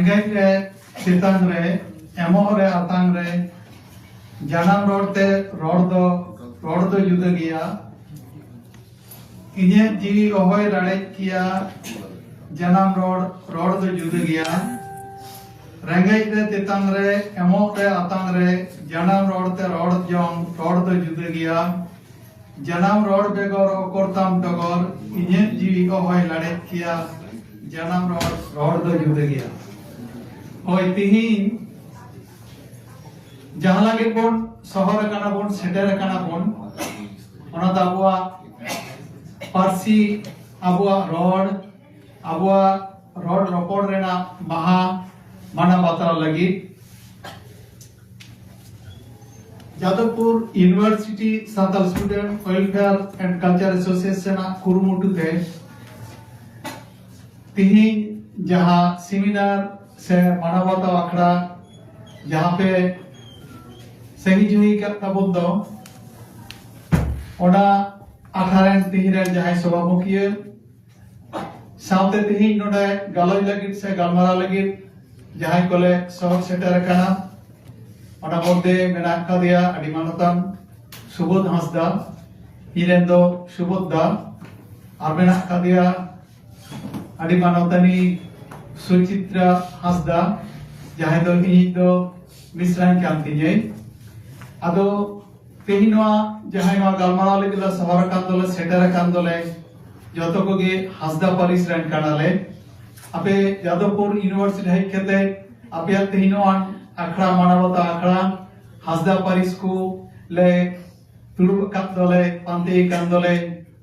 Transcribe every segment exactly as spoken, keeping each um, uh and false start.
ᱨᱮᱸᱜᱮᱡ ᱨᱮ ᱛᱮᱛᱟᱝ ᱨᱮ, ᱮᱢᱚᱜ ᱨᱮ ᱟᱛᱟᱝ ᱨᱮ, ᱡᱟᱱᱟᱢ ᱨᱚᱲ ᱛᱮ ᱨᱚᱲ ᱫᱚ, ᱨᱚᱲ ᱫᱚ ᱡᱩᱫᱟᱹ ᱜᱮᱭᱟ᱾ ᱤᱧᱟᱹᱜ ᱡᱤᱣᱤ ᱚᱦᱚᱭ ᱨᱟᱲᱮᱡ ᱠᱮᱭᱟ, ᱡᱟᱱᱟᱢ ᱨᱚᱲ, ᱨᱚᱲ ᱫᱚ ᱡᱩᱫᱟᱹ ᱜᱮᱭᱟ᱾ ᱨᱮᱸᱜᱮᱡ ᱨᱮ ᱛᱮᱛᱟᱝ ᱨᱮ, ᱮᱢᱚᱜ ᱨᱮ ᱟᱛᱟᱝ ᱨᱮ, ᱡᱟᱱᱟᱢ ᱨᱚᱲ ᱛᱮ ᱨᱚᱲ ᱡᱚᱝ, ᱨᱚᱲ ᱫᱚ ᱡᱩᱫᱟᱹ ᱜᱮᱭᱟ᱾ ᱡᱟᱱᱟᱢ ᱨᱚᱲ ᱵᱮᱜᱚᱨ ᱚᱠᱚᱨ ᱛᱟᱢ ᱰᱚᱜᱚᱨ, ᱤᱧᱟᱹᱜ ᱡᱤᱣᱤ ᱚᱦᱚᱭ ᱞᱟᱲᱮᱡ ᱠᱮᱭᱟ᱾ ᱡᱟᱱᱟᱢ ᱨᱚᱲ, ᱨᱚᱲ ᱫᱚ ᱡᱩᱫᱟᱹ ᱜᱮᱭᱟ᱾ ᱦᱳᱭ, ᱛᱤᱦᱤᱧ ᱡᱟᱦᱟᱸ ᱞᱟᱹᱜᱤᱫ ᱵᱚᱱ ᱥᱚᱦᱚᱨ ᱟᱠᱟᱱᱟ ᱵᱚᱱ, ᱥᱮᱴᱮᱨ ᱟᱠᱟᱱᱟ ᱵᱚᱱ, ᱚᱱᱟ ᱫᱚ ᱟᱵᱚᱣᱟᱜ ᱯᱟᱹᱨᱥᱤ, ᱟᱵᱚᱣᱟᱜ ᱨᱚᱲ, ᱟᱵᱚᱣᱟᱜ ᱨᱚᱲ ᱨᱚᱯᱚᱲ ᱨᱮᱱᱟᱜ ᱢᱟᱦᱟ ᱢᱟᱱᱟᱣ ᱵᱟᱛᱟᱣ ᱞᱟᱹᱜᱤᱫ᱾ Jadavpur University Santal Student Welfare and Culture Association ᱟᱜ ᱠᱩᱨᱩᱢᱩᱴᱩ ᱛᱮ ᱛᱤᱦᱤᱧ ᱡᱟᱦᱟᱸ ᱥᱮᱢᱤᱱᱟᱨ ᱥᱮ ᱢᱟᱱᱟᱣ ᱵᱟᱛᱟᱣ ᱟᱠᱷᱲᱟ ᱡᱟᱦᱟᱸ ᱯᱮ ᱥᱟᱹᱦᱤ ᱡᱩᱦᱤ ᱟᱠᱟᱫ ᱛᱟᱵᱚᱱ ᱫᱚ, ᱚᱱᱟ ᱟᱠᱷᱲᱟ ᱨᱮᱱ ᱛᱤᱦᱤᱧ ᱨᱮᱱ ᱡᱟᱦᱟᱸᱭ ᱥᱚᱵᱷᱟᱢᱩᱠᱷᱤᱭᱟᱹ, ᱥᱟᱶᱛᱮ ᱛᱤᱦᱤᱧ ᱱᱚᱰᱮ ᱜᱟᱞᱚᱪ ᱞᱟᱹᱜᱤᱫ ᱥᱮ ᱜᱟᱞᱢᱟᱨᱟᱣ ᱞᱟᱹᱜᱤᱫ ᱡᱟᱦᱟᱸᱭ ᱠᱚᱞᱮ ᱥᱚᱦᱚᱨ ᱥᱮᱴᱮᱨ ᱟᱠᱟᱱᱟ, ᱚᱱᱟ ᱢᱚᱫᱽᱫᱷᱮ ᱢᱮᱱᱟᱜ ᱟᱠᱟᱫᱮᱭᱟ ᱟᱹᱰᱤ ᱢᱟᱱᱚᱛᱟᱱ ᱥᱩᱵᱳᱫᱷ ᱦᱟᱸᱥᱫᱟ, ᱤᱧ ᱨᱮᱱ ᱫᱚ ᱥᱩᱵᱳᱫᱷ ᱫᱟ, ᱟᱨ ᱢᱮᱱᱟᱜ ᱟᱠᱟᱫᱮᱭᱟ ᱟᱹᱰᱤ ᱢᱟᱱᱚᱛᱟᱱᱤ ᱥᱩᱪᱤᱛᱨᱟ ᱦᱟᱸᱥᱫᱟ, ᱡᱟᱦᱟᱸᱭ ᱫᱚ ᱤᱧ ᱫᱚ ᱢᱤᱥᱨᱟᱧ ᱠᱟᱱ ᱛᱤᱧᱟᱹᱭ᱾ ᱟᱫᱚ ᱛᱮᱦᱮᱧ ᱱᱚᱣᱟ ᱡᱟᱦᱟᱸᱭ ᱱᱚᱣᱟ ᱜᱟᱞᱢᱟᱨᱟᱣ ᱞᱟᱹᱜᱤᱫ ᱞᱮ ᱥᱚᱦᱚᱨ ᱟᱠᱟᱱ ᱫᱚᱞᱮ, ᱥᱮᱴᱮᱨ ᱟᱠᱟᱱ ᱫᱚᱞᱮ, ᱡᱚᱛᱚ ᱠᱚᱜᱮ ᱦᱟᱸᱥᱫᱟ ᱯᱟᱹᱨᱤᱥ ᱨᱮᱱ ᱠᱟᱱᱟᱞᱮ᱾ ᱟᱯᱮ ᱡᱟᱫᱚᱵᱯᱩᱨ University ᱦᱮᱡ ᱠᱟᱛᱮ ᱟᱯᱮᱭᱟᱜ ᱛᱮᱦᱮᱧ ᱱᱚᱣᱟ ᱟᱠᱷᱲᱟ, ᱢᱟᱱᱟᱣ ᱵᱟᱛᱟᱣ ᱟᱠᱷᱲᱟ, ᱦᱟᱸᱥᱫᱟ ᱯᱟᱹᱨᱤᱥ ᱠᱚ ᱞᱮ ᱫᱩᱲᱩᱵ ᱟᱠᱟᱫ ᱫᱚᱞᱮ, ᱯᱟᱱᱛᱮ ᱟᱠᱟᱱ ᱫᱚᱞᱮ,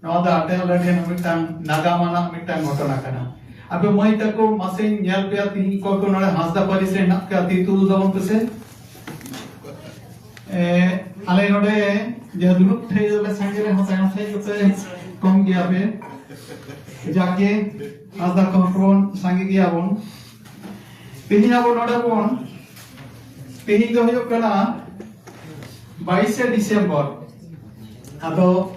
ᱱᱚᱣᱟ ᱫᱚ ᱟᱯᱮ ᱟᱞᱮ ᱴᱷᱮᱱ ᱢᱤᱫᱴᱟᱝ ᱱᱟᱜᱟᱢ ᱟᱱᱟᱜ ᱢᱤᱫᱴᱟᱝ ᱜᱷᱚᱴᱚᱱᱟ ᱠᱟᱱᱟ᱾ ᱟᱯᱮ ᱢᱟᱹᱭ ᱛᱟᱠᱚ, ᱢᱟᱥᱮᱧ ᱧᱮᱞ ᱯᱮᱭᱟ ᱛᱤᱦᱤᱧ ᱚᱠᱚᱭ ᱠᱚ ᱱᱚᱰᱮ ᱦᱟᱸᱥᱫᱟ ᱯᱟᱹᱨᱤᱥ ᱨᱮ ᱦᱮᱱᱟᱜ ᱯᱮᱭᱟ, ᱛᱤ ᱛᱩᱞ ᱛᱟᱵᱚᱱ ᱯᱮᱥᱮ᱾ ᱮ, ᱟᱞᱮ ᱱᱚᱰᱮ ᱡᱟᱦᱟᱸ ᱫᱩᱲᱩᱵ ᱴᱷᱮᱡ ᱫᱚᱞᱮ ᱥᱟᱸᱜᱮ ᱨᱮᱦᱚᱸ ᱛᱟᱭᱚᱢ ᱥᱮᱫ ᱫᱚᱯᱮ ᱠᱚᱢ ᱜᱮᱭᱟ ᱯᱮ᱾ ᱡᱟᱠᱮ ᱦᱟᱸᱥᱫᱟ ᱠᱚᱦᱚᱸ ᱵᱚᱱ ᱥᱟᱸᱜᱮ ᱜᱮᱭᱟ ᱵᱚᱱ᱾ ᱛᱤᱦᱤᱧ ᱟᱵᱚ ᱱᱚᱰᱮ ᱵᱚᱱ, ᱛᱤᱦᱤᱧ ᱫᱚ ᱦᱩᱭᱩᱜ ᱠᱟᱱᱟ ᱵᱟᱭᱤᱥᱮ ᱰᱤᱥᱮᱢᱵᱚᱨ᱾ ᱟᱫᱚ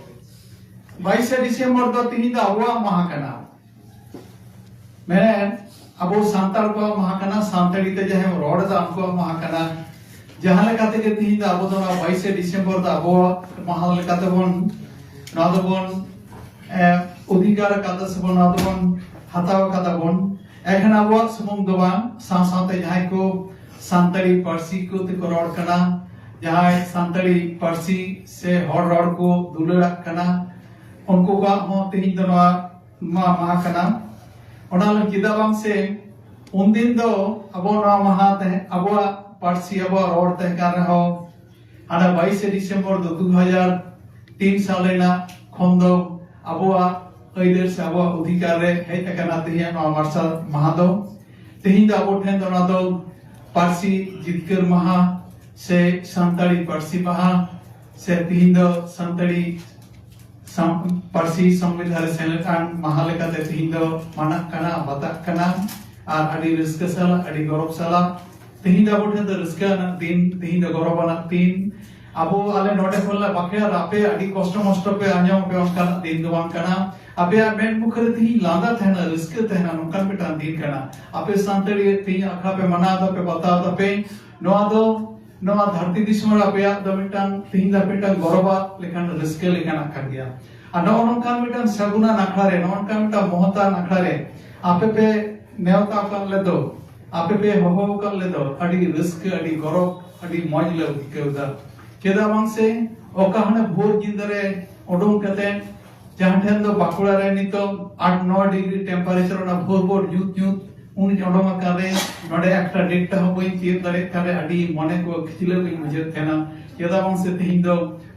ᱵᱟᱭᱤᱥᱮ ᱰᱤᱥᱮᱢᱵᱚᱨ ᱫᱚ ᱛᱤᱦᱤᱧ ᱫᱚ ᱟᱵᱚᱣᱟᱜ ᱢᱟᱦᱟ ᱠᱟᱱᱟ᱾ ᱢᱮᱱ ᱟᱵᱚ ᱥᱟᱱᱛᱟᱲ ᱠᱚᱣᱟᱜ ᱢᱟᱦᱟ ᱠᱟᱱᱟ, ᱥᱟᱱᱛᱟᱲᱤ ᱛᱮ ᱡᱟᱦᱟᱸᱭ ᱨᱚᱲ ᱮᱫᱟ ᱩᱱᱠᱩᱣᱟᱜ ᱢᱟᱦᱟ ᱠᱟᱱᱟ᱾ ᱡᱟᱦᱟᱸ ᱞᱮᱠᱟ ᱛᱮᱜᱮ ᱛᱤᱦᱤᱧ ᱫᱚ ᱟᱵᱚ ᱫᱚ ᱱᱚᱣᱟ ᱵᱟᱭᱤᱥᱮ ᱰᱤᱥᱮᱢᱵᱚᱨ ᱫᱚ ᱟᱵᱚᱣᱟᱜ ᱢᱟᱦᱟ ᱞᱮᱠᱟ ᱛᱮᱵᱚᱱ, ᱱᱚᱣᱟ ᱫᱚᱵᱚᱱ ᱮ, ᱚᱫᱷᱤᱠᱟᱨ ᱟᱠᱟᱫᱟ ᱥᱮᱵᱚᱱ, ᱱᱚᱣᱟ ᱫᱚᱵᱚᱱ ᱦᱟᱛᱟᱣ ᱟᱠᱟᱫᱟ ᱵᱚᱱ᱾ ᱮᱠᱷᱟᱱ ᱟᱵᱚᱣᱟᱜ ᱥᱩᱢᱩᱝ ᱫᱚ ᱵᱟᱝ, ᱥᱟᱶ ᱥᱟᱶᱛᱮ ᱡᱟᱦᱟᱸᱭ ᱠᱚ ᱥᱟᱱᱛᱟᱲᱤ ᱯᱟᱹᱨᱥᱤ ᱠᱚ ᱛᱮᱠᱚ ᱨᱚᱲ ᱠᱟᱱᱟ, ᱡᱟᱦᱟᱸᱭ ᱥᱟᱱᱛᱟᱲᱤ ᱯᱟᱹᱨᱥᱤ ᱥᱮ ᱦᱚᱲ ᱨᱚᱲ ᱠᱚ ᱫᱩᱞᱟᱹᱲᱟᱜ ᱠᱟᱱᱟ, ᱩᱱᱠᱩ ᱠᱚᱣᱟᱜ ᱦᱚᱸ ᱛᱮᱦᱮᱧ ᱫᱚ ᱱᱚᱣᱟ ᱢᱟ-, ᱢᱟᱦᱟ ᱠᱟᱱᱟ᱾ ᱚᱱᱟ ᱞᱟᱹᱜᱤᱫ ᱪᱮᱫᱟᱜ ᱵᱟᱝ ᱥᱮ ᱩᱱᱫᱤᱱ ᱫᱚ ᱟᱵᱚ ᱱᱚᱣᱟ ᱢᱟᱦᱟ ᱛᱟᱦᱮᱸ, ᱟᱵᱚᱣᱟᱜ ᱯᱟᱹᱨᱥᱤ, ᱟᱵᱚᱣᱟᱜ ᱨᱚᱲ ᱛᱟᱦᱮᱸ ᱠᱟᱱ ᱨᱮᱦᱚᱸ, ᱦᱟᱱᱟ ᱵᱟᱭᱤᱥᱮ ᱰᱤᱥᱮᱢᱵᱚᱨ ᱫᱚ ᱫᱩ ᱦᱟᱡᱟᱨ ᱛᱤᱱ ᱥᱟᱞ ᱨᱮᱱᱟᱜ ᱠᱷᱚᱱ ᱫᱚ ᱟᱵᱚᱣᱟᱜ ᱟᱹᱭᱫᱟᱹᱨ ᱥᱮ ᱟᱵᱚᱣᱟᱜ ᱚᱫᱷᱤᱠᱟᱨ ᱨᱮ ᱦᱮᱡ ᱟᱠᱟᱱᱟ ᱛᱮᱦᱮᱧᱟᱜ ᱱᱚᱣᱟ ᱢᱟᱨᱥᱟᱞ ᱢᱟᱦᱟ ᱫᱚ᱾ ᱛᱮᱦᱮᱧ ᱫᱚ ᱟᱵᱚ ᱴᱷᱮᱱ ᱫᱚ ᱚᱱᱟ ᱫᱚ ᱯᱟᱹᱨᱥᱤ ᱡᱤᱛᱠᱟᱹᱨ ᱢᱟᱦᱟ ᱥᱮ ᱥᱟᱱᱛᱟᱲᱤ ᱯᱟᱹᱨᱥᱤ ᱢᱟᱦᱟ ᱥᱮ ᱛᱮᱦᱮᱧ ᱫᱚ ᱥᱟᱱᱛᱟᱲᱤ ᱥᱟᱢ-, ᱯᱟᱹᱨᱥᱤ ᱥᱚᱝᱵᱤᱫᱷᱟᱱ ᱨᱮ ᱥᱮᱞᱮᱫ ᱟᱱ ᱢᱟᱦᱟ ᱞᱮᱠᱟᱛᱮ ᱛᱮᱦᱮᱧ ᱫᱚ ᱢᱟᱱᱟᱜ ᱠᱟᱱᱟ, ᱵᱟᱛᱟᱜ ᱠᱟᱱᱟ᱾ ᱟᱨ ᱟᱹᱰᱤ ᱨᱟᱹᱥᱠᱟᱹ ᱥᱟᱞᱟᱜ, ᱟᱹᱰᱤ ᱜᱚᱨᱚᱵᱽ ᱥᱟᱞᱟᱜ ᱛᱮᱦᱮᱧ ᱫᱚ ᱟᱵᱚ ᱴᱷᱮᱱ ᱫᱚ ᱨᱟᱹᱥᱠᱟᱹ ᱟᱱᱟᱜ ᱫᱤᱱ, ᱛᱮᱦᱮᱧ ᱫᱚ ᱜᱚᱨᱚᱵᱽ ᱟᱱᱟᱜ ᱫᱤᱱ᱾ ᱟᱵᱚ ᱟᱞᱮ ᱱᱚᱰᱮ ᱠᱷᱚᱱ ᱞᱮ ᱵᱟᱠᱷᱮᱲᱟ, ᱟᱯᱮ ᱟᱹᱰᱤ ᱠᱚᱥᱴᱚ ᱢᱚᱥᱴᱚ ᱯᱮ ᱟᱸᱡᱚᱢ ᱯᱮ, ᱚᱱᱠᱟᱱᱟᱜ ᱫᱤᱱ ᱫᱚ ᱵᱟᱝ ᱠᱟᱱᱟ᱾ ᱟᱯᱮᱭᱟᱜ ᱢᱮᱫ ᱢᱩᱠᱷᱟᱹ ᱨᱮ ᱛᱮᱦᱮᱧ ᱞᱟᱸᱫᱟ ᱛᱟᱦᱮᱱᱟ, ᱨᱟᱹᱥᱠᱟᱹ ᱛᱟᱦᱮᱱᱟ, ᱱᱚᱝᱠᱟᱱ ᱢᱤᱫᱴᱟᱝ ᱫᱤᱱ ᱠᱟᱱᱟ᱾ ᱟᱯᱮ ᱥᱟᱱᱛᱟᱲᱤ ᱛᱮᱦᱮᱧ ᱟᱠᱷᱲᱟ ᱯᱮ ᱢᱟᱱᱟᱣ ᱫᱟᱯᱮ, ᱵᱟᱛᱟᱣ ᱫᱟᱯᱮ, ᱱᱚᱣᱟ ᱫᱚ ᱱᱚᱣᱟ ᱫᱷᱟᱹᱨᱛᱤ ᱫᱤᱥᱚᱢ ᱨᱮ ᱟᱯᱮᱭᱟᱜ ᱫᱚ ᱢᱤᱫᱴᱟᱝ ᱛᱮᱦᱮᱧ ᱫᱚ ᱢᱤᱫᱴᱟᱝ ᱜᱚᱨᱚᱵᱟᱜ ᱞᱮᱠᱟᱱ ᱨᱟᱹᱥᱠᱟᱹ ᱞᱮᱠᱟᱱᱟᱜ ᱠᱟᱱ ᱜᱮᱭᱟ᱾ ᱟᱨ ᱱᱚᱜᱼᱚ ᱱᱚᱝᱠᱟᱱ ᱢᱤᱫᱴᱟᱝ ᱥᱟᱹᱜᱩᱱᱟᱱ ᱟᱠᱷᱲᱟ ᱨᱮ, ᱱᱚᱜᱼᱚ ᱱᱚᱝᱠᱟᱱ ᱢᱤᱫᱴᱟᱝ ᱢᱚᱦᱚᱛᱟᱱ ᱟᱠᱷᱲᱟ ᱨᱮ ᱟᱯᱮ ᱯᱮ ᱱᱮᱣᱛᱟ ᱟᱠᱟᱫ ᱞᱮᱫᱚ, ᱟᱯᱮ ᱯᱮ ᱦᱚᱦᱚ ᱟᱠᱟᱫ ᱞᱮᱫᱚ, ᱟᱹᱰᱤ ᱨᱟᱹᱥᱠᱟᱹ, ᱟᱹᱰᱤ ᱜᱚᱨᱚᱵᱽ, ᱟᱹᱰᱤ ᱢᱚᱡᱽ ᱞᱮ ᱟᱹᱭᱠᱟᱹᱣ ᱮᱫᱟ᱾ ᱪᱮᱫᱟᱜ ᱵᱟᱝ ᱥᱮ ᱚᱠᱟ ᱦᱟᱱᱮ ᱵᱷᱳᱨ ᱧᱤᱫᱟᱹ ᱨᱮ ᱩᱰᱩᱝ ᱠᱟᱛᱮ ᱡᱟᱦᱟᱸ ᱴᱷᱮᱱ ᱫᱚ ᱵᱟᱸᱠᱩᱲᱟ ᱨᱮ ᱱᱤᱛᱚᱜ ᱟᱴ ᱱᱚ ᱰᱤᱜᱽᱨᱤ ᱴᱮᱢᱯᱟᱨᱮᱪᱟᱨ, ᱚᱱᱟ ᱵᱷᱳᱨ ᱵᱷᱳᱨ ᱧᱩᱛ ᱧᱩᱛ ᱩᱱᱤ ᱚᱰᱚᱝ ᱟᱠᱟᱱ ᱨᱮ ᱱᱚᱰᱮ ᱮᱠᱴᱟ ᱰᱮᱴᱴᱟ ᱦᱚᱸ ᱵᱟᱹᱧ ᱛᱤᱭᱳᱜ ᱫᱟᱲᱮᱭᱟᱜ ᱠᱟᱱ ᱨᱮ ᱟᱹᱰᱤ ᱢᱚᱱᱮ ᱠᱚ ᱠᱷᱤᱪᱞᱟᱹᱣ ᱜᱤᱧ ᱵᱩᱡᱷᱟᱹᱣ ᱛᱟᱦᱮᱱᱟ᱾ ᱪᱮᱫᱟᱜ ᱵᱟᱝ ᱥᱮ ᱛᱮᱦᱮᱧ ᱫᱚ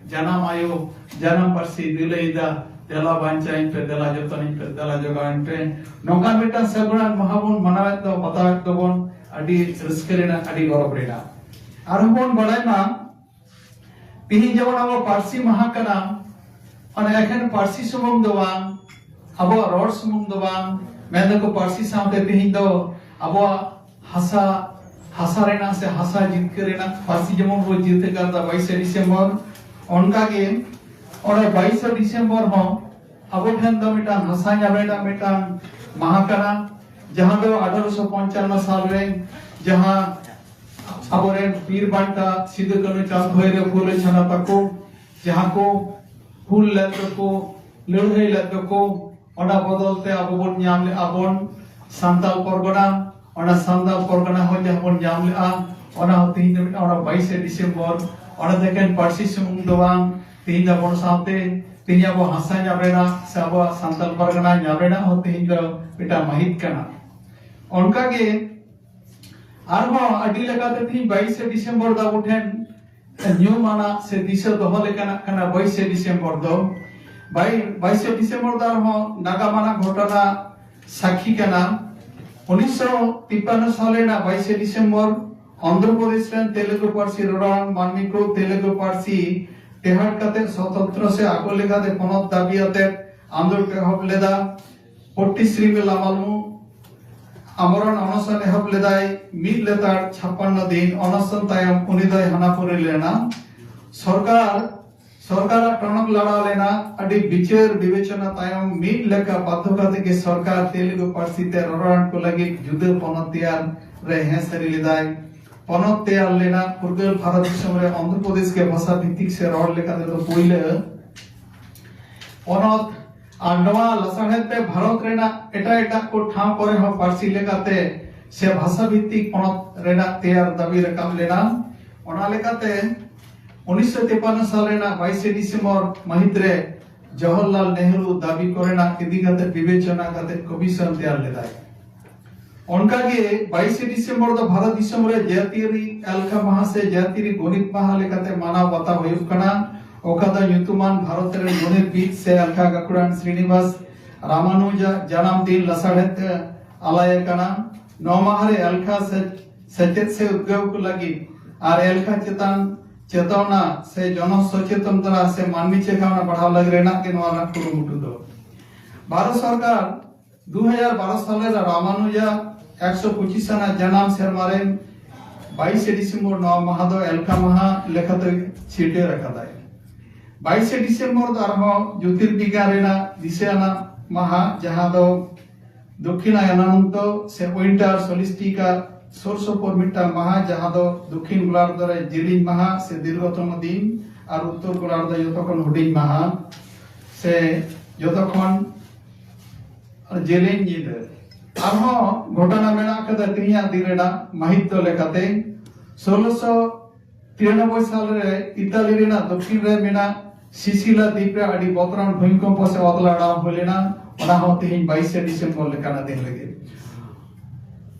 ᱡᱟᱱᱟᱢ ᱟᱭᱳ ᱡᱟᱱᱟᱢ ᱯᱟᱹᱨᱥᱤ ᱫᱤᱞᱟᱹᱭᱮᱫᱟ, ᱫᱮᱞᱟ ᱵᱟᱧᱪᱟᱣᱤᱧ ᱯᱮ, ᱫᱮᱞᱟ ᱡᱚᱛᱚᱱᱤᱧ ᱯᱮ, ᱫᱮᱞᱟ ᱡᱚᱜᱟᱣᱤᱧ ᱯᱮ᱾ ᱱᱚᱝᱠᱟᱱ ᱢᱤᱫᱴᱟᱝ ᱥᱟᱹᱜᱩᱱᱟᱱ ᱢᱟᱦᱟ ᱵᱚᱱ ᱢᱟᱱᱟᱣᱮᱫ ᱫᱚ, ᱵᱟᱛᱟᱣᱮᱫ ᱫᱚᱵᱚᱱ, ᱟᱹᱰᱤ ᱨᱟᱹᱥᱠᱟᱹ ᱨᱮᱱᱟᱜ, ᱟᱹᱰᱤ ᱜᱚᱨᱚᱵᱽ ᱨᱮᱱᱟᱜ᱾ ᱟᱨᱦᱚᱸ ᱵᱚᱱ ᱵᱟᱲᱟᱭ ᱢᱟ, ᱛᱮᱦᱮᱧ ᱡᱮᱢᱚᱱ ᱟᱵᱚ ᱯᱟᱹᱨᱥᱤ ᱢᱟᱦᱟ ᱠᱟᱱᱟ, ᱚᱱᱟ ᱮᱠᱷᱮᱱ ᱯᱟᱹᱨᱥᱤ ᱥᱩᱢᱩᱝ ᱫᱚ ᱵᱟᱝ, ᱟᱵᱚᱣᱟᱜ ᱨᱚᱲ ᱥᱩᱢᱩᱝ ᱫᱚ ᱵᱟᱝ, ᱢᱮᱱ ᱫᱚᱠᱚ ᱯᱟᱹᱨᱥᱤ ᱥᱟᱶᱛᱮ ᱛᱮᱦᱮᱧ ᱫᱚ ᱟᱵᱚᱣᱟᱜ ᱦᱟᱥᱟ, ᱦᱟᱥᱟ ᱨᱮᱱᱟᱜ ᱥᱮ ᱦᱟᱥᱟ ᱡᱤᱛᱠᱟᱹᱨ ᱨᱮᱱᱟᱜ ᱯᱟᱹᱨᱥᱤ ᱡᱮᱢᱚᱱ ᱵᱚ ᱡᱤᱛ ᱟᱠᱟᱫᱟ ᱵᱟᱭᱤᱥᱮ ᱰᱤᱥᱮᱢᱵᱚᱨ, ᱚᱱᱠᱟᱜᱮ ᱚᱱᱟ ᱵᱟᱭᱤᱥᱮ ᱰᱤᱥᱮᱢᱵᱚᱨ ᱦᱚᱸ ᱟᱵᱚ ᱴᱷᱮᱱ ᱫᱚ ᱢᱤᱫᱴᱟᱝ ᱦᱟᱥᱟ ᱧᱟᱢ ᱨᱮᱱᱟᱜ ᱢᱤᱫᱴᱟᱝ ᱢᱟᱦᱟ ᱠᱟᱱᱟ᱾ ᱡᱟᱦᱟᱸ ᱫᱚ ᱟᱴᱷᱟᱨᱚᱥᱚ ᱯᱚᱧᱪᱟᱱᱱᱚ ᱥᱟᱞ ᱨᱮ ᱡᱟᱦᱟᱸ ᱟᱵᱚᱨᱮᱱ ᱵᱤᱨ ᱵᱟᱱᱴᱟ ᱥᱤᱫᱩ ᱠᱟᱹᱱᱩ ᱪᱟᱸᱫ ᱵᱷᱳᱭᱨᱳ ᱯᱷᱩᱞᱳ ᱪᱷᱟᱱᱟ ᱛᱟᱠᱚ ᱡᱟᱦᱟᱸ ᱠᱚ ᱦᱩᱞ ᱞᱮᱫ ᱫᱚᱠᱚ, ᱞᱟᱹᱲᱦᱟᱹᱭ ᱞᱮᱫ ᱫᱚᱠᱚ, ᱚᱱᱟ ᱵᱚᱫᱚᱞ ᱛᱮ ᱟᱵᱚ ᱵᱚᱱ ᱧᱟᱢ ᱞᱮᱫᱼᱟ ᱵᱚᱱ ᱥᱟᱱᱛᱟᱲ ᱯᱚᱨᱜᱚᱱᱟ᱾ ᱚᱱᱟ ᱥᱟᱱᱛᱟᱲ ᱯᱚᱨᱜᱚᱱᱟ ᱦᱚᱸ ᱡᱟᱦᱟᱸ ᱵᱚᱱ ᱧᱟᱢ ᱞᱮᱫᱼᱟ, ᱚᱱᱟ ᱦᱚᱸ ᱛᱮᱦᱮᱧ ᱫᱚ ᱢᱤᱫᱴᱟᱝ ᱚᱱᱟ ᱵᱟᱭᱤᱥᱮ ᱰᱤᱥᱮᱢᱵᱚᱨ, ᱚᱱᱟ ᱫᱚ ᱮᱠᱮᱱ ᱯᱟᱹᱨᱥᱤ ᱥᱩᱢᱩᱝ ᱫᱚ ᱵᱟᱝ, ᱛᱮᱦᱮᱧ ᱟᱵᱚ ᱥᱟᱶᱛᱮ ᱛᱮᱦᱮᱧ ᱟᱵᱚ ᱦᱟᱥᱟ ᱧᱟᱢ ᱨᱮᱱᱟᱜ ᱥᱮ ᱟᱵᱚᱣᱟᱜ ᱥᱟᱱᱛᱟᱲ ᱯᱟᱨᱜᱟᱱᱟ ᱧᱟᱢ ᱨᱮᱱᱟᱜ ᱦᱚᱸ ᱛᱮᱦᱮᱧ ᱫᱚ ᱢᱤᱫᱴᱟᱝ ᱢᱟᱹᱦᱤᱛ ᱠᱟᱱᱟ᱾ ᱚᱱᱠᱟᱜᱮ ᱟᱨᱦᱚᱸ ᱟᱹᱰᱤ ᱞᱮᱠᱟᱛᱮ ᱛᱮᱦᱮᱧ ᱵᱟᱭᱤᱥᱮ ᱰᱤᱥᱮᱢᱵᱚᱨ ᱫᱚ ᱟᱵᱚ ᱴᱷᱮᱱ ᱧᱩᱢ ᱟᱱᱟᱜ ᱥᱮ ᱫᱤᱥᱟᱹ ᱫᱚᱦᱚ ᱞᱮᱠᱟᱱᱟᱜ ᱠᱟᱱᱟ ᱵᱟᱭᱤᱥᱮ ᱰᱤᱥᱮᱢᱵᱚᱨ ᱫᱚ᱾ ᱵᱟᱭᱤᱥᱮ ᱰᱤᱥᱮᱢᱵᱚᱨ ᱫᱚ ᱟᱨᱦᱚᱸ ᱱᱟᱜᱟᱢ ᱟᱱᱟᱜ ᱜᱷᱚᱴᱚᱱᱟ ᱥᱟᱹᱠᱷᱤ ᱠᱟᱱᱟ᱾ ᱩᱱᱤᱥᱥᱚ ᱛᱤᱯᱟᱱᱱᱚ ᱥᱟᱞ ᱨᱮᱱᱟᱜ ᱵᱟᱭᱤᱥᱮ ᱰᱤᱥᱮᱢᱵᱚᱨ ᱚᱱᱫᱷᱨᱚ ᱯᱨᱚᱫᱮᱥ ᱨᱮᱱ ᱛᱮᱞᱮᱜᱩ ᱯᱟᱹᱨᱥᱤ ᱨᱚᱨᱚᱲᱟᱱ ᱢᱟᱹᱱᱢᱤ ᱠᱚ ᱛᱮᱞᱮᱜᱩ ᱯᱟᱹᱨᱥᱤ ᱴᱮᱦᱟᱴ ᱠᱟᱛᱮ ᱥᱚᱛᱚᱱᱛᱨᱚ ᱥᱮ ᱟᱠᱚ ᱞᱮᱠᱟᱛᱮ ᱯᱚᱱᱚᱛ ᱫᱟᱹᱵᱤ ᱟᱛᱮ ᱟᱸᱫᱳᱲ ᱠᱚ ᱮᱦᱚᱵ ᱞᱮᱫᱟ᱾ ᱯᱚᱴᱴᱤ ᱥᱨᱤᱢᱤ ᱞᱟᱢᱟᱞᱢᱩ ᱟᱢᱚᱨᱚᱱ ᱚᱱᱚᱥᱚᱱ ᱮᱦᱚᱵ ᱞᱮᱫᱟᱭ ᱢᱤᱫ ᱞᱮᱛᱟᱲ ᱪᱷᱟᱯᱟᱱᱱᱚ ᱫᱤᱱ᱾ ᱚᱱᱚᱥᱚᱱ ᱛᱟᱭᱚᱢ ᱩᱱᱤ ᱫᱚᱭ ᱦᱟᱱᱟᱯᱩᱨᱤ ᱞᱮᱱᱟ᱾ ᱥᱚᱨᱠᱟᱨ ᱥᱚᱨᱠᱟᱨᱟᱜ ᱴᱚᱱᱚᱠ ᱞᱟᱲᱟᱣ ᱞᱮᱱᱟ᱾ ᱟᱹᱰᱤ ᱵᱤᱪᱟᱹᱨ ᱵᱤᱵᱮᱪᱚᱱᱟ ᱛᱟᱭᱚᱢ ᱢᱤᱫ ᱞᱮᱠᱟ ᱵᱟᱫᱽᱫᱷᱚ ᱠᱟᱛᱮ ᱜᱮ ᱥᱚᱨᱠᱟᱨ ᱛᱮᱞᱮᱜᱩ ᱯᱟᱹᱨᱥᱤ ᱛᱮ ᱨᱚᱨᱚᱲᱟᱱ ᱠᱚ ᱞᱟᱹᱜᱤᱫ ᱡᱩᱫᱟᱹ ᱯᱚᱱᱚᱛ ᱛᱮᱭᱟᱨ ᱨᱮ ᱦᱮᱸ ᱥᱟᱹᱨᱤ ᱞᱮᱫᱟᱭ᱾ ᱯᱚᱱᱚᱛ ᱛᱮᱭᱟᱨ ᱞᱮᱱᱟ᱾ ᱯᱷᱩᱨᱜᱟᱹᱞ ᱵᱷᱟᱨᱚᱛ ᱫᱤᱥᱚᱢ ᱨᱮ ᱚᱱᱫᱷᱨᱚ ᱯᱨᱚᱫᱮᱥ ᱜᱮ ᱵᱷᱟᱥᱟ ᱵᱷᱤᱛᱤᱠ ᱥᱮ ᱨᱚᱲ ᱞᱮᱠᱟ ᱛᱮᱫᱚ ᱯᱩᱭᱞᱟᱹ ᱯᱚᱱᱚᱛ᱾ ᱟᱨ ᱱᱚᱣᱟ ᱞᱟᱥᱟᱲᱦᱮᱫ ᱛᱮ ᱵᱷᱟᱨᱚᱛ ᱨᱮᱱᱟᱜ ᱮᱴᱟᱜ ᱮᱴᱟᱜ ᱠᱚ ᱴᱷᱟᱶ ᱠᱚᱨᱮ ᱦᱚᱸ ᱯᱟᱹᱨᱥᱤ ᱞᱮᱠᱟᱛᱮ ᱥᱮ ᱵᱷᱟᱥᱟ ᱵᱷᱤᱛᱤᱠ ᱯᱚᱱᱚᱛ ᱨᱮᱱᱟᱜ ᱛᱮᱭᱟᱨ ᱫᱟᱹᱵᱤ ᱨᱟᱠᱟᱵ ᱞᱮᱱᱟ᱾ ᱚᱱᱟ ᱞᱮᱠᱟᱛᱮ ᱩᱱᱤᱥᱥᱚ ᱛᱤᱯᱟᱱᱱᱚ ᱥᱟᱞ ᱨᱮᱱᱟᱜ ᱵᱟᱭᱤᱥᱮ ᱰᱤᱥᱮᱢᱵᱚᱨ ᱢᱟᱹᱦᱤᱛ ᱨᱮ ᱡᱚᱣᱟᱦᱚᱨᱞᱟᱞ ᱱᱮᱦᱨᱩ ᱫᱟᱹᱵᱤ ᱠᱚᱨᱮᱱᱟᱜ ᱤᱫᱤ ᱠᱟᱛᱮ ᱵᱤᱵᱮᱪᱚᱱᱟ ᱠᱟᱛᱮ ᱠᱚᱢᱤᱥᱚᱱ ᱛᱮᱭᱟᱨ ᱞᱮᱫᱟᱭ᱾ ᱚᱱᱠᱟᱜᱮ ᱵᱟᱭᱤᱥᱮ ᱰᱤᱥᱮᱢᱵᱚᱨ ᱫᱚ ᱵᱷᱟᱨᱚᱛ ᱫᱤᱥᱚᱢ ᱨᱮ ᱡᱟᱹᱛᱤᱭᱟᱹᱨᱤ ᱮᱞᱠᱷᱟ ᱢᱟᱦᱟ ᱥᱮ ᱡᱟᱹᱛᱤᱭᱟᱹᱨᱤ ᱜᱚᱱᱤᱛ ᱢᱟᱦᱟ ᱞᱮᱠᱟᱛᱮ ᱢᱟᱱᱟᱣ ᱵᱟᱛᱟᱣ ᱦᱩᱭᱩᱜ ᱠᱟᱱᱟ, ᱚᱠᱟ ᱫᱚ ᱧᱩᱛᱩᱢᱟᱱ ᱵᱷᱟᱨᱚᱛ ᱨᱮᱱ ᱜᱚᱱᱤᱛ ᱵᱤᱫ ᱥᱮ ᱮᱞᱠᱷᱟ ᱜᱟᱹᱠᱷᱩᱲᱟᱱ ᱥᱨᱤᱱᱤᱵᱟᱥ ᱨᱟᱢᱟᱱᱩᱡᱟᱜ ᱡᱟᱱᱟᱢ ᱫᱤᱱ ᱞᱟᱥᱟᱲᱦᱮᱫ ᱛᱮ ᱟᱞᱟᱭ ᱟᱠᱟᱱᱟ᱾ ᱱᱚᱣᱟ ᱢᱟᱦᱟ ᱨᱮ ᱮᱞᱠᱷᱟ ᱥᱮ ᱥᱮᱪᱮᱫ ᱥᱮ ᱩᱫᱽᱜᱟᱹᱣ ᱠᱚ ᱞᱟᱹᱜᱤᱫ ᱟᱨ ᱮᱞᱠᱷᱟ ᱪᱮᱛᱟᱱ ᱪᱮᱛᱟᱣᱱᱟ ᱥᱮ ᱡᱚᱱᱚ ᱥᱚᱪᱮᱛᱚᱱ ᱫᱟᱨᱟ ᱥᱮ ᱢᱟᱹᱱᱢᱤ ᱪᱮᱸᱜᱷᱟᱣᱱᱟ ᱵᱟᱲᱦᱟᱣ ᱞᱟᱹᱜᱤᱫ ᱨᱮᱱᱟᱜ ᱜᱮ ᱱᱚᱣᱟ ᱨᱮᱱᱟᱜ ᱠᱩᱨᱩᱢᱩᱴᱩ ᱫᱚ᱾ ᱵᱷᱟᱨᱚᱛ ᱥᱚᱨᱠᱟᱨ ᱫᱩ ᱦᱟᱡᱟᱨ ᱵᱟᱨᱚ ᱥᱟᱞ ᱨᱮ ᱨᱟᱢᱟᱱᱩᱡᱟ ᱮᱠᱥᱚ ᱯᱚᱸᱪᱤᱥ ᱟᱱᱟᱜ ᱡᱟᱱᱟᱢ ᱥᱮᱨᱢᱟ ᱨᱮ ᱵᱟᱭᱤᱥᱮ ᱰᱤᱥᱮᱢᱵᱚᱨ ᱱᱚᱣᱟ ᱢᱟᱦᱟ ᱫᱚ ᱮᱞᱠᱷᱟ ᱢᱟᱦᱟ ᱞᱮᱠᱟᱛᱮ ᱪᱷᱤᱴᱟᱹᱣ ᱟᱠᱟᱫᱟᱭ᱾ ᱵᱟᱭᱤᱥᱮ ᱰᱤᱥᱮᱢᱵᱚᱨ ᱫᱚ ᱟᱨᱦᱚᱸ ᱡᱳᱛᱤᱨᱵᱤᱜᱽᱜᱟᱱ ᱨᱮᱱᱟᱜ ᱫᱤᱥᱟᱹ ᱟᱱᱟᱜ ᱢᱟᱦᱟ, ᱡᱟᱦᱟᱸ ᱫᱚ ᱫᱚᱠᱠᱷᱤᱱᱟᱭᱚᱱᱚᱱᱛᱚ ᱥᱮ ᱩᱭᱤᱱᱴᱟᱨ ᱥᱚᱞᱤᱥᱴᱤᱠᱟ ᱥᱩᱨ ᱥᱩᱯᱩᱨ ᱢᱤᱫᱴᱟᱝ ᱢᱟᱦᱟ, ᱡᱟᱦᱟᱸ ᱫᱚ ᱫᱚᱠᱠᱷᱤᱱ ᱜᱳᱞᱟᱨᱫᱷ ᱨᱮ ᱡᱮᱞᱮᱧ ᱢᱟᱦᱟ ᱥᱮ ᱫᱤᱨᱜᱷᱚᱛᱚᱢ ᱫᱤᱱ ᱟᱨ ᱩᱛᱛᱚᱨ ᱜᱳᱞᱟᱨᱫᱷ ᱡᱚᱛᱚ ᱠᱷᱚᱱ ᱦᱩᱰᱤᱧ ᱢᱟᱦᱟ ᱥᱮ ᱡᱚᱛᱚ ᱠᱷᱚᱱ ᱡᱮᱞᱮᱧ ᱧᱤᱫᱟᱹ᱾ ᱟᱨᱦᱚᱸ ᱜᱷᱚᱴᱚᱱᱟ ᱢᱮᱱᱟᱜ ᱠᱟᱫᱟ ᱛᱮᱦᱮᱧᱟᱜ ᱫᱤᱱ ᱨᱮᱱᱟᱜ ᱢᱟᱹᱦᱤᱛ ᱫᱚ ᱞᱮᱠᱟᱛᱮ, ᱥᱳᱞᱳᱥᱚ ᱛᱤᱨᱟᱱᱚᱵᱵᱳᱭ ᱥᱟᱞ ᱨᱮ ᱤᱛᱟᱞᱤ ᱨᱮᱱᱟᱜ ᱫᱚᱠᱠᱷᱤᱱ ᱨᱮ ᱢᱮᱱᱟᱜ ᱥᱤᱥᱤᱞᱟ ᱫᱤᱯ ᱨᱮ ᱟᱹᱰᱤ ᱵᱚᱛᱚᱨᱟᱱ ᱵᱷᱩᱢᱤᱠᱚᱢᱯᱚ ᱥᱮ ᱚᱛ ᱞᱟᱲᱟᱣ ᱦᱩᱭ ᱞᱮᱱᱟ᱾ ᱚᱱᱟ ᱦᱚᱸ ᱛᱮᱦᱮᱧ ᱵᱟᱭᱤᱥᱮ ᱰᱤᱥᱮᱢᱵᱚᱨ ᱞᱮᱠᱟᱱᱟᱜ ᱫᱤᱱ ᱨᱮᱜᱮ᱾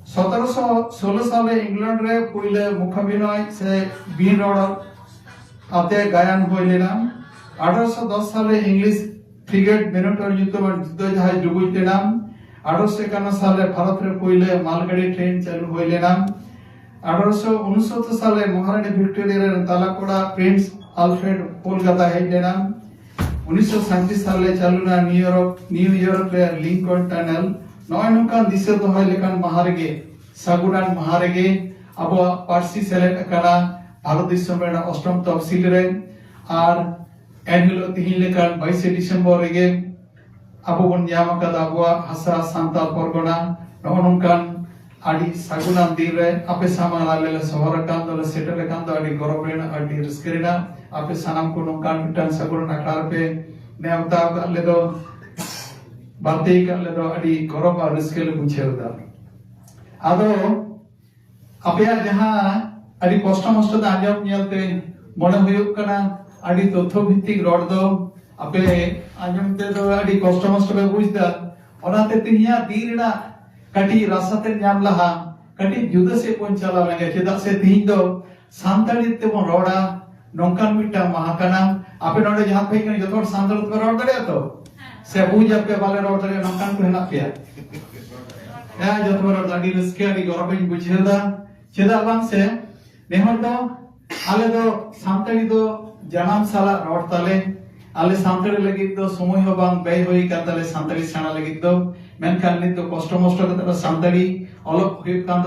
ᱥᱚᱛᱨᱚᱥᱚ ᱥᱳᱞᱳ ᱥᱟᱞ ᱨᱮ ᱤᱝᱞᱮᱱᱰ ᱨᱮ ᱯᱩᱭᱞᱟᱹ ᱢᱩᱠᱷᱟᱵᱷᱤᱱᱚᱭ ᱥᱮ ᱵᱤᱱ ᱨᱚᱲ ᱟᱛᱮ ᱜᱟᱭᱟᱱ ᱦᱩᱭ ᱞᱮᱱᱟ᱾ ᱟᱴᱷᱟᱨᱚᱥᱚ ᱫᱚᱥ ᱥᱟᱞ ᱨᱮ ᱤᱝᱞᱤᱥ ᱯᱷᱨᱤᱜᱮᱴ ᱢᱤᱱᱳᱴᱚᱨ ᱧᱩᱛᱩᱢᱟᱱ ᱡᱩᱫᱟᱹ ᱡᱟᱦᱟᱡᱽ ᱰᱩᱵᱩᱡ ᱞᱮᱱᱟ᱾ ᱟᱴᱷᱟᱨᱚᱥᱚ ᱮᱠᱟᱱᱱᱚ ᱥᱟᱞ ᱨᱮ ᱵᱷᱟᱨᱚᱛ ᱨᱮ ᱯᱩᱭᱞᱟᱹ ᱢᱟᱞᱜᱟᱹᱰᱤ ᱴᱨᱮᱱ ᱪᱟᱹᱞᱩ ᱦᱩᱭ ᱞᱮᱱᱟ᱾ ᱟᱴᱷᱟᱨᱚᱥᱚ ᱩᱱᱩᱥᱚᱛᱛᱚᱨ ᱥᱟᱞ ᱨᱮ ᱢᱚᱦᱟᱨᱟᱱᱤ ᱵᱷᱤᱠᱴᱳᱨᱤᱭᱟ ᱨᱮᱱ ᱛᱟᱞᱟ ᱠᱚᱲᱟ ᱯᱨᱤᱱᱥ ᱟᱞᱯᱷᱨᱮᱰ ᱠᱳᱞᱠᱟᱛᱟ ᱦᱮᱡ ᱞᱮᱱᱟ᱾ ᱩᱱᱤᱥᱥᱚ ᱥᱟᱭᱛᱨᱤᱥ ᱥᱟᱞ ᱨᱮ ᱪᱟᱹᱞᱩ ᱞᱮᱱᱟ ᱱᱤᱭᱩ ᱤᱭᱚᱨᱠ, ᱱᱤᱭᱩ ᱤᱭᱚᱨᱠ ᱨᱮ ᱞᱤᱝᱠᱚᱞᱱ ᱴᱟᱱᱮᱞ᱾ ᱱᱚᱜᱼᱚᱭ ᱱᱚᱝᱠᱟᱱ ᱫᱤᱥᱟᱹ ᱫᱚᱦᱚᱭ ᱞᱮᱠᱟᱱ ᱢᱟᱦᱟ ᱨᱮᱜᱮ, ᱥᱟᱹᱜᱩᱱᱟᱱ ᱢᱟᱦᱟ ᱨᱮᱜᱮ ᱟᱵᱚᱣᱟᱜ ᱯᱟᱹᱨᱥᱤ ᱥᱮᱞᱮᱫ ᱟᱠᱟᱱᱟ ᱵᱷᱟᱨᱚᱛ ᱫᱤᱥᱚᱢ ᱨᱮᱱᱟᱜ ᱚᱥᱴᱚᱢ ᱛᱚᱯᱥᱤᱞ ᱨᱮ᱾ ᱟᱨ ᱮᱱᱦᱤᱞᱳᱜ ᱛᱤᱦᱤᱧ ᱞᱮᱠᱟᱱ ᱵᱟᱭᱤᱥᱮ ᱰᱤᱥᱮᱢᱵᱚᱨ ᱨᱮᱜᱮ ᱟᱵᱚ ᱵᱚᱱ ᱧᱟᱢ ᱟᱠᱟᱫᱟ ᱟᱵᱚᱣᱟᱜ ᱦᱟᱥᱟ ᱥᱟᱱᱛᱟᱲ ᱯᱚᱨᱜᱚᱱᱟ᱾ ᱱᱚᱜᱼᱚ ᱱᱚᱝᱠᱟᱱ ᱟᱹᱰᱤ ᱥᱟᱹᱜᱩᱱᱟᱱ ᱫᱤᱱ ᱨᱮ ᱟᱯᱮ ᱥᱟᱢᱟᱝ ᱨᱮ ᱟᱞᱮ ᱞᱮ ᱥᱚᱦᱚᱨ ᱟᱠᱟᱱ ᱫᱚᱞᱮ ᱥᱮᱴᱮᱨ ᱟᱠᱟᱱ ᱫᱚ ᱟᱹᱰᱤ ᱜᱚᱨᱚᱵᱽ ᱨᱮᱱᱟᱜ, ᱟᱹᱰᱤ ᱨᱟᱹᱥᱠᱟᱹ ᱨᱮᱱᱟᱜ᱾ ᱟᱯᱮ ᱥᱟᱱᱟᱢ ᱠᱚ ᱱᱚᱝᱠᱟᱱ ᱢᱤᱫᱴᱟᱝ ᱥᱟᱹᱜᱩᱱ ᱟᱠᱷᱲᱟ ᱨᱮᱯᱮ ᱱᱮᱣᱛᱟ ᱟᱠᱟᱫ ᱞᱮ ᱫᱚ, ᱵᱟᱨᱛᱤ ᱟᱠᱟᱫ ᱞᱮ ᱫᱚ ᱟᱹᱰᱤ ᱜᱚᱨᱚᱵᱽ ᱟᱨ ᱨᱟᱹᱥᱠᱟᱹ ᱞᱮ ᱵᱩᱡᱷᱟᱹᱣ ᱮᱫᱟ᱾ ᱟᱫᱚ ᱟᱯᱮᱭᱟᱜ ᱡᱟᱦᱟᱸ ᱟᱹᱰᱤ ᱠᱚᱥᱴᱚ ᱢᱚᱥᱴᱚ ᱛᱮ ᱟᱸᱡᱚᱢ ᱧᱮᱞ ᱛᱮ ᱢᱚᱱᱮ ᱦᱩᱭᱩᱜ ᱠᱟᱱᱟ, ᱟᱹᱰᱤ ᱛᱚᱛᱛᱷᱚ ᱵᱷᱤᱛᱛᱤᱠ ᱨᱚᱲ ᱫᱚ ᱟᱯᱮ ᱟᱸᱡᱚᱢ ᱛᱮᱫᱚ ᱟᱹᱰᱤ ᱠᱚᱥᱴᱚ ᱢᱚᱥᱴᱚ ᱯᱮ ᱵᱩᱡᱽ ᱮᱫᱟ᱾ ᱚᱱᱟᱛᱮ ᱛᱮᱦᱮᱧᱟᱜ ᱫᱤᱱ ᱨᱮᱱᱟᱜ ᱠᱟᱹᱴᱤᱡ ᱨᱟᱥᱟ ᱛᱮ ᱧᱟᱢ ᱞᱟᱦᱟ ᱠᱟᱹᱴᱤᱡ ᱡᱩᱫᱟᱹ ᱥᱮᱫ ᱵᱚᱱ ᱪᱟᱞᱟᱣ ᱞᱮᱱᱜᱮ, ᱪᱮᱫᱟᱜ ᱥᱮ ᱛᱮᱦᱮᱧ ᱫᱚ ᱥᱟᱱᱛᱟᱲᱤ ᱛᱮᱵᱚᱱ ᱨᱚᱲᱟ, ᱱᱚᱝᱠᱟᱱ ᱢᱤᱫᱴᱟᱝ ᱢᱟᱦᱟ ᱠᱟᱱᱟ᱾ ᱟᱯᱮ ᱱᱚᱰᱮ ᱡᱟᱦᱟᱸ ᱯᱮ ᱦᱮᱡ ᱠᱟᱱᱟ, ᱡᱚᱛᱚ ᱦᱚᱲ ᱥᱟᱱᱛᱟᱲ ᱛᱮᱯᱮ ᱨᱚᱲ ᱫᱟᱲᱮᱭᱟᱜᱼᱟ ᱛᱚ? ᱥᱮ ᱵᱩᱡᱽ ᱟᱯᱮ ᱵᱟᱞᱮ ᱨᱚᱲ ᱫᱟᱲᱮᱭᱟᱜᱼᱟ, ᱱᱚᱝᱠᱟᱱ ᱠᱚ ᱦᱮᱱᱟᱜ ᱯᱮᱭᱟ? ᱦᱮᱸ, ᱡᱚᱛᱚ ᱦᱚᱲ ᱟᱹᱰᱤ ᱨᱟᱹᱥᱠᱟᱹ, ᱟᱹᱰᱤ ᱜᱚᱨᱚᱵᱽ ᱤᱧ ᱵᱩᱡᱷᱟᱹᱣ ᱮᱫᱟ᱾ ᱪᱮᱫᱟᱜ ᱵᱟᱝ ᱥᱮ, ᱱᱮ ᱦᱚᱲ ᱫᱚ, ᱟᱞᱮ ᱫᱚ ᱥᱟᱱᱛᱟᱲᱤ ᱫᱚ ᱡᱟᱱᱟᱢ ᱥᱟᱞᱟᱜ ᱨᱚᱲ ᱛᱟᱞᱮ᱾ ᱟᱞᱮ ᱥᱟᱱᱛᱟᱲᱤ ᱞᱟᱹᱜᱤᱫ ᱫᱚ ᱥᱚᱢᱚᱭ ᱦᱚᱸ ᱵᱟᱝ ᱵᱮᱭ ᱦᱩᱭ ᱠᱟᱱ ᱛᱟᱞᱮ ᱥᱟᱱᱛᱟᱲᱤ ᱥᱮᱬᱟ ᱞᱟᱹᱜᱤᱫ ᱫᱚ᱾ ᱢᱮᱱᱠᱷᱟᱱ ᱱᱤᱛ ᱫᱚ ᱠᱚᱥᱴᱚ ᱢᱚᱥᱴᱚ ᱠᱟᱛᱮ ᱫᱚ ᱥᱟᱱᱛᱟᱲᱤ ᱚᱞᱚᱜ ᱦᱩᱭᱩᱜ ᱠᱟᱱ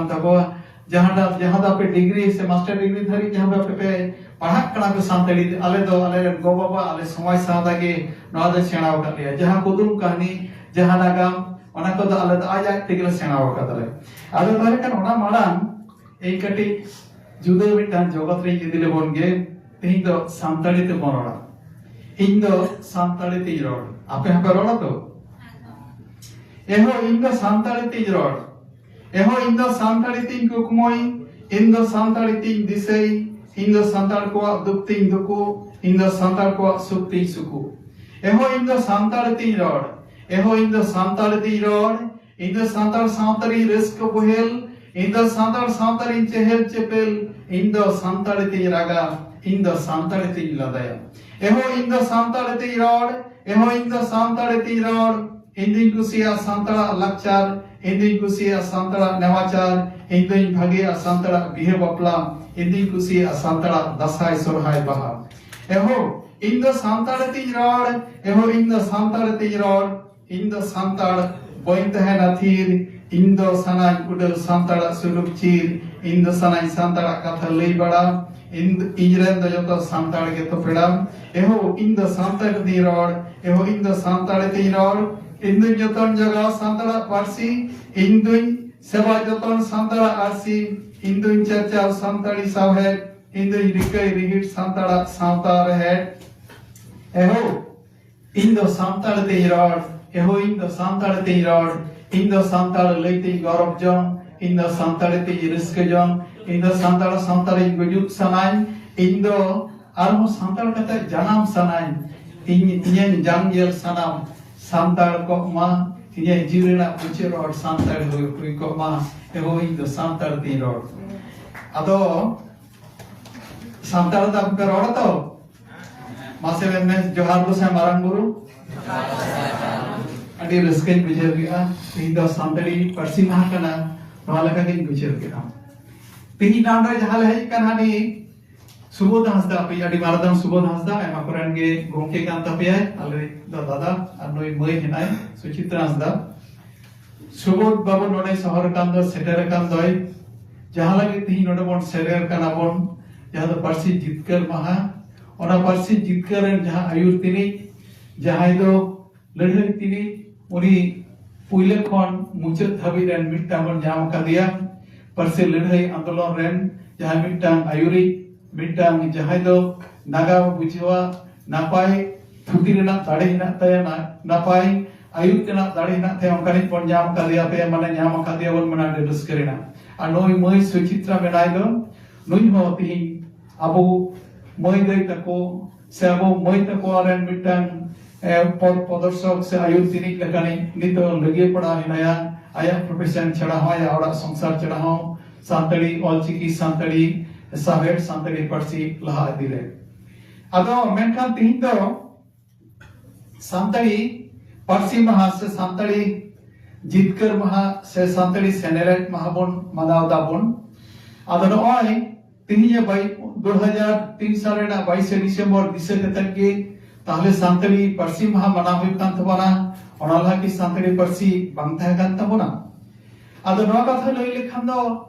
ᱛᱟᱠᱚᱣᱟ᱾ ᱡᱟᱦᱟᱸ ᱫᱚ, ᱡᱟᱦᱟᱸ ᱫᱚ ᱟᱯᱮ ᱰᱤᱜᱽᱨᱤ ᱥᱮ ᱢᱟᱥᱴᱟᱨ ᱰᱤᱜᱽᱨᱤ ᱫᱷᱟᱹᱨᱤᱡ ᱡᱟᱦᱟᱸ ᱫᱚ ᱟᱯᱮ ᱯᱮ ᱯᱟᱲᱦᱟᱜ ᱠᱟᱱᱟ ᱯᱮ ᱥᱟᱱᱛᱟᱲᱤ ᱛᱮ, ᱟᱞᱮ ᱫᱚ, ᱟᱞᱮ ᱨᱮᱱ ᱜᱚ ᱵᱟᱵᱟ, ᱟᱞᱮ ᱥᱚᱢᱟᱡᱽ ᱥᱟᱶᱛᱟ ᱜᱮ ᱱᱚᱣᱟ ᱫᱚ ᱥᱮᱬᱟ ᱟᱠᱟᱫ ᱞᱮᱭᱟ᱾ ᱡᱟᱦᱟᱸ ᱠᱩᱫᱩᱢ ᱠᱟᱹᱦᱱᱤ, ᱡᱟᱦᱟᱸ ᱱᱟᱜᱟᱢ, ᱚᱱᱟ ᱠᱚᱫᱚ ᱟᱞᱮ ᱫᱚ ᱟᱡ ᱟᱡ ᱛᱮᱜᱮ ᱞᱮ ᱥᱮᱬᱟ ᱟᱠᱟᱫᱟᱞᱮ᱾ ᱟᱫᱚ ᱛᱟᱦᱚᱞᱮ ᱠᱷᱟᱱ ᱚᱱᱟ ᱢᱟᱲᱟᱝ ᱤᱧ ᱠᱟᱹᱴᱤᱡ ᱡᱩᱫᱟᱹ ᱢᱤᱫᱴᱟᱝ ᱡᱚᱜᱚᱛ ᱨᱤᱧ ᱤᱫᱤ ᱞᱮᱵᱚᱱ ᱜᱮ᱾ ᱛᱮᱦᱮᱧ ᱫᱚ ᱥᱟᱱᱛᱟᱲᱤ ᱛᱮᱵᱚᱱ ᱨᱚᱲᱟ᱾ ᱤᱧ ᱫᱚ ᱥᱟᱱᱛᱟᱲᱤ ᱛᱤᱧ ᱨᱚᱲ, ᱟᱯᱮ ᱦᱚᱸᱯᱮ ᱨᱚᱲᱟ ᱛᱚ? ᱮᱦᱚ ᱤᱧ ᱫᱚ ᱥᱟᱱᱛᱟᱲᱤ ᱛᱤᱧ ᱨᱚᱲ, ᱮᱦᱚ ᱤᱧ ᱫᱚ ᱥᱟᱱᱛᱟᱲᱤ ᱛᱤᱧ ᱠᱩᱠᱢᱩᱭ, ᱤᱧ ᱫᱚ ᱥᱟᱱᱛᱟᱲᱤ ᱛᱤᱧ ᱫᱤᱥᱟᱹᱭ, ᱤᱧ ᱫᱚ ᱥᱟᱱᱛᱟᱲ ᱠᱚᱣᱟᱜ ᱫᱩᱠ ᱛᱤᱧ ᱫᱩᱠᱩ, ᱤᱧ ᱫᱚ ᱥᱟᱱᱛᱟᱲ ᱠᱚᱣᱟᱜ ᱥᱩᱠ ᱛᱤᱧ ᱥᱩᱠᱩ᱾ ᱮᱦᱚ ᱤᱧ ᱫᱚ ᱥᱟᱱᱛᱟᱲᱤ ᱛᱤᱧ ᱨᱚᱲ, ᱮᱦᱚ ᱤᱧ ᱫᱚ ᱥᱟᱱᱛᱟᱲᱤ ᱛᱤᱧ ᱨᱚᱲ, ᱤᱧ ᱫᱚ ᱥᱟᱱᱛᱟᱲ ᱥᱟᱶᱛᱟ ᱨᱤᱧ ᱨᱟᱹᱥᱠᱟᱹ ᱵᱚᱦᱮᱞ, ᱤᱧ ᱫᱚ ᱥᱟᱱᱛᱟᱲ ᱥᱟᱶᱛᱟ ᱨᱤᱧ ᱪᱮᱦᱮᱞ ᱪᱮᱯᱮᱞ, ᱤᱧ ᱫᱚ ᱥᱟᱱᱛᱟᱲᱤ ᱛᱤᱧ ᱨᱟᱜᱟ, ᱤᱧ ᱫᱚ ᱥᱟᱱᱛᱟᱲᱤ ᱛᱤᱧ ᱞᱟᱸᱫᱟᱭᱟ᱾ ᱮᱦᱚ ᱤᱧ ᱫᱚ ᱥᱟᱱᱛᱟᱲᱤ ᱛᱤᱧ ᱨᱚᱲ, ᱮᱦᱚ ᱤᱧ ᱫᱚ ᱥᱟᱱᱛᱟᱲᱤ ᱛᱤᱧ ᱨᱚᱲ, ᱤᱧ ᱫᱩᱧ ᱠᱩᱥᱤᱭᱟᱜᱼᱟ ᱥᱟᱱᱛᱟᱲᱟᱜ ᱞᱟᱠᱪᱟᱨ, ᱤᱧ ᱫᱩᱧ ᱠᱩᱥᱤᱭᱟᱜᱼᱟ ᱥᱟᱱᱛᱟᱲᱟᱜ ᱱᱮᱣᱟᱪᱟᱨ, ᱤᱧ ᱫᱩᱧ ᱵᱷᱟᱜᱮᱭᱟᱜᱼᱟ ᱥᱟᱱᱛᱟᱲᱟᱜ ᱵᱤᱦᱟᱹ ᱵᱟᱯᱞᱟ, ᱤᱧ ᱫᱩᱧ ᱠᱩᱥᱤᱭᱟᱜᱼᱟ ᱥᱟᱱᱛᱟᱲᱟᱜ ᱫᱟᱸᱥᱟᱭ ᱥᱚᱨᱦᱟᱭ ᱵᱟᱦᱟ᱾ ᱮᱦᱚ ᱤᱧ ᱫᱚ ᱥᱟᱱᱛᱟᱲᱤ ᱛᱤᱧ ᱨᱚᱲ, ᱮᱦᱚ ᱤᱧ ᱫᱚ ᱥᱟᱱᱛᱟᱲᱤ ᱛᱤᱧ ᱨᱚᱲ, ᱤᱧ ᱫᱚ ᱥᱟᱱᱛᱟᱲ ᱵᱟᱹᱧ ᱛᱟᱦᱮᱱᱟ ᱛᱷᱤᱨ, ᱤᱧ ᱫᱚ ᱥᱟᱱᱟᱧ ᱩᱰᱟᱹᱣ ᱥᱟᱱᱛᱟᱲᱟᱜ ᱥᱩᱞᱩᱠ ᱪᱤᱨ, ᱤᱧ ᱫᱚ ᱥᱟᱱᱟᱧ ᱥᱟᱱᱛᱟᱲᱟᱜ ᱠᱟᱛᱷᱟ ᱞᱟᱹᱭ ᱵᱟᱲᱟ, ᱤᱧ ᱫᱚ, ᱤᱧ ᱨᱮᱱ ᱫᱚ ᱡᱚᱛᱚ ᱥᱟᱱᱛᱟᱲ ᱜᱮᱛᱚ ᱯᱮᱲᱟ᱾ ᱮᱦᱳ ᱤᱧ ᱫᱚ ᱥᱟᱱᱛᱟᱲ ᱛᱤᱧ ᱨᱚᱲ, ᱮᱦᱳ ᱤᱧ ᱫᱚ ᱥᱟᱱᱛᱟᱲ ᱛᱤᱧ ᱨᱚᱲ, ᱤᱧ ᱫᱩᱧ ᱡᱚᱛᱚᱱ ᱡᱚᱜᱟᱣ ᱥᱟᱱᱛᱟᱲᱟᱜ ᱯᱟᱹᱨᱥᱤ, ᱤᱧ ᱫᱩᱧ ᱥᱮᱵᱟ ᱡᱚᱛᱚᱱ ᱥᱟᱱᱛᱟᱲᱟᱜ ᱟᱹᱨᱥᱤ, ᱤᱧ ᱫᱩᱧ ᱪᱟᱨᱪᱟᱣ ᱥᱟᱱᱛᱟᱲᱤ ᱥᱟᱶᱦᱮᱫ, ᱤᱧ ᱫᱩᱧ ᱨᱤᱠᱟᱹᱭ ᱨᱤᱦᱤᱴ ᱥᱟᱱᱛᱟᱲᱟᱜ ᱥᱟᱶᱛᱟ ᱨᱮᱦᱮᱫ᱾ ᱮᱦᱳ ᱤᱧ ᱫᱚ ᱥᱟᱱᱛᱟᱲ ᱛᱤᱧ ᱨᱚᱲ, ᱮᱦᱳ ᱤᱧ ᱫᱚ ᱥᱟᱱᱛᱟᱲ ᱛᱤᱧ ᱨᱚᱲ, ᱤᱧ ᱫᱚ ᱥᱟᱱᱛᱟᱲ ᱞᱟᱹᱭ ᱛᱤᱧ ᱜᱚᱨᱚᱵ ᱡᱚᱝ, ᱤᱧ ᱫᱚ ᱥᱟᱱᱛᱟᱲ ᱛᱤᱧ ᱨᱟᱹᱥᱠᱟᱹ ᱡᱚᱝ, ᱤᱧ ᱫᱚ ᱥᱟᱱᱛᱟᱲ ᱥᱟᱶᱛᱟ ᱨᱤᱧ ᱜᱩᱡᱩᱜ ᱥᱟᱱᱟᱧ, ᱤᱧ ᱫᱚ ᱟᱨᱦᱚᱸ ᱥᱟᱱᱛᱟᱲ ᱠᱟᱛᱮ ᱡᱟᱱᱟᱢ ᱥᱟᱱᱟᱧ, ᱤᱧ ᱤᱧᱟᱹᱝ ᱡᱟᱝ ᱧᱮᱞ ᱥᱟᱱᱟᱢ ᱥᱟᱱᱛᱟᱲ ᱠᱚᱜ ᱢᱟ, ᱤᱧᱟᱹᱜ ᱡᱤᱣᱤ ᱨᱮᱱᱟᱜ ᱢᱩᱪᱟᱹᱫ ᱨᱚᱲ ᱥᱟᱱᱛᱟᱲ ᱦᱩᱭ, ᱦᱩᱭ ᱠᱚᱜ ᱢᱟ, ᱮᱦᱳ ᱤᱧ ᱫᱚ ᱥᱟᱱᱛᱟᱲ ᱛᱤᱧ ᱨᱚᱲ᱾ ᱟᱫᱚ ᱥᱟᱱᱛᱟᱲ ᱫᱚ ᱟᱯᱮ ᱯᱮ ᱨᱚᱲ ᱛᱚ? ᱢᱟᱥᱮ ᱢᱮᱱ ᱢᱮ, ᱡᱚᱦᱟᱨ ᱜᱚᱸᱥᱟᱭ ᱢᱟᱨᱟᱝ ᱵᱩᱨᱩ᱾ ᱟᱹᱰᱤ ᱨᱟᱹᱥᱠᱟᱹᱧ ᱵᱩᱡᱷᱟᱹᱣ ᱠᱮᱫᱼᱟ, ᱛᱮᱦᱮᱧ ᱫᱚ ᱥᱟᱱᱛᱟᱲᱤ ᱯᱟᱹᱨᱥᱤ ᱢᱟᱦᱟ ᱠᱟᱱᱟ, ᱱᱚᱣᱟ ᱞᱮᱠᱟ ᱜᱤᱧ ᱵᱩᱡᱷᱟᱹᱣ ᱠᱮᱫᱼᱟ᱾ ᱛᱮᱦᱮᱧ ᱱᱚᱰᱮ ᱡᱟᱦᱟᱸ ᱞᱮ ᱦᱮᱡ ᱠᱟᱱᱟ, ᱦᱟᱹᱱᱤ ᱥᱩᱵᱳᱫᱷ ᱦᱟᱸᱥᱫᱟ, ᱟᱹᱰᱤ ᱢᱟᱨᱟᱝ ᱥᱩᱵᱳᱫᱷ ᱦᱟᱸᱥᱫᱟ, ᱟᱭᱢᱟ ᱠᱚᱨᱮᱱ ᱜᱮ ᱜᱚᱢᱠᱮ ᱠᱟᱱ ᱛᱟᱯᱮᱭᱟᱭ, ᱟᱞᱮ ᱫᱚ ᱫᱟᱫᱟ, ᱟᱨ ᱱᱩᱭ ᱢᱟᱹᱭ ᱦᱮᱱᱟᱭ, ᱥᱩᱪᱤᱛᱨᱟ ᱦᱟᱸᱥᱫᱟ᱾ ᱥᱩᱵᱳᱫᱷ ᱵᱟᱹᱵᱩ ᱱᱚᱰᱮ ᱥᱚᱦᱚᱨ ᱟᱠᱟᱱ ᱫᱚ, ᱥᱮᱴᱮᱨ ᱟᱠᱟᱱ ᱫᱚᱭ, ᱡᱟᱦᱟᱸ ᱞᱟᱹᱜᱤᱫ ᱛᱮᱦᱮᱧ ᱱᱚᱰᱮ ᱵᱚᱱ ᱥᱮᱴᱮᱨ ᱠᱟᱱᱟ ᱵᱚᱱ, ᱡᱟᱦᱟᱸ ᱫᱚ ᱯᱟᱹᱨᱥᱤ ᱡᱤᱛᱠᱟᱹᱨ ᱢᱟᱦᱟ, ᱚᱱᱟ ᱯᱟᱹᱨᱥᱤ ᱡᱤᱛᱠᱟᱹᱨ ᱨᱮᱱ ᱡᱟᱦᱟᱸ ᱟᱹᱭᱩᱨ ᱛᱤᱱᱤᱡ, ᱡᱟᱦᱟᱸᱭ ᱫᱚ ᱞᱟᱹᱲᱦᱟᱹᱭ ᱛᱤᱱᱤᱡ, ᱩᱱᱤ ᱯᱩᱭᱞᱟᱹ ᱠᱷᱚᱱ ᱢᱩᱪᱟᱹᱫ ᱫᱷᱟᱹᱵᱤᱡ ᱨᱮᱱ ᱢᱤᱫᱴᱟᱝ ᱵᱚᱱ ᱧᱟᱢ ᱟᱠᱟᱫᱮᱭᱟ᱾ ᱯᱟᱹᱨᱥᱤ ᱞᱟᱹᱲᱦᱟᱹᱭ ᱟᱱᱫᱳᱞᱚᱱ ᱨᱮᱱ ᱡᱟᱦᱟᱸᱭ ᱢᱤᱫᱴᱟᱝ ᱟᱹᱭᱩᱨᱤᱡ, ᱢᱤᱫᱴᱟᱝ ᱡᱟᱦᱟᱸᱭ ᱫᱚ ᱱᱟᱜᱟᱢ ᱵᱩᱡᱷᱟᱹᱣᱟ, ᱱᱟᱯᱟᱭ ᱛᱷᱩᱛᱤ ᱨᱮᱱᱟᱜ ᱫᱟᱲᱮ ᱦᱮᱱᱟᱜ ᱛᱟᱭᱟ, ᱱᱟ-, ᱱᱟᱯᱟᱭ ᱟᱹᱭᱩᱨ ᱨᱮᱱᱟᱜ ᱫᱟᱲᱮ ᱦᱮᱱᱟᱜ ᱛᱟᱭᱟ, ᱚᱱᱠᱟᱱᱤᱡ ᱵᱚᱱ ᱧᱟᱢ ᱟᱠᱟᱫᱮᱭᱟ, ᱯᱮ ᱢᱟᱱᱮ ᱧᱟᱢ ᱟᱠᱟᱫᱮᱭᱟ ᱵᱚᱱ, ᱢᱟᱱᱮ ᱟᱹᱰᱤ ᱨᱟᱹᱥᱠᱟᱹ ᱨᱮᱱᱟᱜ᱾ ᱟᱨ ᱱᱩᱭ ᱢᱟᱹᱭ ᱥᱩᱪᱤᱛᱨᱟ ᱢᱮᱱᱟᱭ ᱫᱚ, ᱱᱩᱭ ᱦᱚᱸ ᱛᱤᱦᱤᱧ ᱟᱵᱚ ᱢᱟᱹᱭ ᱫᱟᱹᱭ ᱛᱟᱠᱚ ᱥᱮ ᱟᱵᱚ ᱢᱟᱹᱭ ᱛᱟᱠᱚ ᱨᱮᱱ ᱢᱤᱫᱴᱟᱝ, ᱮ, ᱯᱚᱫ ᱯᱨᱚᱫᱚᱨᱥᱚᱠ ᱥᱮ ᱟᱹᱭᱩᱨ ᱛᱤᱱᱤᱡ ᱞᱮᱠᱟᱱᱤᱡ ᱱᱤᱛᱚᱜ ᱞᱟᱹᱜᱤᱭᱟᱹ ᱯᱟᱲᱟᱣ ᱦᱮᱱᱟᱭᱟ᱾ ᱟᱭᱟᱜ ᱯᱨᱚᱯᱷᱮᱥᱚᱱ ᱪᱷᱟᱲᱟ ᱦᱚᱸ, ᱟᱭᱟᱜ ᱚᱲᱟᱜ ᱥᱚᱝᱥᱟᱨ ᱪᱷᱟᱲᱟ ᱦᱚᱸ ᱥᱟᱱᱛᱟᱲᱤ ᱚᱞᱪᱤᱠᱤ, ᱥᱟᱱᱛᱟᱲᱤ ᱥᱟᱶᱦᱮᱫ, ᱥᱟᱱᱛᱟᱲᱤ ᱯᱟᱹᱨᱥᱤ ᱞᱟᱦᱟ ᱤᱫᱤ ᱨᱮ᱾ ᱟᱫᱚ ᱢᱮᱱᱠᱷᱟᱱ ᱛᱤᱦᱤᱧ ᱫᱚ ᱥᱟᱱᱛᱟᱲᱤ ᱯᱟᱹᱨᱥᱤ ᱢᱟᱦᱟ ᱥᱮ ᱥᱟᱱᱛᱟᱲᱤ ᱡᱤᱛᱠᱟᱹᱨ ᱢᱟᱦᱟ ᱥᱮ ᱥᱟᱱᱛᱟᱲᱤ ᱥᱮᱱᱮᱞᱮᱫ ᱢᱟᱦᱟ ᱵᱚᱱ ᱢᱟᱱᱟᱣ ᱫᱟᱵᱚᱱ᱾ ᱟᱫᱚ ᱱᱚᱜᱼᱚᱭ ᱛᱤᱦᱤᱧ ᱵᱟᱭ-, ᱫᱩ ᱦᱟᱡᱟᱨ ᱛᱤᱱ ᱥᱟᱞ ᱨᱮᱱᱟᱜ ᱵᱟᱭᱤᱥᱮ ᱰᱤᱥᱮᱢᱵᱚᱨ ᱫᱤᱥᱟᱹ ᱠᱟᱛᱮᱫ ᱜᱮ ᱛᱟᱦᱞᱮ ᱥᱟᱱᱛᱟᱲᱤ ᱯᱟᱹᱨᱥᱤ ᱢᱟᱦᱟ ᱢᱟᱱᱟᱣ ᱦᱩᱭᱩᱜ ᱠᱟᱱ ᱛᱟᱵᱚᱱᱟ᱾ ᱚᱱᱟ ᱞᱟᱦᱟ ᱠᱤ ᱥᱟᱱᱛᱟᱲᱤ ᱯᱟᱹᱨᱥᱤ ᱵᱟᱝ ᱛᱟᱦᱮᱸ ᱠᱟᱱ ᱛᱟᱵᱚᱱᱟ? ᱟᱫᱚ ᱱᱚᱣᱟ ᱠᱟᱛᱷᱟ ᱞᱟᱹᱭ ᱞᱮᱠᱷᱟᱱ ᱫᱚ,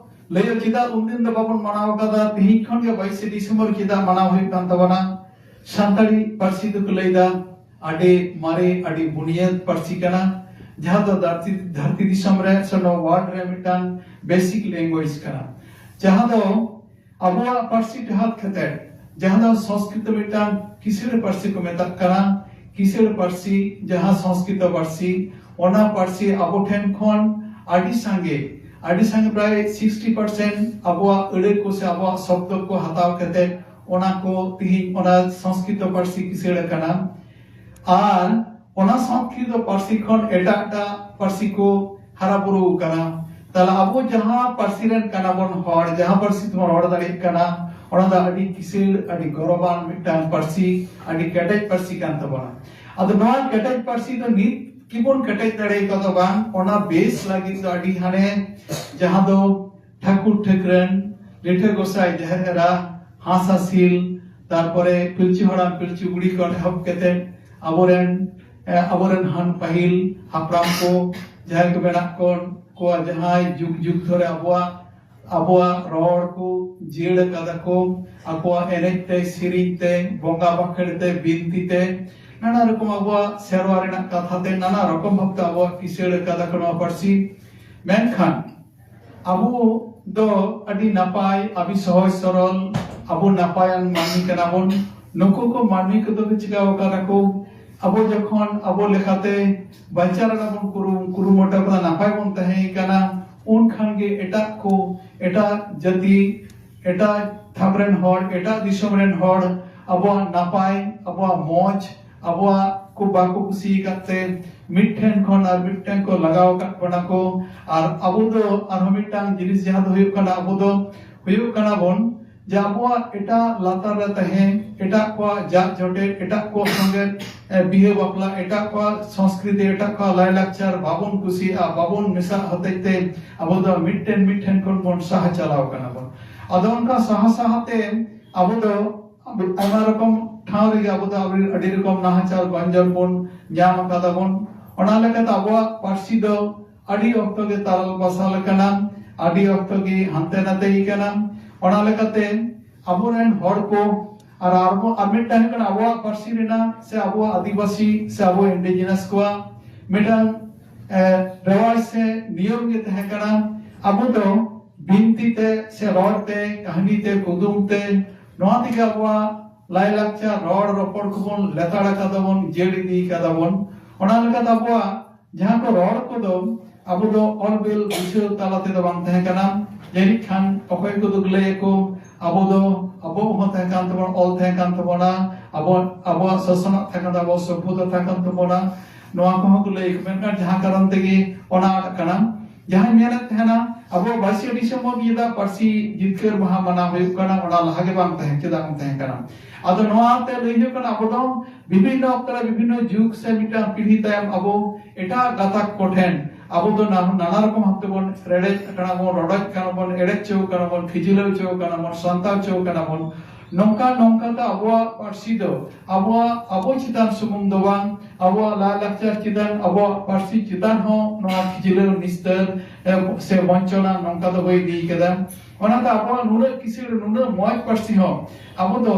ᱞᱟᱹᱭᱚᱜ ᱪᱮᱫᱟᱜ ᱩᱱᱫᱤᱱ ᱫᱚ ᱵᱟᱵᱚᱱ ᱢᱟᱱᱟᱣ ᱠᱟᱫᱟ, ᱛᱤᱦᱤᱧ ᱠᱷᱚᱱ ᱜᱮ ᱵᱟᱭᱤᱥᱮ ᱰᱤᱥᱮᱢᱵᱚᱨ ᱪᱮᱫᱟᱜ ᱢᱟᱱᱟᱣ ᱦᱩᱭᱩᱜ ᱠᱟᱱ ᱛᱟᱵᱚᱱᱟ? ᱥᱟᱱᱛᱟᱲᱤ ᱯᱟᱹᱨᱥᱤ ᱫᱚᱠᱚ ᱞᱟᱹᱭᱫᱟ ᱟᱹᱰᱤ ᱢᱟᱨᱮ, ᱟᱹᱰᱤ ᱵᱩᱱᱤᱭᱟᱹᱫ ᱯᱟᱹᱨᱥᱤ ᱠᱟᱱᱟ, ᱡᱟᱦᱟᱸ ᱫᱚ ᱫᱷᱟᱹᱨᱛᱤ, ᱫᱷᱟᱹᱨᱛᱤ ᱫᱤᱥᱚᱢ ᱨᱮ ᱥᱮ ᱱᱚᱣᱟ ᱣᱟᱨᱞᱰ ᱨᱮ ᱢᱤᱫᱴᱟᱝ ᱵᱮᱥᱤᱠ ᱞᱮᱝᱜᱩᱭᱮᱡᱽ ᱠᱟᱱᱟ, ᱡᱟᱦᱟᱸ ᱫᱚ ᱟᱵᱚᱣᱟᱜ ᱯᱟᱹᱨᱥᱤ ᱴᱮᱦᱟᱴ ᱠᱟᱛᱮ, ᱡᱟᱦᱟᱸ ᱫᱚ ᱥᱚᱝᱥᱠᱨᱤᱛ ᱢᱤᱫᱴᱟᱝ ᱠᱤᱥᱟᱹᱬ ᱯᱟᱹᱨᱥᱤ ᱠᱚ ᱢᱮᱛᱟᱜ ᱠᱟᱱᱟ, ᱠᱤᱥᱟᱹᱬ ᱯᱟᱹᱨᱥᱤ, ᱡᱟᱦᱟᱸ ᱥᱚᱝᱥᱠᱨᱤᱛ ᱯᱟᱹᱨᱥᱤ, ᱚᱱᱟ ᱯᱟᱹᱨᱥᱤ ᱟᱵᱚ ᱴᱷᱮᱱ ᱠᱷᱚᱱ ᱟᱹᱰᱤ ᱥᱟᱸᱜᱮ, ᱟᱹᱰᱤ ᱥᱟᱸᱜᱮ, ᱯᱨᱟᱭ ᱥᱤᱠᱥᱴᱤ ᱯᱟᱨᱥᱮᱱᱴ ᱟᱵᱚᱣᱟᱜ ᱟᱹᱲᱟᱹ ᱠᱚ ᱥᱮ ᱟᱵᱚᱣᱟᱜ ᱥᱚᱵᱫᱚ ᱠᱚ ᱦᱟᱛᱟᱣ ᱠᱟᱛᱮ, ᱚᱱᱟ ᱠᱚ ᱛᱤᱦᱤᱧ ᱚᱱᱟ ᱥᱚᱝᱥᱠᱨᱤᱛ ᱯᱟᱹᱨᱥᱤ ᱠᱤᱥᱟᱹᱬ ᱟᱠᱟᱱᱟ᱾ ᱟᱨ ᱚᱱᱟ ᱥᱚᱝᱥᱠᱨᱤᱛ ᱯᱟᱹᱨᱥᱤ ᱠᱷᱚᱱ ᱮᱴᱟᱜ ᱮᱴᱟᱜ ᱯᱟᱹᱨᱥᱤ ᱠᱚ ᱦᱟᱨᱟ ᱵᱩᱨᱩ ᱟᱠᱟᱱᱟ᱾ ᱛᱟᱦᱞᱮ ᱟᱵᱚ ᱡᱟᱦᱟᱸ ᱯᱟᱹᱨᱥᱤ ᱨᱮᱱ ᱠᱟᱱᱟ ᱵᱚᱱ ᱦᱚᱲ, ᱡᱟᱦᱟᱸ ᱯᱟᱹᱨᱥᱤ ᱛᱮᱵᱚᱱ ᱨᱚᱲ ᱫᱟᱲᱮᱭᱟᱜ ᱠᱟᱱᱟ, ᱚᱱᱟ ᱫᱚ ᱟᱹᱰᱤ ᱠᱤᱥᱟᱹᱬ, ᱟᱹᱰᱤ ᱜᱚᱨᱚᱵᱟᱱ ᱢᱤᱫᱴᱟᱝ ᱯᱟᱹᱨᱥᱤ, ᱟᱹᱰᱤ ᱠᱮᱴᱮᱡ ᱯᱟᱹᱨᱥᱤ ᱠᱟᱱ ᱛᱟᱵᱚᱱᱟ᱾ ᱟᱫᱚ ᱱᱚᱣᱟ ᱠᱮᱴᱮᱡ ᱯᱟᱹᱨᱥᱤ ᱫᱚ ᱱᱤᱛ ᱜᱮᱵᱚᱱ ᱠᱮᱴᱮᱡ ᱫᱟᱲᱮ ᱠᱟᱫᱟ ᱵᱟᱝ, ᱚᱱᱟ ᱵᱮᱥ ᱞᱟᱹᱜᱤᱫ ᱫᱚ ᱟᱹᱰᱤ ᱦᱟᱱᱮ ᱡᱟᱦᱟᱸ ᱫᱚ ᱴᱷᱟᱹᱠᱩᱨ ᱴᱷᱟᱹᱠᱨᱟᱹᱱ, ᱞᱤᱴᱷᱟᱹ ᱜᱚᱸᱥᱟᱭ ᱡᱟᱦᱮᱨ ᱮᱨᱟ, ᱦᱟᱸᱥ ᱦᱟᱸᱥᱤᱞ, ᱛᱟᱨᱯᱚᱨᱮ ᱯᱤᱞᱪᱩ ᱦᱟᱲᱟᱢ ᱯᱤᱞᱪᱩ ᱵᱩᱲᱦᱤ ᱠᱷᱚᱱ ᱮᱦᱚᱵ ᱠᱟᱛᱮ ᱟᱵᱚᱨᱮᱱ, ᱮ, ᱟᱵᱚᱨᱮᱱ ᱦᱟᱱ ᱯᱟᱹᱦᱤᱞ ᱦᱟᱯᱲᱟᱢ ᱠᱚ ᱡᱟᱦᱟᱸᱭ ᱠᱚ ᱢᱮᱱᱟᱜ ᱠᱚ, ᱠᱚᱣᱟ, ᱡᱟᱦᱟᱸᱭ ᱡᱩᱜᱽ ᱡᱩᱜᱽ ᱫᱷᱚᱨᱮ ᱟᱵᱚᱣᱟᱜ, ᱟᱵᱚᱣᱟᱜ ᱨᱚᱲ ᱠᱚ ᱡᱤᱭᱟᱹᱲ ᱟᱠᱟᱫᱟ ᱠᱚ, ᱟᱠᱚᱣᱟᱜ ᱮᱱᱮᱡ ᱛᱮ, ᱥᱮᱨᱮᱧ ᱛᱮ, ᱵᱚᱸᱜᱟ ᱵᱟᱠᱷᱮᱲ ᱛᱮ, ᱵᱤᱱᱛᱤ ᱛᱮ, ᱱᱟᱱᱟ ᱨᱚᱠᱚᱢ ᱟᱵᱚᱣᱟᱜ ᱥᱮᱨᱣᱟ ᱨᱮᱱᱟᱜ ᱠᱟᱛᱷᱟ ᱛᱮ ᱱᱟᱱᱟ ᱨᱚᱠᱚᱢ ᱵᱷᱟᱵᱛᱮ ᱟᱵᱚᱣᱟᱜ ᱠᱤᱥᱟᱹᱬ ᱟᱠᱟᱫᱟ ᱠᱚ ᱱᱚᱣᱟ ᱯᱟᱹᱨᱥᱤ᱾ ᱢᱮᱱᱠᱷᱟᱱ ᱟᱵᱚ ᱫᱚ ᱟᱹᱰᱤ ᱱᱟᱯᱟᱭ, ᱟᱹᱰᱤ ᱥᱚᱦᱚᱡ ᱥᱚᱨᱚᱞ, ᱟᱵᱚ ᱱᱟᱯᱟᱭᱟᱱ ᱢᱟᱹᱱᱢᱤ ᱠᱟᱱᱟ ᱵᱚᱱ᱾ ᱱᱩᱠᱩ ᱠᱚ ᱢᱟᱹᱱᱢᱤ ᱠᱚᱫᱚ ᱠᱚ ᱪᱤᱠᱟᱹ ᱟᱠᱟᱫᱟ ᱠᱚ? ᱟᱵᱚ ᱡᱚᱠᱷᱚᱱ ᱟᱵᱚ ᱞᱮᱠᱟᱛᱮ ᱵᱟᱧᱪᱟᱣ ᱨᱮᱱᱟᱜ ᱵᱚᱱ ᱠᱩᱨᱩ-, ᱠᱩᱨᱩᱢᱩᱴᱩ ᱠᱟᱫᱟ, ᱱᱟᱯᱟᱭ ᱵᱚᱱ ᱛᱟᱦᱮᱸ ᱠᱟᱱᱟ, ᱩᱱ ᱠᱷᱟᱱ ᱜᱮ ᱮᱴᱟᱜ ᱠᱚ, ᱮᱴᱟᱜ ᱡᱟᱹᱛᱤ, ᱮᱴᱟᱜ ᱛᱷᱟᱢ ᱨᱮᱱ ᱦᱚᱲ, ᱮᱴᱟᱜ ᱫᱤᱥᱚᱢ ᱨᱮᱱ ᱦᱚᱲ ᱟᱵᱚᱣᱟᱜ ᱱᱟᱯᱟᱭ, ᱟᱵᱚᱣᱟᱜ ᱢᱚᱡᱽ, ᱟᱵᱚᱣᱟᱜ ᱠᱚ ᱵᱟᱠᱚ ᱠᱩᱥᱤ ᱟᱠᱟᱫ ᱛᱮ ᱢᱤᱫᱴᱷᱮᱱ ᱠᱷᱚᱱ ᱟᱨ ᱢᱤᱫᱴᱷᱮᱱ ᱠᱚ ᱞᱟᱜᱟᱣ ᱟᱠᱟᱫ ᱵᱚᱱᱟ ᱠᱚ᱾ ᱟᱨ ᱟᱵᱚ ᱫᱚ ᱟᱨᱦᱚᱸ ᱢᱤᱫᱴᱟᱝ ᱡᱤᱱᱤᱥ ᱡᱟᱦᱟᱸ ᱫᱚ ᱦᱩᱭᱩᱜ ᱠᱟᱱᱟ, ᱟᱵᱚ ᱫᱚ ᱦᱩᱭᱩᱜ ᱠᱟᱱᱟ ᱵᱚᱱ ᱡᱮ ᱟᱵᱚᱣᱟᱜ ᱮᱴᱟᱜ ᱞᱟᱛᱟᱨ ᱨᱮ ᱛᱟᱦᱮᱸ, ᱮᱴᱟᱜ ᱠᱚᱣᱟᱜ ᱡᱟᱜ ᱡᱚᱴᱮᱫ, ᱮᱴᱟᱜ ᱠᱚᱣᱟᱜ ᱥᱚᱸᱜᱮ, ᱮ, ᱵᱤᱦᱟᱹ ᱵᱟᱯᱞᱟ, ᱮᱴᱟᱜ ᱠᱚᱣᱟᱜ ᱥᱚᱝᱥᱠᱨᱤᱛᱤ, ᱮᱴᱟᱜ ᱠᱚᱣᱟᱜ ᱞᱟᱭᱞᱟᱠᱪᱟᱨ ᱵᱟᱵᱚᱱ ᱠᱩᱥᱤᱭᱟᱜᱼᱟ, ᱵᱟᱵᱚᱱ ᱢᱮᱥᱟᱜ ᱦᱚᱛᱮᱡ ᱛᱮ ᱟᱵᱚ ᱫᱚ ᱢᱤᱫᱴᱮᱱ ᱢᱤᱫᱴᱷᱮᱱ ᱠᱷᱚᱱ ᱵᱚᱱ ᱥᱟᱦᱟ ᱪᱟᱞᱟᱣ ᱠᱟᱱᱟ ᱵᱚᱱ᱾ ᱟᱫᱚ ᱚᱱᱠᱟ ᱥᱟᱦᱟ ᱥᱟᱦᱟ ᱛᱮ ᱟᱵᱚ ᱫᱚ ᱟᱭᱢᱟ ᱨᱚᱠᱚᱢ ᱴᱷᱟᱶ ᱨᱮᱜᱮ ᱟᱵᱚ ᱫᱚ ᱟᱹᱰᱤ, ᱟᱹᱰᱤ ᱨᱚᱠᱚᱢ ᱱᱟᱦᱟᱪᱟᱨ ᱜᱚᱧᱡᱚᱱ ᱵᱚᱱ ᱧᱟᱢ ᱟᱠᱟᱫᱟ ᱵᱚᱱ᱾ ᱚᱱᱟ ᱞᱮᱠᱟᱛᱮ ᱟᱵᱚᱣᱟᱜ ᱯᱟᱹᱨᱥᱤ ᱫᱚ ᱟᱹᱰᱤ ᱚᱠᱛᱚ ᱜᱮ ᱛᱟᱞᱟᱞ ᱵᱟᱥᱟᱞ ᱟᱠᱟᱱᱟ, ᱟᱹᱰᱤ ᱚᱠᱛᱚ ᱜᱮ ᱦᱟᱱᱛᱮ ᱱᱟᱛᱮ ᱟᱠᱟᱱᱟ᱾ ᱚᱱᱟ ᱞᱮᱠᱟᱛᱮ ᱟᱵᱚᱨᱮᱱ ᱦᱚᱲ ᱠᱚ ᱟᱨ, ᱟᱨ, ᱟᱨ ᱢᱤᱫᱴᱟᱝ ᱦᱩᱭᱩᱜ ᱠᱟᱱᱟ ᱟᱵᱚᱣᱟᱜ ᱯᱟᱹᱨᱥᱤ ᱨᱮᱱᱟᱜ ᱥᱮ ᱟᱵᱚᱣᱟᱜ ᱟᱹᱫᱤᱵᱟᱹᱥᱤ ᱥᱮ ᱟᱵᱚ indigenous ᱠᱚᱣᱟᱜ ᱢᱤᱫᱴᱟᱝ, ᱮ, ᱨᱮᱣᱟᱡᱽ ᱥᱮ ᱱᱤᱭᱚᱢ ᱜᱮ ᱛᱟᱦᱮᱸ ᱠᱟᱱᱟ᱾ ᱟᱵᱚ ᱫᱚ ᱵᱤᱱᱛᱤ ᱛᱮ ᱥᱮ ᱨᱚᱲ ᱛᱮ, ᱠᱟᱹᱦᱱᱤ ᱛᱮ, ᱠᱩᱫᱩᱢ ᱛᱮ, ᱱᱚᱣᱟ ᱛᱮᱜᱮ ᱟᱵᱚᱣᱟᱜ ᱞᱟᱭᱞᱟᱠᱪᱟᱨ, ᱨᱚᱲ ᱨᱚᱯᱚᱲ ᱠᱚᱵᱚᱱ ᱞᱮᱛᱟᱲ ᱟᱠᱟᱫᱟ ᱵᱚᱱ, ᱡᱤᱭᱟᱹᱲ ᱤᱫᱤ ᱟᱠᱟᱫᱟ ᱵᱚᱱ᱾ ᱚᱱᱟ ᱞᱮᱠᱟᱛᱮ ᱟᱵᱚᱣᱟᱜ ᱡᱟᱦᱟᱸ ᱠᱚ ᱨᱚᱲ ᱠᱚᱫᱚ ᱟᱵᱚ ᱫᱚ ᱚᱞ ᱵᱤᱞ ᱵᱩᱡᱷᱟᱹᱣ ᱛᱟᱞᱟ ᱛᱮᱫᱚ ᱵᱟᱝ ᱛᱟᱦᱮᱸ ᱠᱟᱱᱟ᱾ ᱡᱟᱹᱱᱤᱡ ᱠᱷᱟᱱ ᱚᱠᱚᱭ ᱠᱚᱫᱚ ᱞᱟᱹᱭ ᱟᱠᱚ, ᱟᱵᱚ ᱫᱚ, ᱟᱵᱚ ᱦᱚᱸ ᱛᱟᱦᱮᱸ ᱠᱟᱱ ᱛᱟᱵᱚᱱᱟ, ᱚᱞ ᱛᱟᱦᱮᱸ ᱠᱟᱱ ᱛᱟᱵᱚᱱᱟ, ᱟᱵᱚ, ᱟᱵᱚᱣᱟᱜ ᱥᱟᱥᱚᱱᱟᱜ ᱛᱟᱦᱮᱸ ᱠᱟᱱ ᱛᱟᱵᱚᱱᱟ, ᱟᱵᱚᱣᱟᱜ ᱥᱚᱵᱷᱚᱛᱟ ᱛᱟᱦᱮᱸ ᱠᱟᱱ ᱛᱟᱵᱚᱱᱟ, ᱱᱚᱣᱟ ᱠᱚᱦᱚᱸ ᱠᱚ ᱞᱟᱹᱭ ᱟᱠᱚ᱾ ᱢᱮᱱᱠᱷᱟᱱ ᱡᱟᱦᱟᱸ ᱠᱟᱨᱚᱱ ᱛᱮᱜᱮ ᱚᱱᱟ ᱟᱫ ᱠᱟᱱᱟ, ᱡᱟᱦᱟᱸᱧ ᱢᱮᱱᱮᱫ ᱛᱟᱦᱮᱱᱟ, ᱟᱵᱚ ᱵᱟᱭᱤᱥᱮ ᱰᱤᱥᱮᱢᱵᱚᱨ ᱧᱤᱫᱟᱹ ᱯᱟᱹᱨᱥᱤ ᱡᱤᱛᱠᱟᱹᱨ ᱢᱟᱦᱟ ᱢᱟᱱᱟᱣ ᱦᱩᱭᱩᱜ ᱠᱟᱱᱟ, ᱚᱱᱟ ᱞᱟᱦᱟ ᱜᱮ ᱵᱟᱝ ᱛᱟᱦᱮᱸ, ᱪᱮᱫᱟᱜ ᱵᱟᱝ ᱛᱟᱦᱮᱸ ᱠᱟᱱᱟ? ᱟᱫᱚ ᱱᱚᱣᱟ ᱛᱮ ᱞᱟᱹᱭ ᱦᱩᱭᱩᱜ ᱠᱟᱱᱟ, ᱟᱵᱚ ᱫᱚ ᱵᱤᱵᱷᱤᱱᱱᱚ ᱚᱠᱛᱚ ᱨᱮ ᱵᱤᱵᱷᱤᱱᱱᱚ ᱡᱩᱜᱽ ᱥᱮ ᱢᱤᱫᱴᱟᱝ ᱯᱤᱲᱦᱤ ᱛᱟᱭᱚᱢ ᱟᱵᱚ ᱮᱴᱟᱜ ᱜᱟᱛᱟᱠ ᱠᱚᱴᱷᱮᱱ ᱟᱵᱚ ᱫᱚ ᱱᱟ-, ᱱᱟᱱᱟ ᱨᱚᱠᱚᱢ ᱵᱷᱟᱵ ᱛᱮᱵᱚᱱ ᱨᱮᱰᱮᱡ ᱠᱟᱱᱟ ᱵᱚᱱ, ᱨᱚᱰᱚᱡ ᱠᱟᱱᱟ ᱵᱚᱱ, ᱮᱲᱮ ᱦᱚᱪᱚ ᱠᱟᱱᱟ ᱵᱚᱱ, ᱠᱷᱤᱡᱤᱞᱟᱹᱣ ᱦᱚᱪᱚ ᱠᱟᱱᱟ ᱵᱚᱱ, ᱥᱟᱱᱛᱟᱣ ᱦᱚᱪᱚ ᱠᱟᱱᱟ ᱵᱚᱱ᱾ ᱱᱚᱝᱠᱟ ᱱᱚᱝᱠᱟ ᱛᱮ ᱟᱵᱚᱣᱟᱜ ᱯᱟᱹᱨᱥᱤ ᱫᱚ ᱟᱵᱚᱣᱟᱜ, ᱟᱵᱚ ᱪᱮᱛᱟᱱ ᱥᱩᱢᱩᱝ ᱫᱚ ᱵᱟᱝ, ᱟᱵᱚᱣᱟᱜ ᱞᱟᱭᱞᱟᱠᱪᱟᱨ ᱪᱮᱛᱟᱱ, ᱟᱵᱚᱣᱟᱜ ᱯᱟᱹᱨᱥᱤ ᱪᱮᱛᱟᱱ ᱦᱚᱸ ᱱᱚᱣᱟ ᱠᱷᱤᱡᱤᱞᱟᱹᱣ ᱱᱤᱥᱛᱟᱹᱨ, ᱮ, ᱥᱮ ᱵᱚᱧᱪᱚᱱᱟ ᱱᱚᱝᱠᱟ ᱫᱚ ᱦᱩᱭ ᱤᱫᱤ ᱠᱟᱫᱟ᱾ ᱚᱱᱟᱛᱮ ᱟᱵᱚᱣᱟᱜ ᱱᱩᱱᱟᱹᱜ ᱠᱤᱥᱟᱹᱬ, ᱱᱩᱱᱟᱹᱜ ᱢᱚᱡᱽ ᱯᱟᱹᱨᱥᱤ ᱦᱚᱸ ᱟᱵᱚ ᱫᱚ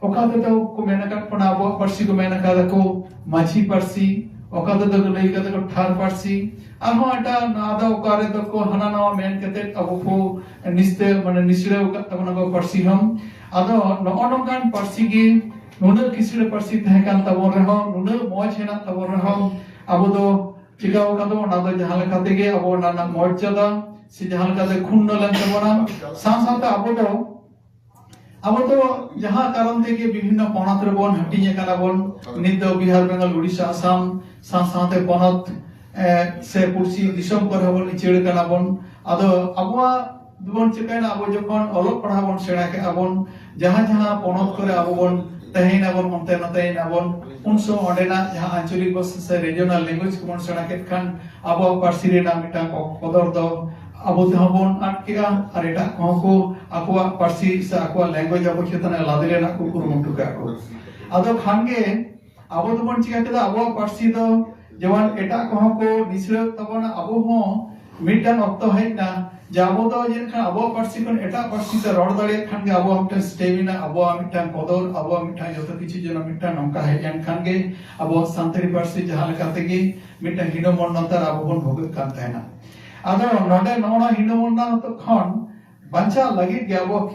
ᱚᱠᱟ ᱛᱮᱫᱚ ᱠᱚ ᱢᱮᱱ ᱟᱠᱟᱫ ᱵᱚᱱᱟ, ᱟᱵᱚᱣᱟᱜ ᱯᱟᱹᱨᱥᱤ ᱠᱚ ᱢᱮᱱ ᱟᱠᱟᱫᱟ ᱠᱚ ᱢᱟᱹᱡᱷᱤ ᱯᱟᱹᱨᱥᱤ, ᱚᱠᱟ ᱛᱮᱫᱚ ᱠᱚ ᱞᱟᱹᱭ ᱟᱠᱟᱫᱟ ᱠᱚ ᱴᱷᱟᱨ ᱯᱟᱹᱨᱥᱤ, ᱟᱨᱦᱚᱸ ᱮᱴᱟᱜ ᱟᱫᱚ ᱚᱠᱟ ᱨᱮᱫᱚ ᱠᱚ ᱦᱟᱱᱟ ᱱᱟᱣᱟ ᱢᱮᱱ ᱠᱟᱛᱮ ᱟᱵᱚ ᱠᱚ ᱱᱤᱥᱛᱟᱹ ᱢᱟᱱᱮ ᱱᱤᱥᱲᱟᱹᱣ ᱟᱠᱟᱫ ᱛᱟᱵᱚᱱᱟ ᱠᱚ ᱯᱟᱹᱨᱥᱤ ᱦᱚᱸ᱾ ᱟᱫᱚ ᱱᱚᱜᱼᱚ ᱱᱚᱝᱠᱟᱱ ᱯᱟᱹᱨᱥᱤ ᱜᱮ ᱱᱩᱱᱟᱹᱜ ᱠᱤᱥᱟᱹᱬ ᱯᱟᱹᱨᱥᱤ ᱛᱟᱦᱮᱸ ᱠᱟᱱ ᱛᱟᱵᱚᱱ ᱨᱮᱦᱚᱸ, ᱱᱩᱱᱟᱹᱜ ᱢᱚᱡᱽ ᱦᱮᱱᱟᱜ ᱛᱟᱵᱚᱱ ᱨᱮᱦᱚᱸ, ᱟᱵᱚ ᱫᱚ ᱪᱤᱠᱟᱹᱣ ᱠᱟᱫᱟ, ᱚᱱᱟ ᱫᱚ ᱡᱟᱦᱟᱸ ᱞᱮᱠᱟ ᱛᱮᱜᱮ ᱟᱵᱚ ᱚᱱᱟ ᱨᱮᱱᱟᱜ ᱢᱚᱨᱡᱟᱫᱟ ᱥᱮ ᱡᱟᱦᱟᱸ ᱞᱮᱠᱟᱛᱮ ᱠᱷᱩᱱᱱᱚ ᱞᱮᱱ ᱛᱟᱵᱚᱱᱟ᱾ ᱥᱟᱶ ᱥᱟᱶᱛᱮ ᱟᱵᱚ ᱫᱚ, ᱟᱵᱚ ᱫᱚ ᱡᱟᱦᱟᱸ ᱠᱟᱨᱚᱱ ᱛᱮᱜᱮ ᱵᱤᱵᱷᱤᱱᱱᱚ ᱯᱚᱱᱚᱛ ᱨᱮᱵᱚᱱ ᱦᱟᱹᱴᱤᱧ ᱟᱠᱟᱱᱟ ᱵᱚᱱ, ᱱᱤᱛ ᱫᱚ ᱵᱤᱦᱟᱨ, ᱵᱮᱝᱜᱚᱞ, ᱩᱲᱤᱥᱥᱟ, ᱟᱥᱟᱢ ᱥᱟᱶ ᱥᱟᱶᱛᱮ ᱯᱚᱱᱚᱛ, ᱮ, ᱥᱮ ᱯᱩᱲᱥᱤ ᱫᱤᱥᱚᱢ ᱠᱚᱨᱮ ᱦᱚᱸᱵᱚᱱ ᱩᱪᱟᱹᱲ ᱠᱟᱱᱟ ᱵᱚᱱ᱾ ᱟᱫᱚ ᱟᱵᱚᱣᱟᱜ ᱫᱚᱵᱚᱱ ᱪᱤᱠᱟᱹᱭᱮᱱᱟ, ᱟᱵᱚ ᱡᱚᱠᱷᱚᱱ ᱚᱞᱚᱜ ᱯᱟᱲᱦᱟᱣ ᱵᱚᱱ ᱥᱮᱬᱟ ᱠᱮᱫᱼᱟ ᱵᱚᱱ, ᱡᱟᱦᱟᱸ ᱡᱟᱦᱟᱸ ᱯᱚᱱᱚᱛ ᱠᱚᱨᱮ ᱟᱵᱚ ᱵᱚᱱ ᱛᱟᱦᱮᱸᱭᱮᱱᱟ ᱵᱚᱱ, ᱚᱱᱛᱮ ᱱᱚᱛᱮᱭᱮᱱᱟ ᱵᱚᱱ, ᱩᱱ ᱥᱚᱢᱚᱭ ᱚᱸᱰᱮᱱᱟᱜ ᱡᱟᱦᱟᱸ ᱟᱧᱪᱚᱞᱤᱠ ᱵᱷᱟᱥᱟ ᱥᱮ regional language ᱠᱚᱵᱚᱱ ᱥᱮᱬᱟ ᱠᱮᱫ ᱠᱷᱟᱱ, ᱟᱵᱚᱣᱟᱜ ᱯᱟᱹᱨᱥᱤ ᱨᱮᱱᱟᱜ ᱢᱤᱫᱴᱟᱝ ᱠᱚ-, ᱠᱚᱫᱚᱨ ᱫᱚ ᱟᱵᱚ ᱛᱮᱦᱚᱸ ᱵᱚᱱ ᱟᱫ ᱠᱮᱫᱼᱟ, ᱟᱨ ᱮᱴᱟᱜ ᱠᱚᱦᱚᱸ ᱠᱚ ᱟᱠᱚᱣᱟᱜ ᱯᱟᱹᱨᱥᱤ ᱥᱮ ᱟᱠᱚᱣᱟᱜ language ᱟᱵᱚ ᱪᱮᱛᱟᱱ ᱨᱮ ᱞᱟᱫᱮ ᱨᱮᱱᱟᱜ ᱠᱚ ᱠᱩᱨᱩᱢᱩᱴᱩ ᱠᱮᱫᱼᱟ ᱠᱚ᱾ ᱟᱫᱚ ᱠᱷᱟᱱ ᱜᱮ ᱟᱵᱚ ᱫᱚᱵᱚᱱ ᱪᱤᱠᱟ ᱠᱮᱫᱟ, ᱟᱵᱚᱣᱟᱜ ᱯᱟᱹᱨᱥᱤ ᱫᱚ ᱡᱮᱢᱚᱱ ᱮᱴᱟᱜ ᱠᱚᱦᱚᱸ ᱠᱚ ᱱᱤᱥᱲᱟᱹᱣᱮᱫ ᱛᱟᱵᱚᱱᱟ, ᱟᱵᱚ ᱦᱚᱸ ᱢᱤᱫᱴᱟᱝ ᱚᱠᱛᱚ ᱦᱮᱡ ᱮᱱᱟ ᱡᱮ ᱟᱵᱚ ᱫᱚ ᱡᱟᱹᱱᱤᱡ ᱠᱷᱟᱱ ᱟᱵᱚᱣᱟᱜ ᱯᱟᱹᱨᱥᱤ ᱠᱷᱚᱱ ᱮᱴᱟᱜ ᱯᱟᱹᱨᱥᱤ ᱛᱮ ᱨᱚᱲ ᱫᱟᱲᱮᱭᱟᱜ ᱠᱷᱟᱱ ᱜᱮ ᱟᱵᱚᱣᱟᱜ ᱢᱤᱫᱴᱟᱝ stamina, ᱟᱵᱚᱣᱟᱜ ᱢᱤᱫᱴᱟᱝ ᱠᱚᱫᱚᱨ, ᱟᱵᱚᱣᱟᱜ ᱢᱤᱫᱴᱟᱝ ᱡᱚᱛᱚ ᱠᱤᱪᱷᱩ ᱡᱮᱱᱚ ᱢᱤᱫᱴᱟᱝ ᱱᱚᱝᱠᱟ ᱦᱮᱡ ᱮᱱ ᱠᱷᱟᱱ ᱜᱮ ᱟᱵᱚᱣᱟᱜ ᱥᱟᱱᱛᱟᱲᱤ ᱯᱟᱹᱨᱥᱤ ᱡᱟᱦᱟᱸ ᱞᱮᱠᱟ ᱛᱮᱜᱮ ᱢᱤᱫᱴᱟᱝ ᱦᱤᱱᱚᱢᱚᱱᱱᱚᱛᱟ ᱨᱮ ᱟᱵᱚ ᱵᱚᱱ ᱵᱷᱩᱜᱟᱹᱜ ᱠᱟᱱ ᱛᱟᱦᱮᱱᱟ᱾ ᱟᱫᱚ ᱱᱚᱰᱮ ᱱᱚᱜᱼᱚ ᱱᱚᱣᱟ ᱦᱤᱱᱚᱢᱚᱱᱱᱚᱛᱟ ᱠᱷᱚᱱ ᱵᱟᱧᱪᱟᱣ ᱞᱟᱹᱜᱤᱫ ᱜᱮ ᱟᱵᱚ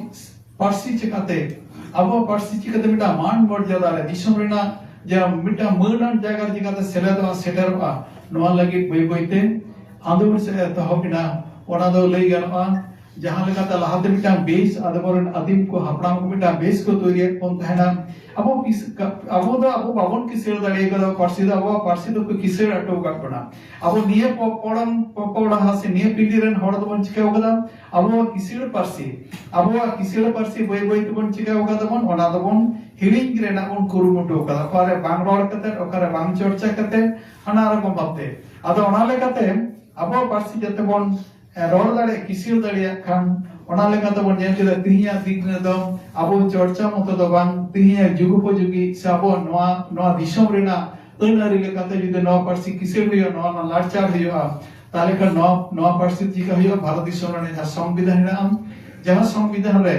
ᱯᱟᱹᱨᱥᱤ ᱪᱤᱠᱟᱹᱛᱮ, ᱟᱵᱚ ᱯᱟᱹᱨᱥᱤ ᱪᱤᱠᱟᱹᱛᱮ ᱢᱤᱫᱴᱟᱝ ᱢᱟᱱ ᱢᱚᱨᱡᱟᱫᱟ ᱨᱮ ᱫᱤᱥᱚᱢ ᱨᱮᱱᱟᱜ ᱡᱮ ᱢᱤᱫᱴᱟᱝ ᱢᱟᱹᱱᱟᱱ ᱡᱟᱭᱜᱟ ᱨᱮ ᱪᱤᱠᱟᱹᱛᱮ ᱥᱮᱞᱮᱫᱚᱜᱼᱟ, ᱥᱮᱴᱮᱨᱚᱜᱼᱟ, ᱱᱚᱣᱟ ᱞᱟᱹᱜᱤᱫ ᱵᱟᱹᱭ ᱵᱟᱹᱭᱛᱮ ᱟᱸᱫᱳᱲ ᱥᱮ ᱮᱛᱚᱦᱚᱵ ᱮᱱᱟ᱾ ᱚᱱᱟ ᱫᱚ ᱞᱟᱹᱭ ᱜᱟᱱᱚᱜᱼᱟ, ᱡᱟᱦᱟᱸ ᱞᱮᱠᱟᱛᱮ ᱞᱟᱦᱟᱛᱮ ᱢᱤᱫᱴᱟᱝ base, ᱟᱵᱚᱨᱮᱱ ᱟᱹᱫᱤᱢ ᱠᱚ ᱦᱟᱯᱲᱟᱢ ᱠᱚ ᱢᱤᱫᱴᱟᱝ base ᱠᱚ ᱛᱳᱭᱨᱤᱭᱮᱫ ᱵᱚᱱ ᱛᱟᱦᱮᱱᱟ᱾ ᱟᱵᱚ ᱠᱤᱥ-, ᱠᱟ-, ᱟᱵᱚ ᱫᱚ ᱟᱵᱚ ᱵᱟᱵᱚᱱ ᱠᱤᱥᱟᱹᱬ ᱫᱟᱲᱮ ᱠᱟᱫᱟ ᱯᱟᱹᱨᱥᱤ ᱫᱚ, ᱟᱵᱚᱣᱟᱜ ᱯᱟᱹᱨᱥᱤ ᱫᱚᱠᱚ ᱠᱤᱥᱟᱹᱬ ᱦᱚᱴᱚ ᱟᱠᱟᱫ ᱵᱚᱱᱟ᱾ ᱟᱵᱚ ᱱᱤᱭᱟᱹ ᱯᱚ-, ᱯᱚᱲᱚᱱ-, ᱯᱚ-, ᱯᱚᱲᱦᱟ ᱥᱮ ᱱᱤᱭᱟᱹ ᱯᱤᱲᱦᱤ ᱨᱮᱱ ᱦᱚᱲ ᱫᱚᱵᱚᱱ ᱪᱤᱠᱟᱹᱣ ᱠᱟᱫᱟ, ᱟᱵᱚᱣᱟᱜ ᱠᱤᱥᱟᱹᱬ ᱯᱟᱹᱨᱥᱤ, ᱟᱵᱚᱣᱟᱜ ᱠᱤᱥᱟᱹᱬ ᱯᱟᱹᱨᱥᱤ ᱵᱟᱹᱭ ᱵᱟᱹᱭ ᱛᱮᱵᱚᱱ ᱪᱤᱠᱟᱹᱣ ᱠᱟᱫᱟ ᱵᱚᱱ, ᱚᱱᱟ ᱫᱚᱵᱚᱱ ᱦᱤᱲᱤᱧ ᱨᱮᱱᱟᱜ ᱵᱚᱱ ᱠᱩᱨᱩᱢᱩᱴᱩ ᱠᱟᱫᱟ᱾ ᱚᱠᱟᱨᱮ ᱵᱟᱝ ᱨᱚᱲ ᱠᱟᱛᱮ, ᱚᱠᱟᱨᱮ ᱵᱟᱝ ᱪᱚᱨᱪᱟ ᱠᱟᱛᱮ, ᱦᱟᱱᱟ ᱨᱚᱠᱚᱢ ᱵᱷᱟᱵᱛᱮ᱾ ᱟᱫᱚ ᱚᱱᱟ ᱞᱮᱠᱟᱛᱮ ᱟᱵᱚᱣᱟᱜ ᱯᱟᱹᱨᱥᱤ ᱡᱟᱛᱮ ᱵᱚᱱ ᱨᱚᱲ ᱫᱟᱲᱮᱭᱟᱜ, ᱠᱤᱥᱟᱹᱬ ᱫᱟᱲᱮᱭᱟᱜ ᱠᱷᱟᱱ, ᱚᱱᱟ ᱞᱮᱠᱟᱛᱮ ᱵᱚᱱ ᱧᱮᱞ ᱠᱮᱫᱟ ᱛᱮᱦᱮᱧᱟᱜ ᱫᱤᱱ ᱨᱮᱫᱚ ᱟᱵᱚ ᱪᱚᱨᱪᱟ ᱢᱚᱛᱚ ᱫᱚ ᱵᱟᱝ, ᱛᱮᱦᱮᱧᱟᱜ ᱡᱩᱜᱽ ᱩᱯᱚᱡᱳᱜᱤ ᱥᱮ ᱟᱵᱚ ᱱᱚᱣᱟ, ᱱᱚᱣᱟ ᱫᱤᱥᱚᱢ ᱨᱮᱱᱟᱜ ᱟᱹᱱ ᱟᱹᱨᱤ ᱞᱮᱠᱟᱛᱮ ᱡᱩᱫᱤ ᱱᱚᱣᱟ ᱯᱟᱹᱨᱥᱤ ᱠᱤᱥᱟᱹᱬ ᱦᱩᱭᱩᱜᱼᱟ, ᱱᱚᱣᱟ ᱨᱮᱱᱟᱜ ᱞᱟᱲᱪᱟᱲ ᱦᱩᱭᱩᱜᱼᱟ, ᱛᱟᱦᱚᱞᱮ ᱠᱷᱟᱱ ᱱᱚᱣᱟ, ᱱᱚᱣᱟ ᱯᱟᱹᱨᱥᱤ ᱪᱤᱠᱟ ᱦᱩᱭᱩᱜᱼᱟ? ᱵᱷᱟᱨᱚᱛ ᱫᱤᱥᱚᱢ ᱨᱮᱱᱟᱜ ᱡᱟᱦᱟᱸ ᱥᱚᱝᱵᱤᱫᱷᱟᱱ ᱦᱮᱱᱟᱜᱼᱟ, ᱡᱟᱦᱟᱸ ᱥᱚᱝᱵᱤᱫᱷᱟᱱ ᱨᱮ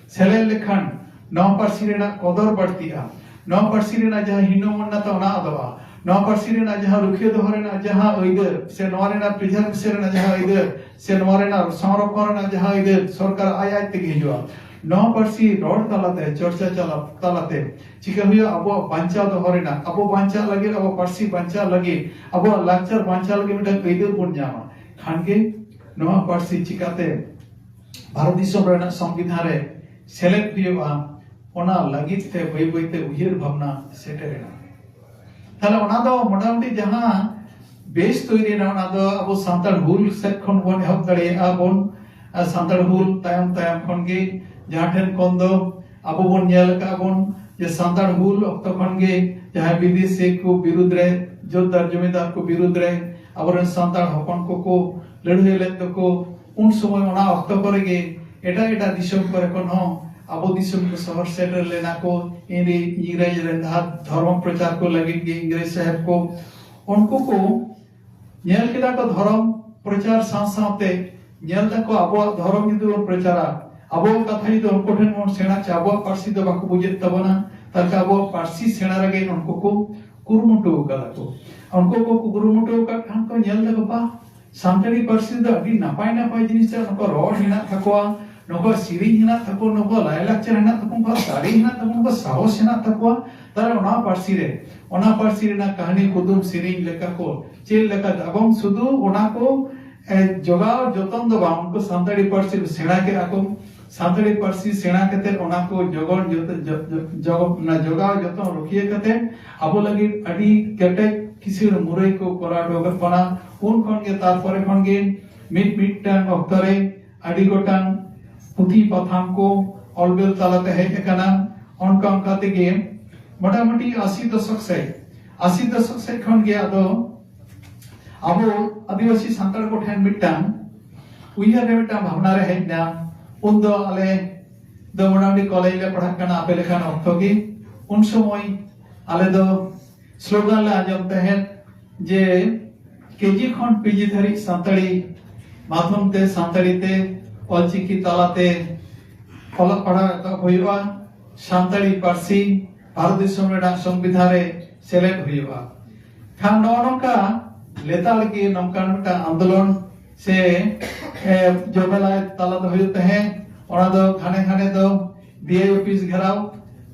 ᱥᱮᱞᱮᱫ ᱞᱮᱠᱷᱟᱱ ᱱᱚᱣᱟ ᱯᱟᱹᱨᱥᱤ ᱨᱮᱱᱟᱜ ᱠᱚᱫᱚᱨ ᱵᱟᱹᱲᱛᱤᱜᱼᱟ᱾ ᱱᱚᱣᱟ ᱯᱟᱹᱨᱥᱤ ᱨᱮᱱᱟᱜ ᱡᱟᱦᱟᱸ ᱦᱤᱱᱟᱹ ᱢᱚᱱᱱᱟᱛᱟ, ᱚᱱᱟ ᱟᱫᱚᱜᱼᱟ᱾ ᱱᱚᱣᱟ ᱯᱟᱹᱨᱥᱤ ᱨᱮᱱᱟᱜ ᱡᱟᱦᱟᱸ ᱨᱩᱠᱷᱤᱭᱟᱹ ᱫᱚᱦᱚ ᱨᱮᱱᱟᱜ ᱡᱟᱦᱟᱸ ᱟᱹᱭᱫᱟᱹᱨ, ᱥᱮ ᱱᱚᱣᱟ ᱨᱮᱱᱟᱜ ᱯᱨᱤᱡᱟᱨᱵᱷᱮᱥᱚᱱ ᱨᱮᱱᱟᱜ ᱡᱟᱦᱟᱸ ᱟᱹᱭᱫᱟᱹᱨ, ᱥᱮ ᱱᱚᱣᱟ ᱨᱮᱱᱟᱜ ᱥᱚᱝᱨᱚᱠᱷᱚᱱ ᱨᱮᱱᱟᱜ ᱡᱟᱦᱟᱸ ᱟᱹᱭᱫᱟᱹᱨ, ᱥᱚᱨᱠᱟᱨ ᱟᱡ ᱟᱡ ᱛᱮᱜᱮ ᱦᱤᱡᱩᱜᱼᱟ᱾ ᱱᱚᱣᱟ ᱯᱟᱹᱨᱥᱤ ᱨᱚᱲ ᱛᱟᱞᱟᱛᱮ, ᱪᱚᱨᱪᱟ ᱪᱟᱞᱟ-, ᱛᱟᱞᱟᱛᱮ ᱪᱤᱠᱟᱹ ᱦᱩᱭᱩᱜᱼᱟ? ᱟᱵᱚᱣᱟᱜ ᱵᱟᱧᱪᱟᱣ ᱫᱚᱦᱚ ᱨᱮᱱᱟᱜ, ᱟᱵᱚ ᱵᱟᱧᱪᱟᱜ ᱞᱟᱹᱜᱤᱫ, ᱟᱵᱚ ᱯᱟᱹᱨᱥᱤ ᱵᱟᱧᱪᱟᱣ ᱞᱟᱹᱜᱤᱫ, ᱟᱵᱚᱣᱟᱜ ᱞᱟᱠᱪᱟᱨ ᱵᱟᱧᱪᱟᱣ ᱞᱟᱹᱜᱤᱫ ᱢᱤᱫᱴᱟᱝ ᱟᱹᱭᱫᱟᱹᱨ ᱵᱚᱱ ᱧᱟᱢᱟ᱾ ᱠᱷᱟᱱ ᱜᱮ ᱱᱚᱣᱟ ᱯᱟᱹᱨᱥᱤ ᱪᱤᱠᱟᱛᱮ ᱵᱷᱟᱨᱚᱛ ᱫᱤᱥᱚᱢ ᱨᱮᱱᱟᱜ ᱥᱚᱝᱵᱤᱫᱷᱟᱱ ᱨᱮ ᱥᱮᱞᱮᱫ ᱦᱩᱭᱩᱜᱼᱟ, ᱚᱱᱟ ᱞᱟᱹᱜᱤᱫ ᱛᱮ ᱵᱟᱹᱭ ᱵᱟᱹᱭ ᱛᱮ ᱩᱭᱦᱟᱹᱨ ᱵᱷᱟᱵᱽᱱᱟ ᱥᱮᱴᱮᱨᱮᱱᱟ᱾ ᱛᱟᱦᱞᱮ ᱚᱱᱟ ᱫᱚ ᱢᱚᱴᱟᱢᱩᱴᱤ ᱡᱟᱦᱟᱸ ᱵᱮᱥ ᱛᱳᱭᱨᱤᱭᱮᱱᱟ, ᱚᱱᱟ ᱫᱚ ᱟᱵᱚ ᱥᱟᱱᱛᱟᱲ ᱦᱩᱞ ᱥᱮᱫ ᱠᱷᱚᱱ ᱵᱚᱱ ᱮᱦᱚᱵ ᱫᱟᱲᱮᱭᱟᱜᱼᱟ ᱵᱚᱱ᱾ ᱟᱨ ᱥᱟᱱᱛᱟᱲ ᱦᱩᱞ ᱛᱟᱭᱚᱢ ᱛᱟᱭᱚᱢ ᱠᱷᱚᱱ ᱜᱮ ᱡᱟᱦᱟᱸ ᱴᱷᱮᱱ ᱠᱷᱚᱱ ᱫᱚ ᱟᱵᱚ ᱵᱚᱱ ᱧᱮᱞ ᱟᱠᱟᱫ ᱵᱚᱱ ᱡᱮ ᱥᱟᱱᱛᱟᱲ ᱦᱩᱞ ᱚᱠᱛᱚ ᱠᱷᱚᱱ ᱜᱮ ᱡᱟᱦᱟᱸᱭ ᱵᱤᱫᱮᱥᱤ ᱠᱚ ᱵᱤᱨᱩᱫᱽ ᱨᱮ, ᱡᱳᱛᱫᱟᱨ ᱡᱚᱢᱤᱫᱟᱨ ᱠᱚ ᱵᱤᱨᱩᱫᱽ ᱨᱮ ᱟᱵᱚᱨᱮᱱ ᱥᱟᱱᱛᱟᱲ ᱦᱚᱯᱚᱱ ᱠᱚᱠᱚ ᱞᱟᱹᱲᱦᱟᱹᱭ ᱞᱮᱫ ᱫᱚᱠᱚ, ᱩᱱ ᱥᱚᱢᱚᱭ ᱚᱱᱟ ᱚᱠᱛᱚ ᱠᱚᱨᱮ ᱜᱮ ᱮᱴᱟᱜ ᱮᱴᱟᱜ ᱫᱤᱥᱚᱢ ᱠᱚᱨᱮ ᱠᱷᱚᱱ ᱦᱚᱸ ᱟᱵᱚ ᱫᱤᱥᱚᱢ ᱠᱚ ᱥᱚᱦᱚᱨ ᱥᱮᱴᱮᱨ ᱞᱮᱱᱟ ᱠᱚ᱾ ᱤᱝᱨᱮᱡᱽ, ᱤᱝᱨᱮᱡᱽ ᱨᱮᱱ ᱫᱷᱟ-, ᱫᱷᱚᱨᱢᱚ ᱯᱨᱚᱪᱟᱨ ᱠᱚ ᱞᱟᱹᱜᱤᱫ ᱜᱮ ᱤᱝᱨᱮᱡᱽ ᱥᱟᱦᱮᱵᱽ ᱠᱚ, ᱩᱱᱠᱩ ᱠᱚ ᱧᱮᱞ ᱠᱮᱫᱟ ᱠᱚ ᱫᱷᱚᱨᱚᱢ ᱯᱨᱚᱪᱟᱨ ᱥᱟᱶ ᱥᱟᱶᱛᱮ ᱧᱮᱞ ᱫᱟᱠᱚ ᱟᱵᱚᱣᱟᱜ ᱫᱷᱚᱨᱚᱢ ᱡᱩᱫᱤ ᱵᱚᱱ ᱯᱨᱚᱪᱟᱨᱟ, ᱟᱵᱚᱣᱟᱜ ᱠᱟᱛᱷᱟ ᱡᱩᱫᱤ ᱩᱱᱠᱩ ᱴᱷᱮᱱ ᱵᱚᱱ ᱥᱮᱬᱟ ᱦᱚᱪᱚ, ᱟᱵᱚᱣᱟᱜ ᱯᱟᱹᱨᱥᱤ ᱫᱚ ᱵᱟᱠᱚ ᱵᱩᱡᱮᱫ ᱛᱟᱵᱚᱱᱟ, ᱛᱟᱦᱞᱮ ᱟᱵᱚᱣᱟᱜ ᱯᱟᱹᱨᱥᱤ ᱥᱮᱬᱟ ᱨᱮᱜᱮ ᱩᱱᱠᱩ ᱠᱚ ᱠᱩᱨᱩᱢᱩᱴᱩ ᱟᱠᱟᱫᱟ ᱠᱚ᱾ ᱩᱱᱠᱩ ᱠᱚ ᱠᱩᱨᱩᱢᱩᱴᱩ ᱟᱠᱟᱫ ᱠᱷᱟᱱ ᱠᱚ ᱧᱮᱞ ᱫᱟᱠᱚ, ᱵᱟ, ᱥᱟᱱᱛᱟᱲᱤ ᱯᱟᱹᱨᱥᱤ ᱫᱚ ᱟᱹᱰᱤ ᱱᱟᱯᱟᱭ ᱱᱟᱯᱟᱭ ᱡᱤᱱᱤᱥ ᱠᱟᱱᱟ, ᱱᱩᱠᱩᱣᱟᱜ ᱨᱚᱲ ᱦᱮᱱᱟᱜ ᱛᱟᱠᱚᱣᱟ, ᱱᱩᱠᱩᱣᱟᱜ ᱥᱮᱨᱮᱧ ᱦᱮᱱᱟᱜ ᱛᱟᱠᱚᱣᱟ, ᱱᱩᱠᱩᱣᱟᱜ ᱞᱟᱭᱞᱟᱠᱪᱟᱨ ᱦᱮᱱᱟᱜ ᱛᱟᱠᱚᱣᱟ, ᱱᱩᱠᱩᱣᱟᱜ ᱫᱟᱲᱮ ᱦᱮᱱᱟᱜ ᱛᱟᱠᱚᱣᱟ, ᱱᱩᱠᱩᱣᱟᱜ ᱥᱟᱦᱚᱥ ᱦᱮᱱᱟᱜ ᱛᱟᱠᱚᱣᱟ᱾ ᱛᱟᱦᱞᱮ ᱚᱱᱟ ᱯᱟᱹᱨᱥᱤ ᱨᱮ, ᱚᱱᱟ ᱯᱟᱹᱨᱥᱤ ᱨᱮᱱᱟᱜ ᱠᱟᱹᱦᱱᱤ, ᱠᱩᱫᱩᱢ, ᱥᱮᱨᱮᱧ ᱞᱮᱠᱟ ᱠᱚ ᱪᱮᱫ ᱞᱮᱠᱟ, ᱮᱵᱚᱝ ᱥᱩᱫᱷᱩ ᱚᱱᱟ ᱠᱚ, ᱮ, ᱡᱚᱜᱟᱣ ᱡᱚᱛᱚᱱ ᱫᱚ ᱵᱟᱝ, ᱩᱱᱠᱩ ᱥᱟᱱᱛᱟᱲᱤ ᱯᱟᱹᱨᱥᱤ ᱥᱮᱬᱟ ᱠᱮᱫᱟ ᱠᱚ᱾ ᱥᱟᱱᱛᱟᱲᱤ ᱯᱟᱹᱨᱥᱤ ᱥᱮᱬᱟ ᱠᱟᱛᱮ ᱚᱱᱟ ᱠᱚ ᱡᱚᱜᱚᱱ ᱡᱚᱛᱚ, ᱡᱚ-, ᱡᱚ-, ᱡᱚ-, ᱚᱱᱟ ᱡᱚᱜᱟᱣ ᱡᱚᱛᱚᱱ ᱨᱩᱠᱷᱤᱭᱟᱹ ᱠᱟᱛᱮ ᱟᱵᱚ ᱞᱟᱹᱜᱤᱫ ᱟᱹᱰᱤ ᱠᱮᱴᱮᱡ ᱠᱤᱥᱟᱹᱬ ᱢᱩᱨᱟᱹᱭ ᱠᱚ ᱠᱚᱨᱟᱣ ᱦᱚᱴᱚ ᱠᱟᱜ ᱵᱚᱱᱟ᱾ ᱩᱱ ᱠᱷᱚᱱ ᱜᱮ, ᱛᱟᱨᱯᱚᱨᱮ ᱠᱷᱚᱱ ᱜᱮ ᱢᱤᱫ ᱢᱤᱫᱴᱟᱝ ᱚᱠᱛᱚ ᱨᱮ ᱟᱹᱰᱤ ᱜᱚᱴᱟᱝ ᱯᱩᱛᱷᱤ ᱯᱟᱛᱷᱟᱢ ᱠᱚ ᱚᱞ ᱵᱮᱞ ᱛᱟᱞᱟᱛᱮ ᱦᱮᱡ ᱟᱠᱟᱱᱟ᱾ ᱚᱱᱠᱟ ᱚᱱᱠᱟ ᱛᱮᱜᱮ ᱢᱚᱴᱟᱢᱩᱴᱤ ᱟᱥᱤ ᱫᱚᱥᱚᱠ ᱥᱮᱫ, ᱟᱥᱤ ᱫᱚᱥᱚᱠ ᱥᱮᱫ ᱠᱷᱚᱱ ᱜᱮ ᱟᱫᱚ ᱟᱵᱚ ᱟᱹᱫᱤᱵᱟᱹᱥᱤ ᱥᱟᱱᱛᱟᱲ ᱠᱚᱴᱷᱮᱱ ᱢᱤᱫᱴᱟᱝ ᱩᱭᱦᱟᱹᱨ ᱨᱮ, ᱢᱤᱫᱴᱟᱝ ᱵᱷᱟᱵᱽᱱᱟ ᱨᱮ ᱦᱮᱡ ᱮᱱᱟ᱾ ᱩᱱᱫᱚ ᱟᱞᱮ ᱫᱚ ᱢᱚᱴᱟᱢᱩᱴᱤ ᱠᱚᱞᱮᱡᱽ ᱞᱮ ᱯᱟᱲᱦᱟᱜ ᱠᱟᱱᱟ, ᱟᱯᱮ ᱞᱮᱠᱟᱱ ᱚᱠᱛᱚ ᱜᱮ᱾ ᱩᱱ ᱥᱚᱢᱚᱭ ᱟᱞᱮ ᱫᱚ ᱥᱞᱳᱜᱟᱱ ᱞᱮ ᱟᱸᱡᱚᱢ ᱛᱟᱦᱮᱸᱫ ᱡᱮ ᱠᱮᱡᱤ ᱠᱷᱚᱱ ᱯᱤᱡᱤ ᱫᱷᱟᱹᱨᱤᱡ ᱥᱟᱱᱛᱟᱲᱤ ᱢᱟᱫᱽᱫᱷᱚᱢ ᱛᱮ, ᱥᱟᱱᱛᱟᱲᱤ ᱛᱮ, ᱚᱞᱪᱤᱠᱤ ᱛᱟᱞᱟᱛᱮ ᱚᱞᱚᱜ ᱯᱟᱲᱦᱟᱣ ᱮᱛᱚᱦᱚᱵ ᱦᱩᱭᱩᱜᱼᱟ᱾ ᱥᱟᱱᱛᱟᱲᱤ ᱯᱟᱹᱨᱥᱤ ᱵᱷᱟᱨᱚᱛ ᱫᱤᱥᱚᱢ ᱨᱮᱱᱟᱜ ᱥᱚᱝᱵᱤᱫᱷᱟᱱ ᱨᱮ ᱥᱮᱞᱮᱫ ᱦᱩᱭᱩᱜᱼᱟ᱾ ᱠᱷᱟᱱ ᱱᱚᱜᱼᱚ ᱱᱚᱝᱠᱟ ᱞᱮᱛᱟᱲ ᱜᱮ ᱱᱚᱝᱠᱟᱱ ᱢᱤᱫᱴᱟᱝ ᱟᱱᱫᱳᱞᱚᱱ ᱥᱮ ᱮ, ᱡᱚᱵᱮᱞᱟᱭ ᱛᱟᱞᱟ ᱫᱚ ᱦᱩᱭᱩᱜ ᱛᱟᱦᱮᱸᱫ᱾ ᱚᱱᱟ ᱫᱚ ᱜᱷᱟᱱᱮ ᱜᱷᱟᱱᱮ ᱫᱚ ᱵᱤ ᱟᱭ ᱚᱯᱷᱤᱥ ᱜᱷᱮᱨᱟᱣ,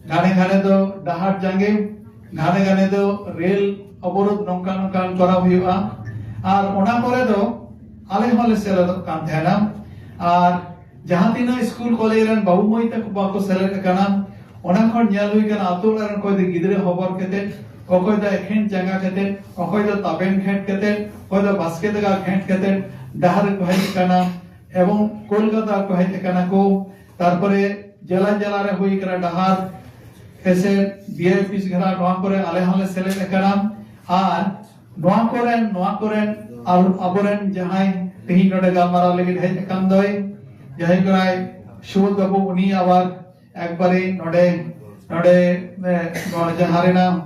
ᱜᱷᱟᱱᱮ ᱜᱷᱟᱱᱮ ᱫᱚ ᱰᱟᱦᱟᱨ ᱡᱟᱸᱜᱮ, ᱜᱷᱟᱱᱮ ᱜᱷᱟᱱᱮ ᱫᱚ ᱨᱮᱞ ᱚᱵᱚᱨᱳᱫᱷ, ᱱᱚᱝᱠᱟ ᱱᱚᱝᱠᱟᱱ ᱠᱚᱨᱟᱣ ᱦᱩᱭᱩᱜᱼᱟ᱾ ᱟᱨ ᱚᱱᱟ ᱠᱚᱨᱮ ᱫᱚ ᱟᱞᱮ ᱦᱚᱸᱞᱮ ᱥᱮᱞᱮᱫᱚᱜ ᱠᱟᱱ ᱛᱟᱦᱮᱱᱟ᱾ ᱟᱨ ᱡᱟᱦᱟᱸ ᱛᱤᱱᱟᱹᱜ ᱥᱠᱩᱞ ᱠᱚᱞᱮᱡᱽ ᱨᱮᱱ ᱵᱟᱹᱵᱩ ᱢᱟᱹᱭ ᱛᱟᱠᱚ ᱵᱟᱠᱚ ᱥᱮᱞᱮᱫ ᱟᱠᱟᱱᱟ, ᱚᱱᱟ ᱠᱷᱚᱱ ᱧᱮᱞ ᱦᱩᱭ ᱠᱟᱱᱟ, ᱟᱛᱳ ᱚᱲᱟᱜ ᱨᱮᱱ ᱚᱠᱚᱭ ᱫᱚ ᱜᱤᱫᱽᱨᱟᱹ ᱦᱚᱵᱚᱨ ᱠᱟᱛᱮ, ᱚᱠᱚᱭ ᱫᱚ ᱮᱠᱷᱮᱱ ᱡᱟᱸᱜᱟ ᱠᱟᱛᱮ, ᱚᱠᱚᱭ ᱫᱚ ᱛᱟᱵᱮᱱ ᱜᱷᱮᱸᱴ ᱠᱟᱛᱮ, ᱚᱠᱚᱭ ᱫᱚ ᱵᱟᱥᱠᱮ ᱫᱟᱠᱟ ᱜᱷᱮᱸᱴ ᱠᱟᱛᱮ ᱰᱟᱦᱟᱨ ᱨᱮᱠᱚ ᱦᱮᱡ ᱟᱠᱟᱱᱟ ᱮᱵᱚᱝ ᱠᱳᱞᱠᱟᱛᱟ ᱠᱚ ᱦᱮᱡ ᱟᱠᱟᱱᱟ ᱠᱚ᱾ ᱛᱟᱨᱯᱚᱨᱮ ᱡᱮᱞᱟ ᱡᱮᱞᱟ ᱨᱮ ᱦᱩᱭ ᱟᱠᱟᱱᱟ ᱰᱟᱦᱟᱨ ᱮᱥᱮᱫ, ᱵᱤ ᱟᱭ ᱚᱯᱷᱤᱥ ᱜᱷᱮᱨᱟᱣ, ᱱᱚᱣᱟ ᱠᱚᱨᱮ ᱟᱞᱮ ᱦᱚᱸᱞᱮ ᱥᱮᱞᱮᱫ ᱟᱠᱟᱱᱟ᱾ ᱟᱨ ᱱᱚᱣᱟ ᱠᱚᱨᱮᱱ, ᱱᱚᱣᱟ ᱠᱚᱨᱮᱱ ᱟᱨ ᱟᱵᱚᱨᱮᱱ ᱡᱟᱦᱟᱸᱭ ᱛᱮᱦᱮᱧ ᱱᱚᱰᱮ ᱜᱟᱞᱢᱟᱨᱟᱣ ᱞᱟᱹᱜᱤᱫ ᱦᱮᱡ ᱟᱠᱟᱱ ᱫᱚᱭ, ᱡᱟᱦᱟᱸᱭ ᱠᱟᱱᱟᱭ ᱥᱩᱵᱳᱫᱷ ᱵᱟᱹᱵᱩ, ᱩᱱᱤ ᱟᱵᱟᱨ ᱮᱠᱵᱟᱨᱮ ᱱᱚᱰᱮ, ᱱᱚᱰᱮ, ᱮ, ᱱᱚᱰᱮ ᱡᱟᱦᱟᱸ ᱨᱮᱱᱟᱜ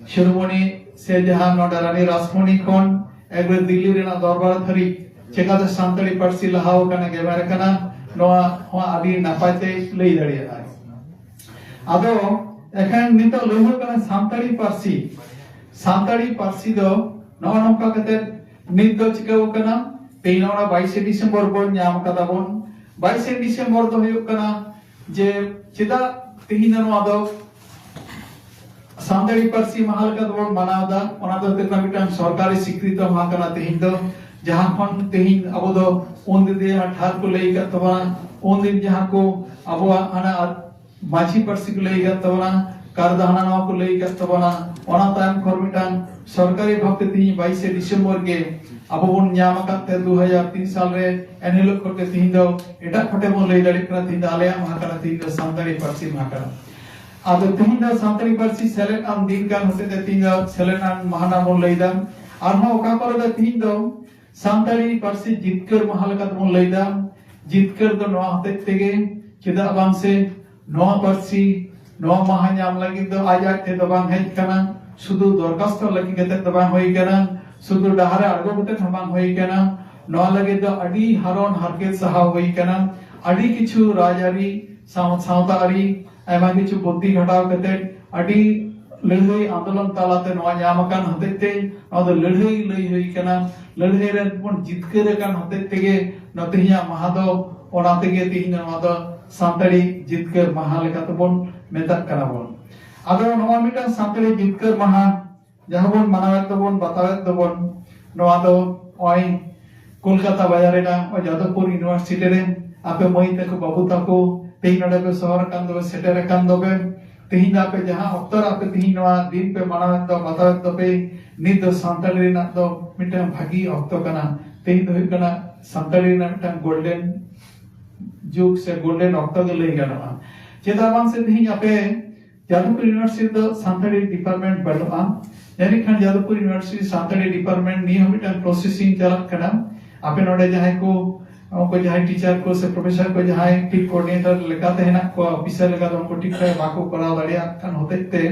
ᱥᱤᱨᱳᱢᱚᱱᱤ ᱥᱮ ᱡᱟᱦᱟᱸ ᱱᱚᱰᱮ ᱨᱟᱱᱤ ᱨᱟᱥᱢᱚᱱᱤ ᱠᱷᱚᱱ ᱮᱠᱵᱟᱨᱮ ᱫᱤᱞᱞᱤ ᱨᱮᱱᱟᱜ ᱫᱚᱨᱵᱟᱨ ᱫᱷᱟᱹᱨᱤᱡ ᱪᱮᱠᱟᱛᱮ ᱥᱟᱱᱛᱟᱲᱤ ᱯᱟᱹᱨᱥᱤ ᱞᱟᱦᱟᱣ ᱟᱠᱟᱱᱟ, ᱜᱮᱢᱮᱨ ᱟᱠᱟᱱᱟ, ᱱᱚᱣᱟ ᱦᱚᱸ ᱟᱹᱰᱤ ᱱᱟᱯᱟᱭ ᱛᱮ ᱞᱟᱹᱭ ᱫᱟᱲᱮᱭᱟᱜᱼᱟ᱾ ᱟᱫᱚ ᱮᱠᱷᱟᱱ ᱱᱤᱛᱚᱜ ᱞᱟᱹᱭ ᱦᱩᱭᱩᱜ ᱠᱟᱱᱟ ᱥᱟᱱᱛᱟᱲᱤ ᱯᱟᱹᱨᱥᱤ, ᱥᱟᱱᱛᱟᱲᱤ ᱯᱟᱹᱨᱥᱤ ᱫᱚ ᱱᱚᱜᱼᱚ ᱱᱚᱝᱠᱟ ᱠᱟᱛᱮ ᱱᱤᱛ ᱫᱚ ᱪᱤᱠᱟᱹᱣ ᱠᱟᱱᱟ, ᱛᱮᱦᱮᱧ ᱱᱚᱜᱼᱚ ᱱᱟ ᱵᱟᱭᱤᱥᱮ ᱰᱤᱥᱮᱢᱵᱚᱨ ᱵᱚᱱ ᱧᱟᱢ ᱠᱟᱫᱟ ᱵᱚᱱ᱾ ᱵᱟᱭᱤᱥᱮ ᱰᱤᱥᱮᱢᱵᱚᱨ ᱫᱚ ᱦᱩᱭᱩᱜ ᱠᱟᱱᱟ ᱡᱮ ᱪᱮᱫᱟᱜ ᱛᱮᱦᱮᱧ ᱫᱚ ᱱᱚᱣᱟ ᱫᱚ ᱥᱟᱱᱛᱟᱲᱤ ᱯᱟᱹᱨᱥᱤ ᱢᱟᱦᱟ ᱞᱮᱠᱟ ᱛᱮᱵᱚᱱ ᱢᱟᱱᱟᱣ ᱮᱫᱟ, ᱚᱱᱟ ᱫᱚ ᱦᱩᱭᱩᱜ ᱠᱟᱱᱟ ᱢᱤᱫᱴᱟᱝ ᱥᱚᱨᱠᱟᱨᱤ ᱥᱤᱠᱨᱤᱛᱤ ᱢᱟᱦᱟ ᱠᱟᱱᱟ ᱛᱮᱦᱮᱧ ᱫᱚ᱾ ᱡᱟᱦᱟᱸ ᱠᱷᱚᱱ ᱛᱮᱦᱮᱧ ᱟᱵᱚ ᱫᱚ ᱩᱱᱫᱤᱱ ᱡᱟᱦᱟᱸ ᱴᱷᱟᱨ ᱠᱚ ᱞᱟᱹᱭ ᱟᱠᱟᱫ ᱛᱟᱵᱚᱱᱟ, ᱩᱱᱫᱤᱱ ᱡᱟᱦᱟᱸ ᱠᱚ ᱟᱵᱚᱣᱟᱜ ᱦᱟᱱᱟ ᱢᱟᱹᱡᱷᱤ ᱯᱟᱹᱨᱥᱤ ᱠᱚ ᱞᱟᱹᱭ ᱟᱠᱟᱫ ᱛᱟᱵᱚᱱᱟ, ᱠᱟᱨᱫᱟ ᱦᱟᱱᱟ ᱱᱟᱣᱟ ᱠᱚ ᱞᱟᱹᱭ ᱟᱠᱟᱫ ᱛᱟᱵᱚᱱᱟ, ᱚᱱᱟ ᱛᱟᱭᱚᱢ ᱠᱷᱚᱱ ᱢᱤᱫᱴᱟᱝ ᱥᱚᱨᱠᱟᱨᱤ ᱵᱷᱟᱵᱽᱛᱮ ᱛᱮᱦᱮᱧ ᱵᱟᱭᱤᱥᱮ ᱰᱤᱥᱮᱢᱵᱚᱨ ᱜᱮ ᱟᱵᱚ ᱵᱚᱱ ᱧᱟᱢ ᱟᱠᱟᱫ ᱛᱮ ᱫᱩ ᱦᱟᱡᱟᱨ ᱛᱤᱱ ᱥᱟᱞ ᱨᱮ, ᱮᱱᱦᱤᱞᱳᱜ ᱠᱷᱚᱱ ᱜᱮ ᱛᱮᱦᱮᱧ ᱫᱚ ᱮᱴᱟᱜ ᱠᱚᱴᱷᱮᱱ ᱵᱚᱱ ᱞᱟᱹᱭ ᱫᱟᱲᱮᱭᱟᱜ ᱠᱟᱱᱟ, ᱛᱮᱦᱮᱧ ᱫᱚ ᱟᱞᱮᱭᱟᱜ ᱢᱟᱦᱟ ᱠᱟᱱᱟ, ᱛᱮᱦᱮᱧ ᱫᱚ ᱥᱟᱱᱛᱟᱲᱤ ᱯᱟᱹᱨᱥᱤ ᱢᱟᱦᱟ ᱠᱟᱱᱟ᱾ ᱟᱫᱚ ᱛᱮᱦᱮᱧ ᱫᱚ ᱥᱟᱱᱛᱟᱲᱤ ᱯᱟᱹᱨᱥᱤ ᱥᱮᱞᱮᱫ ᱟᱱ ᱫᱤᱱ ᱠᱟᱱ ᱦᱚᱛᱮ ᱛᱮ ᱛᱮᱦᱮᱧ ᱫᱚ ᱥᱮᱞᱮᱫ ᱟᱱ ᱢᱟᱦᱱᱟ ᱵᱚᱱ ᱞᱟᱹᱭ ᱮᱫᱟ᱾ ᱟᱨᱦᱚᱸ ᱚᱠᱟ ᱠᱚᱨᱮ ᱫᱚ ᱛᱮᱦᱮᱧ ᱫᱚ ᱥᱟᱱᱛᱟᱲᱤ ᱯᱟᱹᱨᱥᱤ ᱡᱤᱛᱠᱟᱹᱨ ᱢᱟᱦᱟ ᱞᱮᱠᱟ ᱛᱮᱵᱚᱱ ᱞᱟᱹᱭ ᱮᱫᱟ᱾ ᱡᱤᱛᱠᱟᱹᱨ ᱫᱚ ᱱᱚᱣᱟ ᱦᱚᱛᱮᱡ ᱛᱮᱜᱮ, ᱪᱮᱫᱟᱜ ᱵᱟᱝ ᱥᱮ ᱱᱚᱣᱟ ᱯᱟᱹᱨᱥᱤ, ᱱᱚᱣᱟ ᱢᱟᱦᱟ ᱧᱟᱢ ᱞᱟᱹᱜᱤᱫ ᱫᱚ ᱟᱡ ᱟᱡ ᱛᱮᱫᱚ ᱵᱟᱝ ᱦᱮᱡ ᱟᱠᱟᱱᱟ, ᱥᱩᱫᱷᱩ ᱫᱚᱨᱠᱷᱟᱥᱛᱚ ᱞᱟᱹᱜᱤᱫ ᱠᱟᱛᱮ ᱫᱚ ᱵᱟᱝ ᱦᱩᱭ ᱟᱠᱟᱱᱟ, ᱥᱩᱫᱷᱩ ᱰᱟᱦᱟᱨ ᱨᱮ ᱟᱬᱜᱚ ᱠᱟᱛᱮ ᱦᱚᱸ ᱵᱟᱝ ᱦᱩᱭ ᱟᱠᱟᱱᱟ᱾ ᱱᱚᱣᱟ ᱞᱟᱹᱜᱤᱫ ᱫᱚ ᱟᱹᱰᱤ ᱦᱟᱨᱚᱱ ᱦᱟᱨᱠᱮᱛ ᱥᱟᱦᱟᱣ ᱦᱩᱭ ᱟᱠᱟᱱᱟ, ᱟᱹᱰᱤ ᱠᱤᱪᱷᱩ ᱨᱟᱡᱽᱟᱹᱨᱤ, ᱥᱟᱶ-, ᱥᱟᱶᱛᱟ ᱟᱹᱨᱤ, ᱟᱭᱢᱟ ᱠᱤᱪᱷᱩ ᱵᱩᱫᱽᱫᱷᱤ ᱠᱷᱟᱴᱟᱣ ᱠᱟᱛᱮ ᱟᱹᱰᱤ ᱞᱟᱹᱲᱦᱟᱹᱭ ᱟᱱᱫᱳᱞᱚᱱ ᱛᱟᱞᱟᱛᱮ ᱱᱚᱣᱟ ᱧᱟᱢ ᱟᱠᱟᱱ ᱦᱚᱛᱮᱡ ᱛᱮ ᱱᱚᱣᱟ ᱫᱚ ᱞᱟᱹᱲᱦᱟᱹᱭ ᱞᱟᱹᱭ ᱦᱩᱭ ᱠᱟᱱᱟ᱾ ᱞᱟᱹᱲᱦᱟᱹᱭ ᱨᱮ ᱵᱚᱱ ᱡᱤᱛᱠᱟᱹᱨ ᱟᱠᱟᱱ ᱦᱚᱛᱮᱡ ᱛᱮᱜᱮ ᱱᱚᱣᱟ ᱛᱮᱦᱮᱧᱟᱜ ᱢᱟᱦᱟ ᱫᱚ, ᱚᱱᱟ ᱛᱮᱜᱮ ᱛᱮᱦᱮᱧ ᱱᱚᱣᱟ ᱫᱚ ᱥᱟᱱᱛᱟᱲᱤ ᱡᱤᱛᱠᱟᱹᱨ ᱢᱟᱦᱟ ᱞᱮᱠᱟ ᱛᱮᱵᱚᱱ ᱢᱮᱛᱟᱜ ᱠᱟᱱᱟ ᱵᱚᱱ᱾ ᱟᱫᱚ ᱱᱚᱣᱟ ᱢᱤᱫᱴᱟᱝ ᱥᱟᱱᱛᱟᱲᱤ ᱡᱤᱛᱠᱟᱹᱨ ᱢᱟᱦᱟ ᱡᱟᱦᱟᱸ ᱵᱚᱱ ᱢᱟᱱᱟᱣᱮᱫ ᱫᱚᱵᱚᱱ, ᱵᱟᱛᱟᱣᱮᱫ ᱫᱚᱵᱚᱱ, ᱱᱚᱣᱟ ᱫᱚ ᱱᱚᱜᱼᱚᱭ ᱠᱳᱞᱠᱟᱛᱟ ᱵᱟᱡᱟᱨ ᱨᱮᱱᱟᱜ ᱱᱚᱜᱼᱚᱭ ᱡᱟᱫᱚᱵᱯᱩᱨ ᱤᱭᱩᱱᱤᱵᱷᱟᱨᱥᱤᱴᱤ ᱨᱮ ᱟᱯᱮ ᱢᱟᱹᱭ ᱛᱟᱠᱚ, ᱵᱟᱹᱵᱩ ᱛᱟᱠᱚ ᱛᱮᱦᱮᱧ ᱱᱚᱰᱮ ᱯᱮ ᱥᱚᱦᱚᱨ ᱟᱠᱟᱱ ᱫᱚᱯᱮ, ᱥᱮᱴᱮᱨ ᱟᱠᱟᱱ ᱫᱚᱯᱮ, ᱛᱮᱦᱮᱧ ᱫᱚ ᱟᱯᱮ ᱡᱟᱦᱟᱸ ᱚᱠᱛᱚ ᱨᱮ ᱟᱯᱮ ᱛᱮᱦᱮᱧ ᱱᱚᱣᱟ ᱫᱤᱱ ᱯᱮ ᱢᱟᱱᱟᱣᱮᱫ ᱫᱚ, ᱵᱟᱛᱟᱣᱮᱫ ᱫᱚᱯᱮ, ᱱᱤᱛ ᱫᱚ ᱥᱟᱱᱛᱟᱲᱤ ᱨᱮᱱᱟᱜ ᱫᱚ ᱢᱤᱫᱴᱟᱝ ᱵᱷᱟᱹᱜᱤ ᱚᱠᱛᱚ ᱠᱟᱱᱟ᱾ ᱛᱮᱦᱮᱧ ᱫᱚ ᱦᱩᱭᱩᱜ ᱠᱟᱱᱟ ᱥᱟᱱᱛᱟᱲᱤ ᱨᱮᱱᱟᱜ ᱢᱤᱫᱴᱟᱝ ᱜᱳᱞᱰᱮᱱ ᱡᱩᱜᱽ ᱥᱮ ᱜᱳᱞᱰᱮᱱ ᱚᱠᱛᱚ ᱜᱮ ᱞᱟᱹᱭ ᱜᱟᱱᱚᱜᱼᱟ᱾ ᱪᱮᱫᱟᱜ ᱵᱟᱝ ᱥᱮ ᱛᱮᱦᱮᱧ ᱟᱯᱮ ᱡᱟᱫᱚᱵᱯᱩᱨ ᱤᱭᱩᱱᱤᱵᱷᱟᱨᱥᱤᱴᱤ ᱫᱚ ᱥᱟᱱᱛᱟᱲᱤ ᱰᱤᱯᱟᱨᱴᱢᱮᱱᱴ ᱵᱟᱹᱱᱩᱜᱼᱟ᱾ ᱡᱟᱹᱱᱤᱡ ᱠᱷᱟᱱ ᱡᱟᱫᱚᱵᱯᱩᱨ ᱤᱭᱩᱱᱤᱵᱷᱟᱨᱥᱤᱴᱤ ᱥᱟᱱᱛᱟᱲᱤ ᱰᱤᱯᱟᱨᱴᱢᱮᱱᱴ ᱱᱤᱭᱟᱹ ᱦᱚᱸ ᱢᱤᱫᱴᱟᱝ ᱯᱨᱚᱥᱮᱥᱤᱝ ᱪᱟᱞᱟᱜ ᱠᱟᱱᱟ᱾ ᱟᱯᱮ ᱱᱚᱰᱮ ᱡᱟᱦᱟᱸᱭ ᱠᱚ, ᱩᱱᱠᱩ ᱡᱟᱦᱟᱸᱭ ᱴᱤᱪᱟᱨ ᱠᱚ ᱥᱮ ᱯᱨᱚᱯᱷᱮᱥᱚᱨ ᱠᱚ ᱡᱟᱦᱟᱸᱭ ᱴᱷᱤᱠ ᱠᱳᱚᱨᱰᱤᱱᱮᱴᱚᱨ ᱞᱮᱠᱟᱛᱮ ᱦᱮᱱᱟᱜ ᱠᱚᱣᱟ, ᱚᱯᱷᱤᱥᱟᱨ ᱞᱮᱠᱟᱛᱮ ᱩᱱᱠᱩ ᱴᱷᱤᱠ ᱴᱷᱟᱠ ᱵᱟᱠᱚ ᱠᱚᱨᱟᱣ ᱫᱟᱲᱮᱭᱟᱜ ᱠᱟᱱ ᱦᱚᱛᱮᱡ ᱛᱮ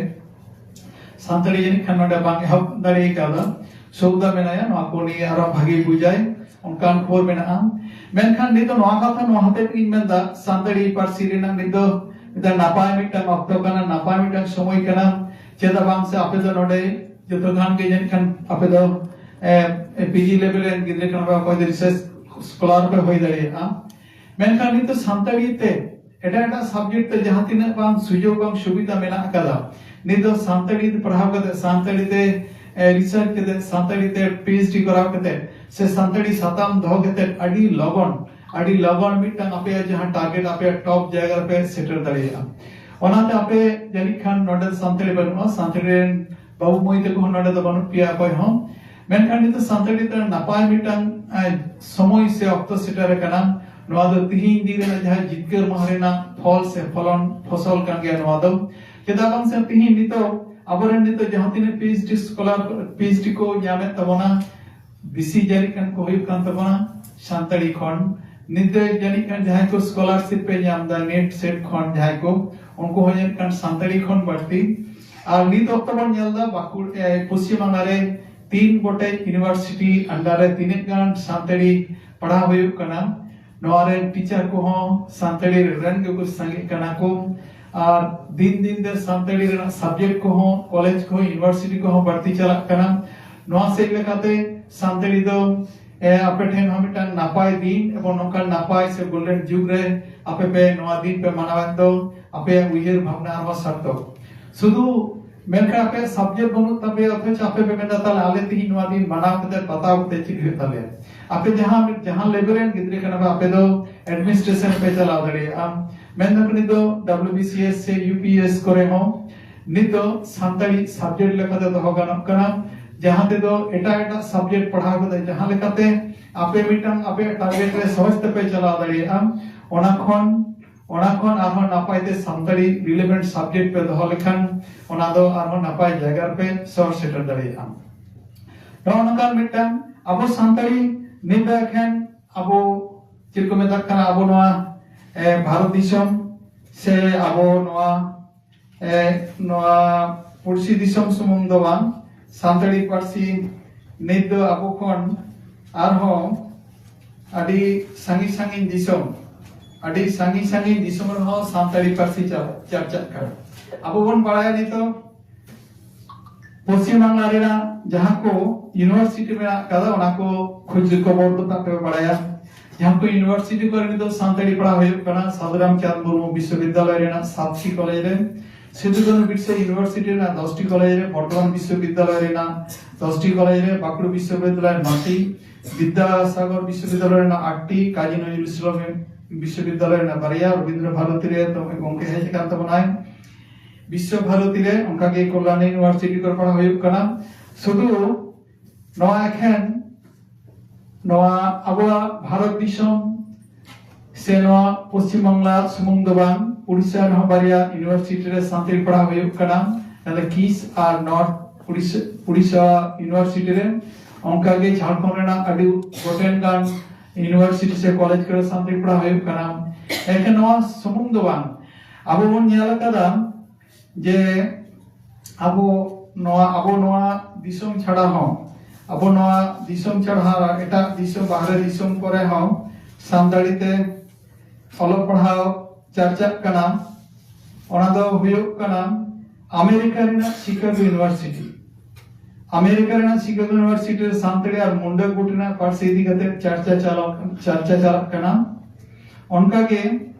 ᱥᱟᱱᱛᱟᱲᱤ ᱡᱟᱹᱱᱤᱡ ᱠᱷᱟᱱ ᱱᱚᱰᱮ ᱵᱟᱝ ᱮᱦᱚᱵ ᱫᱟᱲᱮ ᱠᱟᱣᱫᱟ᱾ ᱥᱩᱵᱤᱫᱷᱟ ᱢᱮᱱᱟᱭᱟ, ᱱᱚᱣᱟ ᱠᱚ ᱱᱤᱭᱮ ᱟᱨᱚ ᱵᱷᱟᱜᱮ ᱵᱩᱡᱟᱭ, ᱚᱱᱠᱟᱱ ᱠᱷᱚᱵᱚᱨ ᱢᱮᱱᱟᱜᱼᱟ᱾ ᱢᱮᱱᱠᱷᱟᱱ ᱱᱤᱛ ᱫᱚ ᱱᱚᱣᱟ ᱠᱟᱛᱷᱟ ᱱᱚᱣᱟ ᱦᱚᱛᱮᱡ ᱤᱧ ᱢᱮᱱᱫᱟ, ᱥᱟᱱᱛᱟᱲᱤ ᱯᱟᱹᱨᱥᱤ ᱨᱮᱱᱟᱜ ᱱᱤᱛ ᱫᱚ ᱢᱤᱫᱴᱟᱝ ᱱᱟᱯᱟᱭ ᱢᱤᱫᱴᱟᱝ ᱚᱠᱛᱚ ᱠᱟᱱᱟ, ᱱᱟᱯᱟᱭ ᱢᱤᱫᱴᱟᱝ ᱥᱚᱢᱚᱭ ᱠᱟᱱᱟ᱾ ᱪᱮᱫᱟᱜ ᱵᱟᱝ ᱥᱮ ᱟᱯᱮ ᱫᱚ ᱱᱚᱰᱮ ᱡᱚᱛᱚ ᱠᱷᱟᱱ ᱜᱮ ᱡᱟᱹᱱᱤᱡ ᱠᱷᱟᱱ ᱟᱯᱮ ᱫᱚ ᱯᱤᱡᱤ ᱞᱮᱵᱮᱞ ᱨᱮᱱ ᱜᱤᱫᱽᱨᱟᱹ ᱠᱟᱱᱟ ᱯᱮ, ᱚᱠᱚᱭ ᱫᱚ ᱨᱤᱥᱟᱨᱪ ᱥᱠᱚᱞᱟᱨ ᱯᱮ ᱦᱩᱭ ᱫᱟᱲᱮᱭᱟᱜᱼᱟ᱾ ᱢᱮᱱᱠᱷᱟᱱ ᱱᱤᱛ ᱫᱚ ᱥᱟᱱᱛᱟᱲᱤ ᱛᱮ ᱮᱴᱟᱜ ᱮᱴᱟᱜ ᱥᱟᱵᱡᱮᱠᱴ ᱛᱮ ᱡᱟᱦᱟᱸ ᱛᱤᱱᱟᱹᱜ ᱵᱟᱝ ᱥᱩᱡᱳᱜᱽ ᱵᱟᱝ ᱥᱩᱵᱤᱫᱷᱟ ᱢᱮᱱᱟᱜ ᱟᱠᱟᱫᱟ, ᱱᱤᱛ ᱫᱚ ᱥᱟᱱᱛᱟᱲᱤ ᱛᱮ ᱯᱟᱲᱦᱟᱣ ᱠᱟᱛᱮ, ᱥᱟᱱᱛᱟᱲᱤ ᱛᱮ ᱨᱤᱥᱟᱨᱪ ᱠᱟᱛᱮ, ᱥᱟᱱᱛᱟᱲᱤ ᱛᱮ ᱯᱤᱮᱭᱤᱪᱰᱤ ᱠᱚᱨᱟᱣ ᱠᱟᱛᱮ ᱥᱮ ᱥᱟᱱᱛᱟᱲᱤ ᱥᱟᱛᱟᱢ ᱫᱚᱦᱚ ᱠᱟᱛᱮ ᱟᱹᱰᱤ ᱞᱚᱜᱚᱱ, ᱟᱹᱰᱤ ᱞᱚᱜᱚᱱ ᱢᱤᱫᱴᱟᱝ ᱟᱯᱮᱭᱟᱜ ᱡᱟᱦᱟᱸ ᱴᱟᱨᱜᱮᱴ, ᱟᱯᱮᱭᱟᱜ ᱴᱚᱯ ᱡᱟᱭᱜᱟ ᱨᱮᱯᱮ ᱥᱮᱴᱮᱨ ᱫᱟᱲᱮᱭᱟᱜᱼᱟ᱾ ᱚᱱᱟᱛᱮ ᱟᱯᱮ ᱡᱟᱹᱱᱤᱡ ᱠᱷᱟᱱ ᱱᱚᱰᱮ ᱥᱟᱱᱛᱟᱲᱤ ᱵᱟᱹᱱᱩᱜᱼᱟ, ᱥᱟᱱᱛᱟᱲᱤ ᱨᱮᱱ ᱵᱟᱹᱵᱩ ᱢᱟᱹᱭ ᱛᱟᱠᱚ ᱦᱚᱸ ᱱᱚᱰᱮ ᱫᱚ ᱵᱟᱹᱱᱩᱜ ᱯᱮᱭᱟ ᱚᱠᱚᱭ ᱦᱚᱸ᱾ ᱢᱮᱱᱠᱷᱟᱱ ᱱᱤᱛᱚᱜ ᱥᱟᱱᱛᱟᱲᱤ ᱛᱮ ᱱᱟᱯᱟᱭ ᱢᱤᱫᱴᱟᱝ, ᱮ, ᱥᱚᱢᱚᱭ ᱥᱮ ᱚᱠᱛᱚ ᱥᱮᱴᱮᱨ ᱟᱠᱟᱱᱟ᱾ ᱱᱚᱣᱟ ᱫᱚ ᱛᱤᱦᱤᱧ ᱫᱤᱱ ᱨᱮᱱᱟᱜ ᱡᱟᱦᱟᱸ ᱡᱤᱛᱠᱟᱹᱨ ᱢᱟᱦᱟ ᱨᱮᱱᱟᱜ ᱯᱷᱚᱞ ᱥᱮ ᱯᱷᱚᱞᱚᱱ, ᱯᱷᱚᱥᱚᱞ ᱠᱟᱱ ᱜᱮᱭᱟ ᱱᱚᱣᱟ ᱫᱚ᱾ ᱪᱮᱫᱟᱜ ᱵᱟᱝ ᱥᱮ ᱛᱤᱦᱤᱧ ᱱᱤᱛᱚᱜ ᱟᱵᱚᱨᱮᱱ ᱱᱤᱛᱚᱜ ᱡᱟᱦᱟᱸ ᱛᱤᱱᱟᱹᱜ ᱯᱤᱮᱭᱤᱪᱰᱤ ᱥᱠᱚᱞᱟᱨ, ᱯᱤᱮᱭᱤᱪᱰᱤ ᱠᱚ ᱧᱟᱢᱮᱫ ᱛᱟᱵᱚᱱᱟ, ᱵᱮᱥᱤ ᱡᱟᱹᱱᱤᱡ ᱠᱷᱟᱱ ᱠᱚ ᱦᱩᱭᱩᱜ ᱠᱟᱱ ᱛᱟᱵᱚᱱᱟ ᱥᱟᱱᱛᱟᱲᱤ ᱠᱷᱚᱱ᱾ ᱱᱤᱛ ᱫᱚ ᱡᱟᱹᱱᱤᱡ ᱠᱷᱟᱱ ᱡᱟᱦᱟᱸᱭ ᱠᱚ ᱥᱠᱚᱞᱟᱨᱥᱤᱯ ᱯᱮ ᱧᱟᱢ ᱮᱫᱟ ᱱᱮᱴ ᱥᱮᱴ ᱠᱷᱚᱱ ᱡᱟᱦᱟᱸᱭ ᱠᱚ, ᱩᱱᱠᱩ ᱦᱚᱸ ᱡᱟᱹᱱᱤᱡ ᱠᱷᱟᱱ ᱥᱟᱱᱛᱟᱲᱤ ᱠᱷᱚᱱ ᱵᱟᱹᱲᱛᱤ᱾ ᱟᱨ ᱱᱤᱛ ᱚᱠᱛᱚ ᱵᱚᱱ ᱧᱮᱞ ᱮᱫᱟ ᱵᱟᱸᱠᱩᱲ-, ᱮ, ᱯᱚᱥᱪᱤᱢ ᱵᱟᱝᱞᱟ ᱨᱮ ᱛᱤᱱ ᱜᱚᱴᱮᱡ ᱤᱭᱩᱱᱤᱵᱷᱟᱨᱥᱤᱴᱤ ᱟᱱᱰᱟᱨ ᱨᱮ ᱛᱤᱱᱟᱹᱜ ᱜᱟᱱ ᱥᱟᱱᱛᱟᱲᱤ ᱯᱟᱲᱦᱟᱣ ᱦᱩᱭᱩᱜ ᱠᱟᱱᱟ᱾ ᱱᱚᱣᱟ ᱨᱮᱱ ᱴᱤᱪᱟᱨ ᱠᱚᱦᱚᱸ ᱥᱟᱱᱛᱟᱲᱤ ᱨᱮᱱ ᱜᱮᱠᱚ ᱥᱟᱸᱜᱮᱜ ᱠᱟᱱᱟ ᱠᱚ᱾ ᱟᱨ ᱫᱤᱱ ᱫᱤᱱ ᱛᱮ ᱥᱟᱱᱛᱟᱲᱤ ᱨᱮᱱᱟᱜ ᱥᱟᱵᱡᱮᱠᱴ ᱠᱚᱦᱚᱸ, ᱠᱚᱞᱮᱡᱽ ᱠᱚᱦᱚᱸ, ᱤᱭᱩᱱᱤᱵᱷᱟᱨᱥᱤᱴᱤ ᱠᱚᱦᱚᱸ ᱵᱟᱹᱲᱛᱤ ᱪᱟᱞᱟᱜ ᱠᱟᱱᱟ᱾ ᱱᱚᱣᱟ ᱥᱮᱫ ᱞᱮᱠᱟᱛᱮ ᱥᱟᱱᱛᱟᱲᱤ ᱫᱚ ᱮ, ᱟᱯᱮ ᱴᱷᱮᱱ ᱦᱚᱸ ᱢᱤᱫᱴᱟᱝ ᱱᱟᱯᱟᱭ ᱫᱤᱱ ᱮᱵᱚᱝ ᱱᱚᱝᱠᱟᱱ ᱱᱟᱯᱟᱭ ᱥᱮ ᱜᱳᱞᱰᱮᱱ ᱡᱩᱜᱽ ᱨᱮ ᱟᱯᱮ ᱯᱮ ᱱᱚᱣᱟ ᱫᱤᱱ ᱯᱮ ᱢᱟᱱᱟᱣᱮᱫ ᱫᱚ ᱟᱯᱮᱭᱟᱜ ᱩᱭᱦᱟᱹᱨ ᱵᱷᱟᱵᱽᱱᱟ ᱟᱨᱦᱚᱸ ᱥᱟᱨᱛᱷᱚᱠ᱾ ᱥᱩᱫᱷᱩ ᱢᱮᱱᱠᱷᱟᱱ ᱟᱯᱮᱭᱟᱜ ᱥᱟᱵᱡᱮᱠᱴ ᱵᱟᱹᱱᱩᱜ ᱛᱟᱯᱮᱭᱟ, ᱚᱛᱷᱚᱪᱚ ᱟᱯᱮ ᱯᱮ ᱢᱮᱱᱫᱟ, "ᱛᱟᱦᱞᱮ ᱟᱞᱮ ᱛᱮᱦᱤᱧ ᱱᱚᱣᱟ ᱫᱤᱱ ᱢᱟᱱᱟᱣ ᱠᱟᱛᱮ, ᱯᱟᱛᱟᱣ ᱠᱟᱛᱮ ᱪᱮᱫ ᱦᱩᱭᱩᱜ ᱛᱟᱞᱮᱭᱟ?" ᱟᱯᱮ ᱡᱟᱦᱟᱸ, ᱡᱟᱦᱟᱸ ᱞᱮᱵᱮᱞ ᱨᱮᱱ ᱜᱤᱫᱽᱨᱟᱹ ᱠᱟᱱᱟ ᱯᱮ, ᱟᱯᱮ ᱫᱚ ᱮᱰᱢᱤᱱᱤᱥᱴᱨᱮᱥᱚᱱ ᱯᱮ ᱪᱟᱞᱟᱣ ᱫᱟᱲᱮᱭᱟᱜᱼᱟ᱾ ᱢᱮᱱ ᱫᱚ ᱱᱤᱛ ᱫᱚ ᱰᱟᱵᱞᱤᱭᱩ ᱵᱤ ᱥᱤ ᱮᱥ ᱥᱮ ᱭᱩ ᱯᱤ ᱮᱥ ᱠᱚᱨᱮ ᱦᱚᱸ ᱱᱤᱛ ᱫᱚ ᱥᱟᱱᱛᱟᱲᱤ ᱥᱟᱵᱡᱮᱠᱴ ᱞᱮᱠᱟᱛᱮ ᱫᱚᱦᱚ ᱜᱟᱱᱚᱜ ᱠᱟᱱᱟ, ᱡᱟᱦᱟᱸ ᱛᱮᱫᱚ ᱮᱴᱟᱜ ᱮᱴᱟᱜ ᱥᱟᱵᱡᱮᱠᱴ ᱯᱟᱲᱦᱟᱣ ᱠᱟᱛᱮ ᱡᱟᱦᱟᱸ ᱞᱮᱠᱟᱛᱮ ᱟᱯᱮ ᱢᱤᱫᱴᱟᱝ ᱟᱯᱮᱭᱟᱜ ᱴᱟᱨᱜᱮᱴ ᱨᱮ ᱥᱚᱦᱚᱡ ᱛᱮᱯᱮ ᱪᱟᱞᱟᱣ ᱫᱟᱲᱮᱭᱟᱜᱼᱟ᱾ ᱚᱱᱟ ᱠᱷᱚᱱ, ᱚᱱᱟ ᱠᱷᱚᱱ ᱟᱨᱦᱚᱸ ᱱᱟᱯᱟᱭ ᱛᱮ ᱥᱟᱱᱛᱟᱲᱤ ᱨᱤᱞᱮᱵᱷᱮᱱᱴ ᱥᱟᱵᱡᱮᱠᱴ ᱯᱮ ᱫᱚᱦᱚ ᱞᱮᱠᱷᱟᱱ ᱚᱱᱟ ᱫᱚ ᱟᱨᱦᱚᱸ ᱱᱟᱯᱟᱭ ᱡᱟᱭᱜᱟ ᱨᱮᱯᱮ ᱥᱚᱦᱚᱨ ᱥᱮᱴᱮᱨ ᱫᱟᱲᱮᱭᱟᱜᱼᱟ᱾ ᱱᱚᱜᱼᱚ ᱱᱚᱝᱠᱟᱱ ᱢᱤᱫᱴᱟᱝ ᱟᱵᱚ ᱥᱟᱱᱛᱟᱲᱤ ᱱᱤᱛ ᱫᱚ ᱮᱠᱷᱮᱱ ᱟᱵᱚ ᱪᱮᱫ ᱠᱚ ᱢᱮᱛᱟᱜ ᱠᱟᱱᱟ, ᱟᱵᱚ ᱱᱚᱣᱟ, ᱮ, ᱵᱷᱟᱨᱚᱛ ᱫᱤᱥᱚᱢ ᱥᱮ ᱟᱵᱚ ᱱᱚᱣᱟ, ᱮ, ᱱᱚᱣᱟ ᱯᱩᱲᱥᱤ ᱫᱤᱥᱚᱢ ᱥᱩᱢᱩᱝ ᱫᱚ ᱵᱟᱝ, ᱥᱟᱱᱛᱟᱲᱤ ᱯᱟᱹᱨᱥᱤ ᱱᱤᱛ ᱫᱚ ᱟᱵᱚ ᱠᱷᱚᱱ ᱟᱨᱦᱚᱸ ᱟᱹᱰᱤ ᱥᱟᱺᱜᱤᱧ ᱥᱟᱺᱜᱤᱧ ᱫᱤᱥᱚᱢ, ᱟᱹᱰᱤ ᱥᱟᱺᱜᱤᱧ ᱥᱟᱺᱜᱤᱧ ᱫᱤᱥᱚᱢ ᱨᱮᱦᱚᱸ ᱥᱟᱱᱛᱟᱲᱤ ᱯᱟᱹᱨᱥᱤ ᱪᱟᱨ-, ᱪᱟᱨᱪᱟᱜ ᱠᱟᱱᱟ᱾ ᱟᱵᱚ ᱵᱚᱱ ᱵᱟᱲᱟᱭᱟ ᱱᱤᱛᱚᱜ ᱯᱚᱥᱪᱤᱢ ᱵᱟᱝᱞᱟ ᱨᱮᱱᱟᱜ ᱡᱟᱦᱟᱸ ᱠᱚ ᱤᱭᱩᱱᱤᱵᱷᱟᱨᱥᱤᱴᱤ ᱢᱮᱱᱟᱜ ᱟᱠᱟᱫᱟ, ᱚᱱᱟ ᱠᱚ ᱠᱷᱚᱡᱽ ᱠᱷᱚᱵᱚᱨ ᱫᱚ ᱛᱟᱯᱮ ᱵᱟᱲᱟᱭᱟ᱾ ᱡᱟᱦᱟᱸ ᱠᱚ ᱤᱭᱩᱱᱤᱵᱷᱟᱨᱥᱤᱴᱤ ᱠᱚᱨᱮ ᱱᱤᱛᱚᱜ ᱥᱟᱱᱛᱟᱲᱤ ᱯᱟᱲᱦᱟᱣ ᱦᱩᱭᱩᱜ ᱠᱟᱱᱟ, ᱥᱟᱫᱷᱩ ᱨᱟᱢᱪᱟᱸᱫᱽ ᱢᱩᱨᱢᱩ ᱵᱤᱥᱥᱚᱵᱤᱫᱽᱫᱟᱞᱚᱭ ᱨᱮᱱᱟᱜ ᱥᱟᱛᱴᱤ ᱠᱚᱞᱮᱡᱽ ᱨᱮ, ᱥᱤᱫᱷᱩ ᱠᱟᱹᱱᱦᱩ ᱵᱤᱨᱥᱟ ᱤᱭᱩᱱᱤᱵᱷᱟᱨᱥᱤᱴᱤ ᱨᱮᱱᱟᱜ ᱫᱚᱥᱴᱤ ᱠᱚᱞᱮᱡᱽ ᱨᱮ, ᱵᱚᱨᱫᱷᱚᱢᱟᱱ ᱵᱤᱥᱥᱚᱵᱤᱫᱽᱫᱟᱞᱚᱭ ᱨᱮᱱᱟᱜ ᱫᱚᱥᱴᱤ ᱠᱚᱞᱮᱡᱽ ᱨᱮ, ᱵᱟᱸᱠᱩᱲᱟ ᱵᱤᱥᱥᱚᱵᱤᱫᱽᱫᱟᱞᱚᱭ ᱨᱮᱱᱟᱜ ᱱᱚᱴᱤ, ᱵᱤᱫᱽᱫᱟᱥᱟᱜᱚᱨ ᱵᱤᱥᱥᱚᱵᱤᱫᱽᱫᱟᱞᱚᱭ ᱨᱮᱱᱟᱜ ᱟᱴᱴᱤ, ᱠᱟᱡᱤ ᱱᱚᱡᱨᱩᱞ ᱤᱥᱞᱟᱢ ᱵᱤᱥᱥᱚᱵᱤᱫᱽᱫᱟᱞᱚᱭ ᱨᱮᱱᱟᱜ ᱵᱟᱨᱭᱟ, ᱨᱚᱵᱤᱱᱫᱨᱚ ᱵᱷᱟᱨᱚᱛᱤ ᱨᱮ ᱛᱚ ᱜᱚᱢᱠᱮ ᱦᱮᱡ ᱟᱠᱟᱱ ᱛᱟᱵᱚᱱᱟᱭ, ᱵᱤᱥᱥᱚ ᱵᱷᱟᱨᱚᱛᱤ ᱨᱮ, ᱚᱱᱠᱟᱜᱮ ᱠᱚᱞᱞᱟᱱᱤ ᱤᱭᱩᱱᱤᱵᱷᱟᱨᱥᱤᱴᱤ ᱠᱚᱨᱮ ᱯᱟᱲᱦᱟᱣ ᱦᱩᱭᱩᱜ ᱠᱟᱱᱟ᱾ ᱥᱩᱫᱷᱩ ᱱᱚᱣᱟ ᱮᱠᱷᱮᱱ ᱱᱚᱣᱟ ᱟᱵᱚᱣᱟᱜ ᱵᱷᱟᱨᱚᱛ ᱫᱤᱥᱚᱢ ᱥᱮ ᱱᱚᱣᱟ ᱯᱚᱥᱪᱤᱢ ᱵᱟᱝᱞᱟ ᱥᱩᱢᱩᱝ ᱫᱚ ᱵᱟᱝ, ᱩᱲᱤᱥᱥᱟ ᱨᱮᱦᱚᱸ ᱵᱟᱨᱭᱟ ᱤᱭᱩᱱᱤᱵᱷᱟᱨᱥᱤᱴᱤ ᱨᱮ ᱥᱟᱱᱛᱟᱲᱤ ᱯᱟᱲᱦᱟᱣ ᱦᱩᱭᱩᱜ ᱠᱟᱱᱟ, ᱚᱱᱟ ᱫᱚ ᱠᱤᱥ ᱟᱨ ᱱᱚᱨᱛᱷ ᱩᱲᱤᱥᱥᱟ, ᱩᱲᱤᱥᱥᱟ ᱤᱭᱩᱱᱤᱵᱷᱟᱨᱥᱤᱴᱤ ᱨᱮ᱾ ᱚᱱᱠᱟᱜᱮ ᱡᱷᱟᱲᱠᱷᱚᱸᱰ ᱨᱮᱱᱟᱜ ᱟᱹᱰᱤ ᱜᱚᱴᱮᱱ ᱜᱟᱱ ᱤᱭᱩᱱᱤᱵᱷᱟᱨᱥᱤᱴᱤ ᱥᱮ ᱠᱚᱞᱮᱡᱽ ᱠᱚᱨᱮ ᱥᱟᱱᱛᱟᱲᱤ ᱯᱟᱲᱦᱟᱣ ᱦᱩᱭᱩᱜ ᱠᱟᱱᱟ᱾ ᱮᱱᱠᱷᱟᱱ ᱱᱚᱣᱟ ᱥᱩᱢᱩᱝ ᱫᱚ ᱵᱟᱝ, ᱟᱵᱚ ᱵᱚᱱ ᱧᱮᱞ ᱟᱠᱟᱫᱟ ᱡᱮ ᱟᱵᱚ ᱱᱚᱣᱟ, ᱟᱵᱚ ᱱᱚᱣᱟ ᱫᱤᱥᱚᱢ ᱪᱷᱟᱲᱟ ᱦᱚᱸ, ᱟᱵᱚ ᱱᱚᱣᱟ ᱫᱤᱥᱚᱢ ᱪᱷᱟᱲᱟ ᱮᱴᱟᱜ ᱫᱤᱥᱚᱢ, ᱵᱟᱦᱨᱮ ᱫᱤᱥᱚᱢ ᱠᱚᱨᱮ ᱦᱚᱸ ᱥᱟᱱᱛᱟᱲᱤ ᱛᱮ ᱚᱞᱚᱜ ᱯᱟᱲᱦᱟᱣ ᱪᱟᱨᱪᱟᱜ ᱠᱟᱱᱟ᱾ ᱚᱱᱟ ᱫᱚ ᱦᱩᱭᱩᱜ ᱠᱟᱱᱟ ᱟᱢᱮᱨᱤᱠᱟ ᱨᱮᱱᱟᱜ ᱥᱤᱠᱟᱜᱳ ᱤᱭᱩᱱᱤᱵᱷᱟᱨᱥᱤᱴᱤ᱾ ᱟᱢᱮᱨᱤᱠᱟ ᱨᱮᱱᱟᱜ ᱥᱤᱠᱟᱜᱳ ᱤᱭᱩᱱᱤᱵᱷᱟᱨᱥᱤᱴᱤ ᱨᱮ ᱥᱟᱱᱛᱟᱲᱤ ᱟᱨ ᱢᱩᱱᱰᱟ ᱜᱩᱴ ᱨᱮᱱᱟᱜ ᱯᱟᱹᱨᱥᱤ ᱤᱫᱤ ᱠᱟᱛᱮ ᱪᱟᱨᱪᱟ ᱪᱟᱞᱟᱜ ᱪᱟᱨᱪᱟ ᱪᱟᱞᱟᱜ ᱠᱟᱱᱟ᱾ ᱚᱱᱠᱟᱜᱮ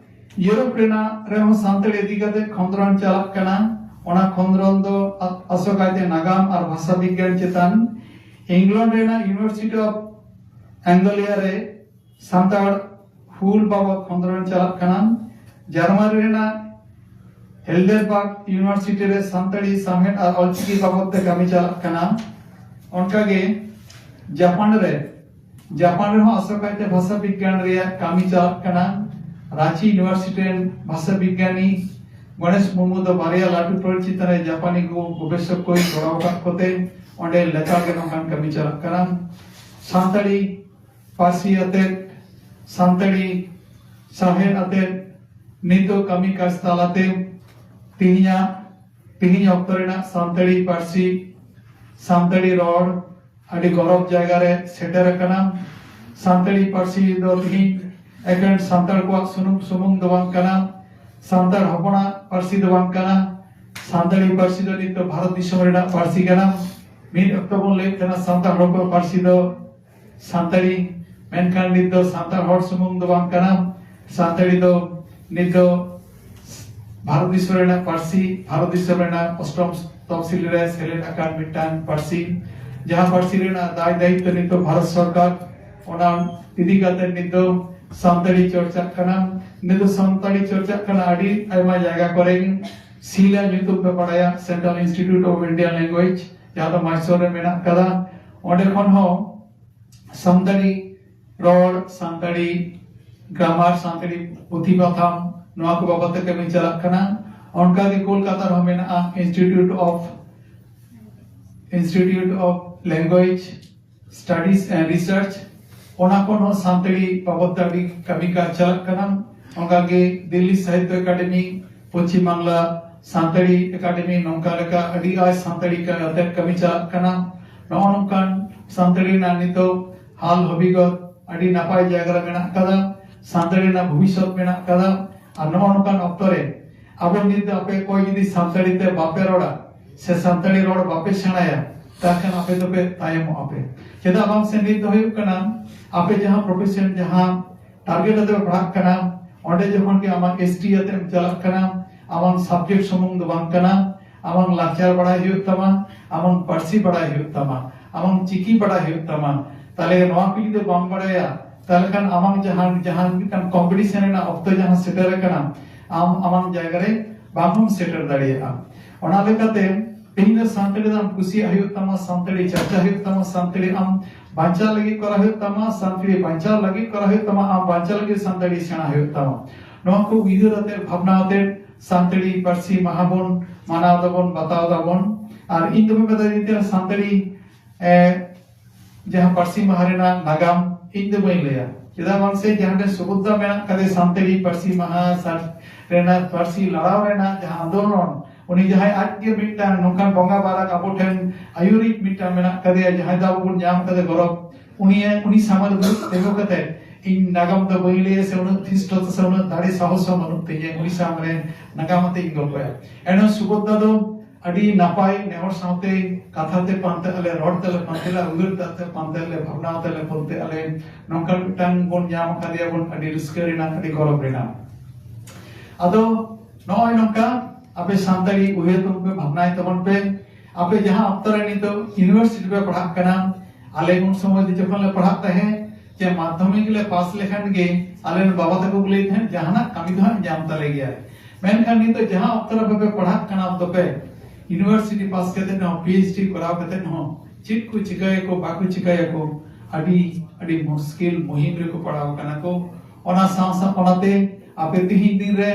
ᱤᱭᱩᱨᱳᱯ ᱨᱮᱱᱟᱜ ᱨᱮᱦᱚᱸ ᱥᱟᱱᱛᱟᱲᱤ ᱤᱫᱤ ᱠᱟᱛᱮ ᱠᱷᱚᱸᱫᱽᱨᱚᱱ ᱪᱟᱞᱟᱜ ᱠᱟᱱᱟ᱾ ᱚᱱᱟ ᱠᱷᱚᱸᱫᱽᱨᱚᱱ ᱫᱚ ᱟ- ᱟᱥᱚᱠᱟᱭᱛᱮ ᱱᱟᱜᱟᱢ ᱟᱨ ᱵᱷᱟᱥᱟ ᱵᱤᱜᱽᱜᱟᱱ ᱪᱮᱛᱟᱱ᱾ ᱤᱝᱞᱚᱱᱰ ᱨᱮᱱᱟᱜ ᱤᱭᱩᱱᱤᱵᱷᱟᱨᱥᱤᱴᱤ ᱚᱯᱷ ᱟᱝᱜᱟᱞᱤᱭᱟ ᱨᱮ ᱥᱟᱱᱛᱟᱲ ᱦᱩᱞ ᱵᱟᱵᱚᱫ ᱠᱷᱚᱸᱫᱽᱨᱚᱱ ᱪᱟᱞᱟᱜ ᱠᱟᱱᱟ᱾ ᱡᱟᱨᱢᱟᱱᱤ ᱨᱮᱱᱟᱜ ᱦᱮᱞᱰᱮᱱᱵᱟᱨᱜ ᱤᱭᱩᱱᱤᱵᱷᱟᱨᱥᱤᱴᱤ ᱨᱮ ᱥᱟᱱᱛᱟᱲᱤ ᱥᱟᱶᱦᱮᱫ ᱟᱨ ᱚᱞᱪᱤᱠᱤ ᱵᱟᱵᱚᱫ ᱛᱮ ᱠᱟᱹᱢᱤ ᱪᱟᱞᱟᱜ ᱠᱟᱱᱟ᱾ ᱚᱱᱠᱟᱜᱮ ᱡᱟᱯᱟᱱ ᱨᱮ, ᱡᱟᱯᱟᱱ ᱨᱮᱦᱚᱸ ᱟᱥᱚᱠᱟᱭᱛᱮ ᱵᱷᱟᱥᱟ ᱵᱤᱜᱽᱜᱟᱱ ᱨᱮᱭᱟᱜ ᱠᱟᱹᱢᱤ ᱪᱟᱞᱟᱜ ᱠᱟᱱᱟ᱾ ᱨᱟᱸᱪᱤ ᱤᱭᱩᱱᱤᱵᱷᱟᱨᱥᱤᱴᱤ ᱨᱮᱱ ᱵᱷᱟᱥᱟ ᱵᱤᱜᱽᱜᱟᱱᱤ ᱜᱚᱬᱮᱥ ᱢᱩᱨᱢᱩ ᱫᱚ ᱵᱟᱨᱭᱟ ᱞᱟᱹᱴᱩ ᱴᱚᱞ ᱪᱮᱛᱟᱱ ᱨᱮ ᱡᱟᱯᱟᱱᱤ ᱠᱚ ᱜᱚᱵᱮᱥᱚᱠ ᱠᱚᱭ ᱜᱚᱲᱚ ᱟᱠᱟᱫ ᱠᱚᱛᱮ ᱚᱸᱰᱮ ᱞᱮᱛᱟᱲ ᱜᱮ ᱱᱚᱝᱠᱟᱱ ᱠᱟᱹᱢᱤ ᱪᱟᱞᱟᱜ ᱠᱟᱱᱟ᱾ ᱥᱟᱱᱛᱟᱲᱤ ᱯᱟᱹᱨᱥᱤ ᱟᱛᱮᱫ, ᱥᱟᱱᱛᱟᱲᱤ ᱥᱟᱶᱦᱮᱫ ᱟᱛᱮᱫ ᱱᱤᱛᱚᱜ ᱠᱟᱹᱢᱤ ᱠᱟᱡᱽ ᱛᱟᱞᱟᱛᱮ ᱛᱮᱦᱮᱧᱟᱜ, ᱛᱮᱦᱮᱧ ᱚᱠᱛᱚ ᱨᱮᱱᱟᱜ ᱥᱟᱱᱛᱟᱲᱤ ᱯᱟᱹᱨᱥᱤ, ᱥᱟᱱᱛᱟᱲᱤ ᱨᱚᱲ ᱟᱹᱰᱤ ᱜᱚᱨᱚᱵᱽ ᱡᱟᱭᱜᱟ ᱨᱮ ᱥᱮᱴᱮᱨ ᱟᱠᱟᱱᱟ᱾ ᱥᱟᱱᱛᱟᱲᱤ ᱯᱟᱹᱨᱥᱤ ᱫᱚ ᱛᱮᱦᱮᱧ ᱮᱠᱮᱱ ᱥᱟᱱᱛᱟᱲ ᱠᱚᱣᱟᱜ ᱥᱩᱱᱩᱢ ᱥᱩᱢᱩᱝ ᱫᱚ ᱵᱟᱝ ᱠᱟᱱᱟ, ᱥᱟᱱᱛᱟᱲ ᱦᱚᱯᱚᱱᱟᱜ ᱯᱟᱹᱨᱥᱤ ᱫᱚ ᱵᱟᱝ ᱠᱟᱱᱟ᱾ ᱥᱟᱱᱛᱟᱲᱤ ᱯᱟᱹᱨᱥᱤ ᱫᱚ ᱱᱤᱛ ᱫᱚ ᱵᱷᱟᱨᱚᱛ ᱫᱤᱥᱚᱢ ᱨᱮᱱᱟᱜ ᱯᱟᱹᱨᱥᱤ ᱠᱟᱱᱟ᱾ ᱢᱤᱫ ᱚᱠᱛᱚ ᱵᱚᱱ ᱞᱟᱹᱭᱮᱫ ᱛᱟᱦᱮᱱᱟ ᱥᱟᱱᱛᱟᱲ ᱦᱚᱲ ᱠᱚᱣᱟᱜ ᱯᱟᱹᱨᱥᱤ ᱫᱚ ᱥᱟᱱᱛᱟᱲᱤ, ᱢᱮᱱᱠᱷᱟᱱ ᱱᱤᱛ ᱫᱚ ᱥᱟᱱᱛᱟᱲ ᱦᱚᱲ ᱥᱩᱢᱩᱝ ᱫᱚ ᱵᱟᱝ ᱠᱟᱱᱟ᱾ ᱥᱟᱱᱛᱟᱲᱤ ᱫᱚ ᱱᱤᱛ ᱫᱚ ᱵᱷᱟᱨᱚᱛ ᱫᱤᱥᱚᱢ ᱨᱮᱱᱟᱜ ᱯᱟᱹᱨᱥᱤ, ᱵᱷᱟᱨᱚᱛ ᱫᱤᱥᱚᱢ ᱨᱮᱱᱟᱜ ᱚᱥᱴᱚᱢ ᱛᱚᱯᱥᱤᱞ ᱨᱮ ᱥᱮᱞᱮᱫ ᱟᱠᱟᱱ ᱢᱤᱫᱴᱟᱝ ᱯᱟᱹᱨᱥᱤ, ᱡᱟᱦᱟᱸ ᱯᱟᱹᱨᱥᱤ ᱨᱮᱱᱟᱜ ᱫᱟᱭ ᱫᱟᱭᱤᱛᱛᱚ ᱱᱤᱛ ᱫᱚ ᱵᱷᱟᱨᱚᱛ ᱥᱚᱨᱠᱟᱨ, ᱚᱱᱟ ᱤᱫᱤ ᱠᱟᱛᱮ ᱱᱤᱛ ᱫᱚ ᱥᱟᱱᱛᱟᱲᱤ ᱪᱚᱨᱪᱟᱜ ᱠᱟᱱᱟ᱾ ᱱᱤᱛ ᱫᱚ ᱥᱟᱱᱛᱟᱲᱤ ᱪᱚᱨᱪᱟᱜ ᱠᱟᱱᱟ ᱟᱹᱰᱤ ᱟᱭᱢᱟ ᱡᱟᱭᱜᱟ ᱠᱚᱨᱮ᱾ ᱥᱤᱞᱟ ᱧᱩᱛᱩᱢ ᱯᱮ ᱵᱟᱲᱟᱭᱟ, Central Institute of Indian Language, ᱡᱟᱦᱟᱸ ᱫᱚ ᱢᱟᱭᱥᱳᱨ ᱨᱮ ᱢᱮᱱᱟᱜ ᱠᱟᱫᱟ᱾ ᱚᱸᱰᱮ ᱠᱷᱚᱱ ᱦᱚᱸ ᱥᱟᱱᱛᱟᱲᱤ ᱨᱚᱲ, ᱥᱟᱱᱛᱟᱲᱤ ᱜᱨᱟᱢᱟᱨ, ᱥᱟᱱᱛᱟᱲᱤ ᱯᱩᱛᱷᱤ ᱯᱟᱛᱷᱟᱢ, ᱱᱚᱣᱟ ᱠᱚ ᱵᱟᱵᱚᱫ ᱛᱮ ᱠᱟᱹᱢᱤ ᱪᱟᱞᱟᱜ ᱠᱟᱱᱟ᱾ ᱚᱱᱠᱟᱜᱮ ᱠᱳᱞᱠᱟᱛᱟ ᱨᱮᱦᱚᱸ ᱢᱮᱱᱟᱜᱼᱟ Institute of, Institute of Language Studies and Research, ᱚᱱᱟ ᱠᱷᱚᱱ ᱦᱚᱸ ᱥᱟᱱᱛᱟᱲᱤ ᱵᱟᱵᱚᱫ ᱛᱮ ᱟᱹᱰᱤ ᱠᱟᱹᱢᱤ ᱠᱟᱡᱽ ᱪᱟᱞᱟᱜ ᱠᱟᱱᱟ᱾ ᱚᱱᱠᱟᱜᱮ ᱫᱤᱞᱞᱤ ᱥᱟᱦᱤᱛᱛᱚ ᱮᱠᱟᱰᱮᱢᱤ, ᱯᱚᱪᱷᱤᱢ ᱵᱟᱝᱞᱟ ᱥᱟᱱᱛᱟᱲᱤ ᱮᱠᱟᱰᱮᱢᱤ, ᱱᱚᱝᱠᱟ ᱞᱮᱠᱟ ᱟᱹᱰᱤ ᱟᱭ ᱥᱟᱱᱛᱟᱲᱤ ᱠᱟ-, ᱟᱛᱮᱫ ᱠᱟᱹᱢᱤ ᱪᱟᱞᱟᱜ ᱠᱟᱱᱟ᱾ ᱱᱚᱜᱼᱚ ᱱᱚᱝᱠᱟᱱ ᱥᱟᱱᱛᱟᱲᱤ ᱨᱮᱱᱟᱜ ᱱᱤᱛᱚᱜ ᱦᱟᱞ ᱦᱟᱹᱵᱤᱜᱚᱛ ᱟᱹᱰᱤ ᱱᱟᱯᱟᱭ ᱡᱟᱭᱜᱟ ᱨᱮ ᱢᱮᱱᱟᱜ ᱠᱟᱫᱟ᱾ ᱥᱟᱱᱛᱟᱲᱤ ᱨᱮᱱᱟᱜ ᱵᱷᱚᱵᱤᱥᱥᱚᱛ ᱢᱮᱱᱟᱜ ᱠᱟᱫᱟ᱾ ᱟᱨ ᱱᱚᱜᱼᱚ ᱱᱚᱝᱠᱟᱱ ᱚᱠᱛᱚ ᱨᱮ ᱟᱵᱚ ᱱᱤᱛ ᱫᱚ ᱟᱯᱮ ᱠᱚ ᱡᱩᱫᱤ ᱥᱟᱱᱛᱟᱲᱤ ᱛᱮ ᱵᱟᱯᱮ ᱨᱚᱲᱟ ᱥᱮ ᱥᱟᱱᱛᱟᱲᱤ ᱨᱚᱲ ᱵᱟᱯᱮ ᱥᱮᱬᱟᱭᱟ, ᱛᱟᱦᱚᱞᱮ ᱠᱷᱟᱱ ᱟᱯᱮ ᱫᱚᱯᱮ ᱛᱟᱭᱚᱢᱚᱜ ᱟᱯᱮ᱾ ᱪᱮᱫᱟᱜ ᱵᱟᱝ ᱥᱮ ᱱᱤᱛ ᱫᱚ ᱦᱩᱭᱩᱜ ᱠᱟᱱᱟ, ᱟᱯᱮ ᱡᱟᱦᱟᱸ profession, ᱡᱟᱦᱟᱸ target ᱟᱛᱮ ᱯᱮ ᱯᱟᱲᱦᱟᱜ ᱠᱟᱱᱟ, ᱚᱸᱰᱮ ᱡᱚᱠᱷᱚᱱ ᱜᱮ ᱟᱢᱟᱜ ST ᱟᱛᱮᱢ ᱪᱟᱞᱟᱜ ᱠᱟᱱᱟ, ᱟᱢᱟᱜ subject ᱥᱩᱢᱩᱝ ᱫᱚ ᱵᱟᱝ ᱠᱟᱱᱟ, ᱟᱢᱟᱜ ᱞᱟᱠᱪᱟᱨ ᱵᱟᱲᱟᱭ ᱦᱩᱭᱩᱜ ᱛᱟᱢᱟ, ᱟᱢᱟᱜ ᱯᱟᱹᱨᱥᱤ ᱵᱟᱲᱟᱭ ᱦᱩᱭᱩᱜ ᱛᱟᱢᱟ, ᱟᱢᱟᱜ ᱪᱤᱠᱤ ᱵᱟᱲᱟᱭ ᱦᱩᱭᱩᱜ ᱛᱟᱢᱟ᱾ ᱛᱟᱦᱞᱮ ᱱᱚᱣᱟ ᱠᱚ ᱡᱩᱫᱤ ᱵᱟᱢ ᱵᱟᱲᱟᱭᱟ, ᱛᱟᱦᱞᱮ ᱠᱷᱟᱱ ᱟᱢᱟᱜ ᱡᱟᱦᱟᱸ, ᱡᱟᱦᱟᱸ ᱢᱤᱫᱴᱟᱝ competition ᱨᱮᱱᱟᱜ ᱚᱠᱛᱚ ᱡᱟᱦᱟᱸ ᱥᱮᱴᱮᱨ ᱟᱠᱟᱱᱟ, ᱟᱢ ᱟᱢᱟᱜ ᱡᱟᱭᱜᱟ ᱨᱮ ᱵᱟᱝ ᱦᱚᱸᱢ ᱥᱮᱴᱮᱨ ᱫᱟᱲᱮᱭᱟᱜᱼᱟ᱾ ᱚᱱᱟ ᱞᱮᱠᱟᱛᱮ ᱛᱮᱦᱮᱧ ᱫᱚ ᱥᱟᱱᱛᱟᱲᱤ ᱫᱚ ᱟᱢ ᱠᱩᱥᱤᱭᱟᱜ ᱦᱩᱭᱩᱜ ᱛᱟᱢᱟ, ᱥᱟᱱᱛᱟᱲᱤ ᱪᱟᱨᱪᱟ ᱦᱩᱭᱩᱜ ᱛᱟᱢᱟ, ᱥᱟᱱᱛᱟᱲᱤ ᱟᱢ ᱵᱟᱧᱪᱟᱣ ᱞᱟᱹᱜᱤᱫ ᱠᱚᱨᱟᱣ ᱦᱩᱭᱩᱜ ᱛᱟᱢᱟ, ᱥᱟᱱᱛᱟᱲᱤ ᱵᱟᱧᱪᱟᱣ ᱞᱟᱹᱜᱤᱫ ᱠᱚᱨᱟᱣ ᱦᱩᱭᱩᱜ ᱛᱟᱢᱟ, ᱟᱢ ᱵᱟᱧᱪᱟᱣ ᱞᱟᱹᱜᱤᱫ ᱥᱟᱱᱛᱟᱲᱤ ᱥᱮᱬᱟ ᱦᱩᱭᱩᱜ ᱛᱟᱢᱟ᱾ ᱱᱚᱣᱟ ᱠᱚ ᱩᱭᱦᱟᱹᱨ ᱟᱛᱮ, ᱵᱷᱟᱵᱽᱱᱟ ᱟᱛᱮ ᱥᱟᱱᱛᱟᱲᱤ ᱯᱟᱹᱨᱥᱤ ᱢᱟᱦᱟ ᱵᱚᱱ ᱢᱟᱱᱟᱣ ᱫᱟᱵᱚᱱ, ᱵᱟᱛᱟᱣ ᱫᱟᱵᱚᱱ᱾ ᱟᱨ ᱤᱧ ᱫᱚ ᱢᱮᱛᱟ ᱫᱤᱧ ᱥᱟᱱᱛᱟᱲᱤ, ᱮ, ᱡᱟᱦᱟᱸ ᱯᱟᱹᱨᱥᱤ ᱢᱟᱦᱟ ᱨᱮᱱᱟᱜ ᱱᱟᱜᱟᱢ ᱤᱧ ᱫᱚ ᱵᱟᱹᱧ ᱞᱟᱹᱭᱟ᱾ ᱪᱮᱫᱟᱜ ᱵᱟᱝ ᱥᱮ ᱡᱟᱦᱟᱸ ᱴᱷᱮᱱ ᱥᱩᱵᱩᱫᱷᱟ ᱢᱮᱱᱟᱜ ᱠᱟᱫᱮ ᱥᱟᱱᱛᱟᱲᱤ ᱯᱟᱹᱨᱥᱤ ᱢᱟᱦᱟ ᱥᱟᱨ-, ᱨᱮᱱᱟᱜ ᱯᱟᱹᱨᱥᱤ ᱞᱟᱲᱟᱣ ᱨᱮᱱᱟᱜ ᱡᱟᱦᱟᱸ ᱟᱱᱫᱳᱞᱚᱱ, ᱩᱱᱤ ᱡᱟᱦᱟᱸᱭ ᱟᱡ ᱜᱮ ᱢᱤᱫᱴᱟᱝ ᱱᱚᱝᱠᱟᱱ ᱵᱚᱸᱜᱟ ᱵᱟᱨᱟᱠ ᱟᱵᱚ ᱴᱷᱮᱱ ᱟᱹᱭᱩᱨᱤᱡ ᱢᱤᱫᱴᱟᱝ ᱢᱮᱱᱟᱜ ᱠᱟᱫᱮᱭᱟ, ᱡᱟᱦᱟᱸᱭ ᱫᱚ ᱟᱵᱚ ᱵᱚᱱ ᱧᱟᱢ ᱠᱟᱫᱮ ᱜᱚᱨᱚᱵᱽ, ᱩᱱᱤ, ᱩᱱᱤ ᱥᱟᱢᱟᱝ ᱨᱮ ᱫᱩᱲᱩᱵ ᱛᱤᱸᱜᱩ ᱠᱟᱛᱮ ᱤᱧ ᱱᱟᱜᱟᱢ ᱫᱚ ᱵᱟᱹᱧ ᱞᱟᱹᱭᱟ ᱥᱮ ᱩᱱᱟᱹᱜ ᱫᱷᱤᱥᱴᱚᱛᱟ ᱥᱮ ᱩᱱᱟᱹᱜ ᱫᱟᱲᱮ ᱥᱟᱦᱚᱥ ᱦᱚᱸ ᱵᱟᱹᱱᱩᱜ ᱛᱤᱧᱟᱹ ᱩᱱᱤ ᱥᱟᱢᱟᱝ ᱨᱮ ᱱᱟᱜᱟᱢ ᱟᱛᱮ ᱤᱧ ᱜᱚᱞᱯᱚᱭᱟ᱾ ᱮᱱᱦᱚᱸ ᱥᱩᱵᱳᱫᱷᱟ ᱫᱚ ᱟᱹᱰᱤ ᱱᱟᱯᱟᱭ ᱱᱮᱦᱚᱨ ᱥᱟᱶᱛᱮ ᱠᱟᱛᱷᱟ ᱛᱮ ᱯᱟᱱᱛᱮ ᱟᱞᱮ, ᱨᱚᱲ ᱛᱮᱞᱮ ᱯᱟᱱᱛᱮ ᱞᱮ, ᱩᱭᱦᱟᱹᱨ ᱛᱮ ᱯᱟᱱᱛᱮ ᱞᱮ, ᱵᱷᱟᱵᱽᱱᱟ ᱛᱮᱞᱮ ᱯᱟᱱᱛᱮ ᱟᱞᱮ, ᱱᱚᱝᱠᱟᱱ ᱢᱤᱫᱴᱟᱝ ᱵᱚᱱ ᱧᱟᱢ ᱟᱠᱟᱫᱮᱭᱟ ᱵᱚᱱ, ᱟᱹᱰᱤ ᱨᱟᱹᱥᱠᱟᱹ ᱨᱮᱱᱟᱜ, ᱟᱹᱰᱤ ᱜᱚᱨᱚᱵᱽ ᱨᱮᱱᱟᱜ᱾ ᱟᱫᱚ ᱱᱚᱜᱼᱚᱭ ᱱᱚᱝᱠᱟ ᱟᱯᱮ ᱥᱟᱱᱛᱟᱲᱤ ᱩᱭᱦᱟᱹᱨ ᱛᱟᱵᱚᱱ ᱯᱮ, ᱵᱷᱟᱵᱽᱱᱟᱭ ᱛᱟᱵᱚᱱ ᱯᱮ᱾ ᱟᱯᱮ ᱡᱟᱦᱟᱸ ᱚᱠᱛᱚ ᱨᱮ ᱱᱤᱛᱚᱜ university ᱯᱮ ᱯᱟᱲᱦᱟᱜ ᱠᱟᱱᱟ, ᱟᱞᱮ ᱩᱱ ᱥᱚᱢᱚᱭ ᱫᱚ ᱡᱚᱠᱷᱚᱱ ᱞᱮ ᱯᱟᱲᱦᱟᱜ ᱛᱟᱦᱮᱸᱫ, ᱡᱮ ᱢᱟᱫᱽᱫᱷᱚᱢᱤᱠ ᱞᱮ ᱯᱟᱥ ᱞᱮᱠᱷᱟᱱ ᱜᱮ ᱟᱞᱮ ᱨᱮᱱ ᱵᱟᱵᱟ ᱛᱟᱠᱚ ᱠᱚ ᱞᱟᱹᱭ ᱛᱟᱦᱮᱸᱫ, "ᱡᱟᱦᱟᱱᱟᱜ ᱠᱟᱹᱢᱤ ᱫᱚ ᱦᱟᱸᱜ ᱧᱟᱢ ᱛᱟᱞᱮ ᱜᱮᱭᱟ᱾" ᱢᱮᱱᱠᱷᱟᱱ ᱱᱤᱛᱚᱜ ᱡᱟᱦᱟᱸ ᱚᱠᱛᱚ ᱨᱮ ᱟᱯᱮ ᱯᱮ ᱯᱟᱲᱦᱟᱜ ᱠᱟᱱᱟ, ᱚᱠᱛᱚ ᱯᱮ university ᱯᱟᱥ ᱠᱟᱛᱮ ᱦᱚᱸ, PhD ᱠᱚᱨᱟᱣ ᱠᱟᱛᱮ ᱦᱚᱸ ᱪᱮᱫ ᱠᱚ ᱪᱤᱠᱟᱹᱭᱟᱠᱚ, ᱵᱟᱠᱚ ᱪᱤᱠᱟᱹᱭᱟᱠᱚ, ᱟᱹᱰᱤ, ᱟᱹᱰᱤ ᱢᱩᱥᱠᱤᱞ ᱢᱩᱦᱤᱢ ᱨᱮᱠᱚ ᱯᱟᱲᱟᱣ ᱠᱟᱱᱟ ᱠᱚ᱾ ᱚᱱᱟ ᱥᱟᱶ ᱥᱟᱶ ᱚᱱᱟᱛᱮ ᱟᱯᱮ ᱛᱤᱦᱤᱧ ᱫᱤᱱ ᱨᱮ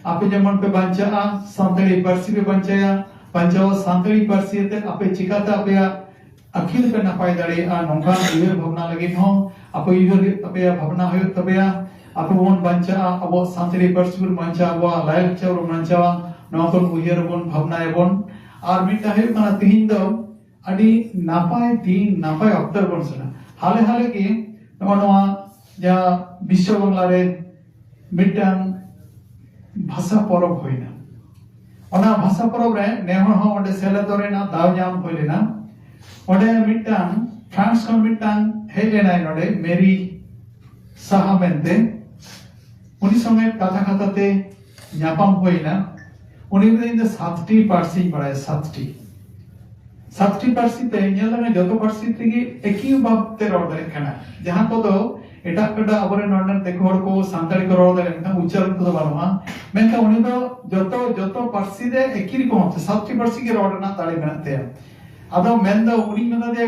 ᱟᱯᱮ ᱡᱮᱢᱚᱱ ᱯᱮ ᱵᱟᱧᱪᱟᱜᱼᱟ, ᱥᱟᱱᱛᱟᱲᱤ ᱯᱟᱹᱨᱥᱤ ᱯᱮ ᱵᱟᱧᱪᱟᱭᱟ, ᱵᱟᱧᱪᱟᱣ ᱥᱟᱱᱛᱟᱲᱤ ᱯᱟᱹᱨᱥᱤ ᱟᱛᱮ ᱟᱯᱮ ᱪᱤᱠᱟᱛᱮ ᱟᱯᱮᱭᱟᱜ ᱟᱹᱠᱷᱤᱞ ᱯᱮ ᱱᱟᱯᱟᱭ ᱫᱟᱲᱮᱭᱟᱜᱼᱟ, ᱱᱚᱝᱠᱟᱱ ᱩᱭᱦᱟᱹᱨ ᱵᱷᱟᱵᱽᱱᱟ ᱞᱟᱹᱜᱤᱫ ᱦᱚᱸ ᱟᱯᱮ ᱩᱭᱦᱟᱹᱨ ᱦᱩᱭᱩᱜ ᱛᱟᱯᱮᱭᱟ, ᱵᱷᱟᱵᱽᱱᱟ ᱦᱩᱭᱩᱜ ᱛᱟᱯᱮᱭᱟ᱾ ᱟᱵᱚ ᱵᱚᱱ ᱵᱟᱧᱪᱟᱜᱼᱟ, ᱟᱵᱚᱣᱟᱜ ᱥᱟᱱᱛᱟᱲᱤ ᱯᱟᱹᱨᱥᱤ ᱵᱚᱱ ᱵᱟᱧᱪᱟᱣᱟ, ᱟᱵᱚᱣᱟᱜ ᱞᱟᱭᱼᱞᱟᱠᱪᱟᱨ ᱵᱚᱱ ᱵᱟᱧᱪᱟᱣᱟ, ᱱᱚᱣᱟ ᱠᱚ ᱩᱭᱦᱟᱹᱨ ᱟᱵᱚᱱ, ᱵᱷᱟᱵᱽᱱᱟᱭᱟᱵᱚᱱ᱾ ᱟᱨ ᱢᱤᱫᱴᱟᱝ ᱦᱩᱭᱩᱜ ᱠᱟᱱᱟ, ᱛᱤᱦᱤᱧ ᱫᱚ ᱟᱹᱰᱤ ᱱᱟᱯᱟᱭ ᱫᱤᱱ, ᱱᱟᱯᱟᱭ ᱚᱠᱛᱚ ᱨᱮᱵᱚᱱ ᱥᱮᱱᱟ᱾ ᱦᱟᱞᱮ ᱦᱟᱞᱮ ᱜᱮ ᱱᱚᱜᱼᱚ ᱱᱚᱣᱟ ᱡᱟᱦᱟᱸ ᱵᱤᱥᱥᱚ ᱵᱟᱝᱞᱟ ᱨᱮ ᱢᱤᱫᱴᱟᱝ ᱵᱷᱟᱥᱟ ᱯᱚᱨᱚᱵᱽ ᱦᱩᱭᱱᱟ, ᱚᱱᱟ ᱵᱷᱟᱥᱟ ᱯᱚᱨᱚᱵᱽ ᱨᱮ ᱱᱮ ᱦᱚᱲ ᱦᱚᱸ ᱚᱸᱰᱮ ᱥᱮᱞᱮᱫᱚᱜ ᱨᱮᱱᱟᱜ ᱫᱟᱣ ᱧᱟᱢ ᱦᱩᱭ ᱞᱮᱱᱟ᱾ ᱚᱸᱰᱮ ᱢᱤᱫᱴᱟᱝ ᱯᱷᱨᱟᱱᱥ ᱠᱷᱚᱱ ᱢᱤᱫᱴᱟᱝ ᱦᱮᱡ ᱞᱮᱱᱟᱭ ᱱᱚᱰᱮ, ᱢᱮᱨᱤ ᱥᱟᱦᱟ ᱢᱮᱱᱛᱮ᱾ ᱩᱱᱤ ᱥᱚᱸᱜᱮ ᱠᱟᱛᱷᱟ ᱠᱟᱛᱷᱟ ᱛᱮ ᱧᱟᱯᱟᱢ ᱦᱩᱭ ᱮᱱᱟ᱾ ᱩᱱᱤ ᱢᱮᱱᱫᱟ, "ᱤᱧ ᱫᱚ ᱥᱟᱛᱴᱤ ᱯᱟᱹᱨᱥᱤᱧ ᱵᱟᱲᱟᱭᱟ, ᱥᱟᱛᱴᱤ, ᱥᱟᱛᱴᱤ ᱯᱟᱹᱨᱥᱤ ᱛᱮ ᱧᱮᱞ ᱞᱮᱢᱮ, ᱡᱚᱛᱚ ᱯᱟᱹᱨᱥᱤ ᱛᱮᱜᱮ ᱮᱠᱤ ᱵᱷᱟᱵ ᱛᱮ ᱨᱚᱲ ᱫᱟᱲᱮᱭᱟᱜ ᱠᱟᱱᱟ, ᱡᱟᱦᱟᱸ ᱠᱚᱫᱚ ᱮᱴᱟᱜ ᱮᱴᱟᱜ ᱟᱵᱚᱨᱮᱱ ᱱᱚᱰᱮ ᱫᱤᱠᱩ ᱦᱚᱲ ᱠᱚ ᱥᱟᱱᱛᱟᱲᱤ ᱠᱚ ᱨᱚᱲ ᱫᱟᱲᱮᱭᱟᱜ, ᱢᱮᱱᱠᱷᱟᱱ ᱩᱪᱪᱟᱨᱚᱱ ᱠᱚᱫᱚ ᱵᱟᱹᱱᱩᱜᱼᱟ, ᱢᱮᱱᱠᱷᱟᱱ ᱩᱱᱤ ᱫᱚ ᱡᱚᱛᱚ, ᱡᱚᱛᱚ ᱯᱟᱹᱨᱥᱤ ᱨᱮ ᱮᱠᱤ ᱨᱚᱠᱚᱢ ᱥᱟᱛᱴᱤ ᱯᱟᱹᱨᱥᱤ ᱜᱮ ᱨᱚᱲ ᱨᱮᱱᱟᱜ ᱫᱟᱲᱮ ᱢᱮᱱᱟᱜ ᱛᱟᱭᱟ᱾" ᱟᱫᱚ ᱢᱮᱱᱫᱚ ᱩᱱᱤ ᱢᱮᱱᱫᱟ ᱡᱮ,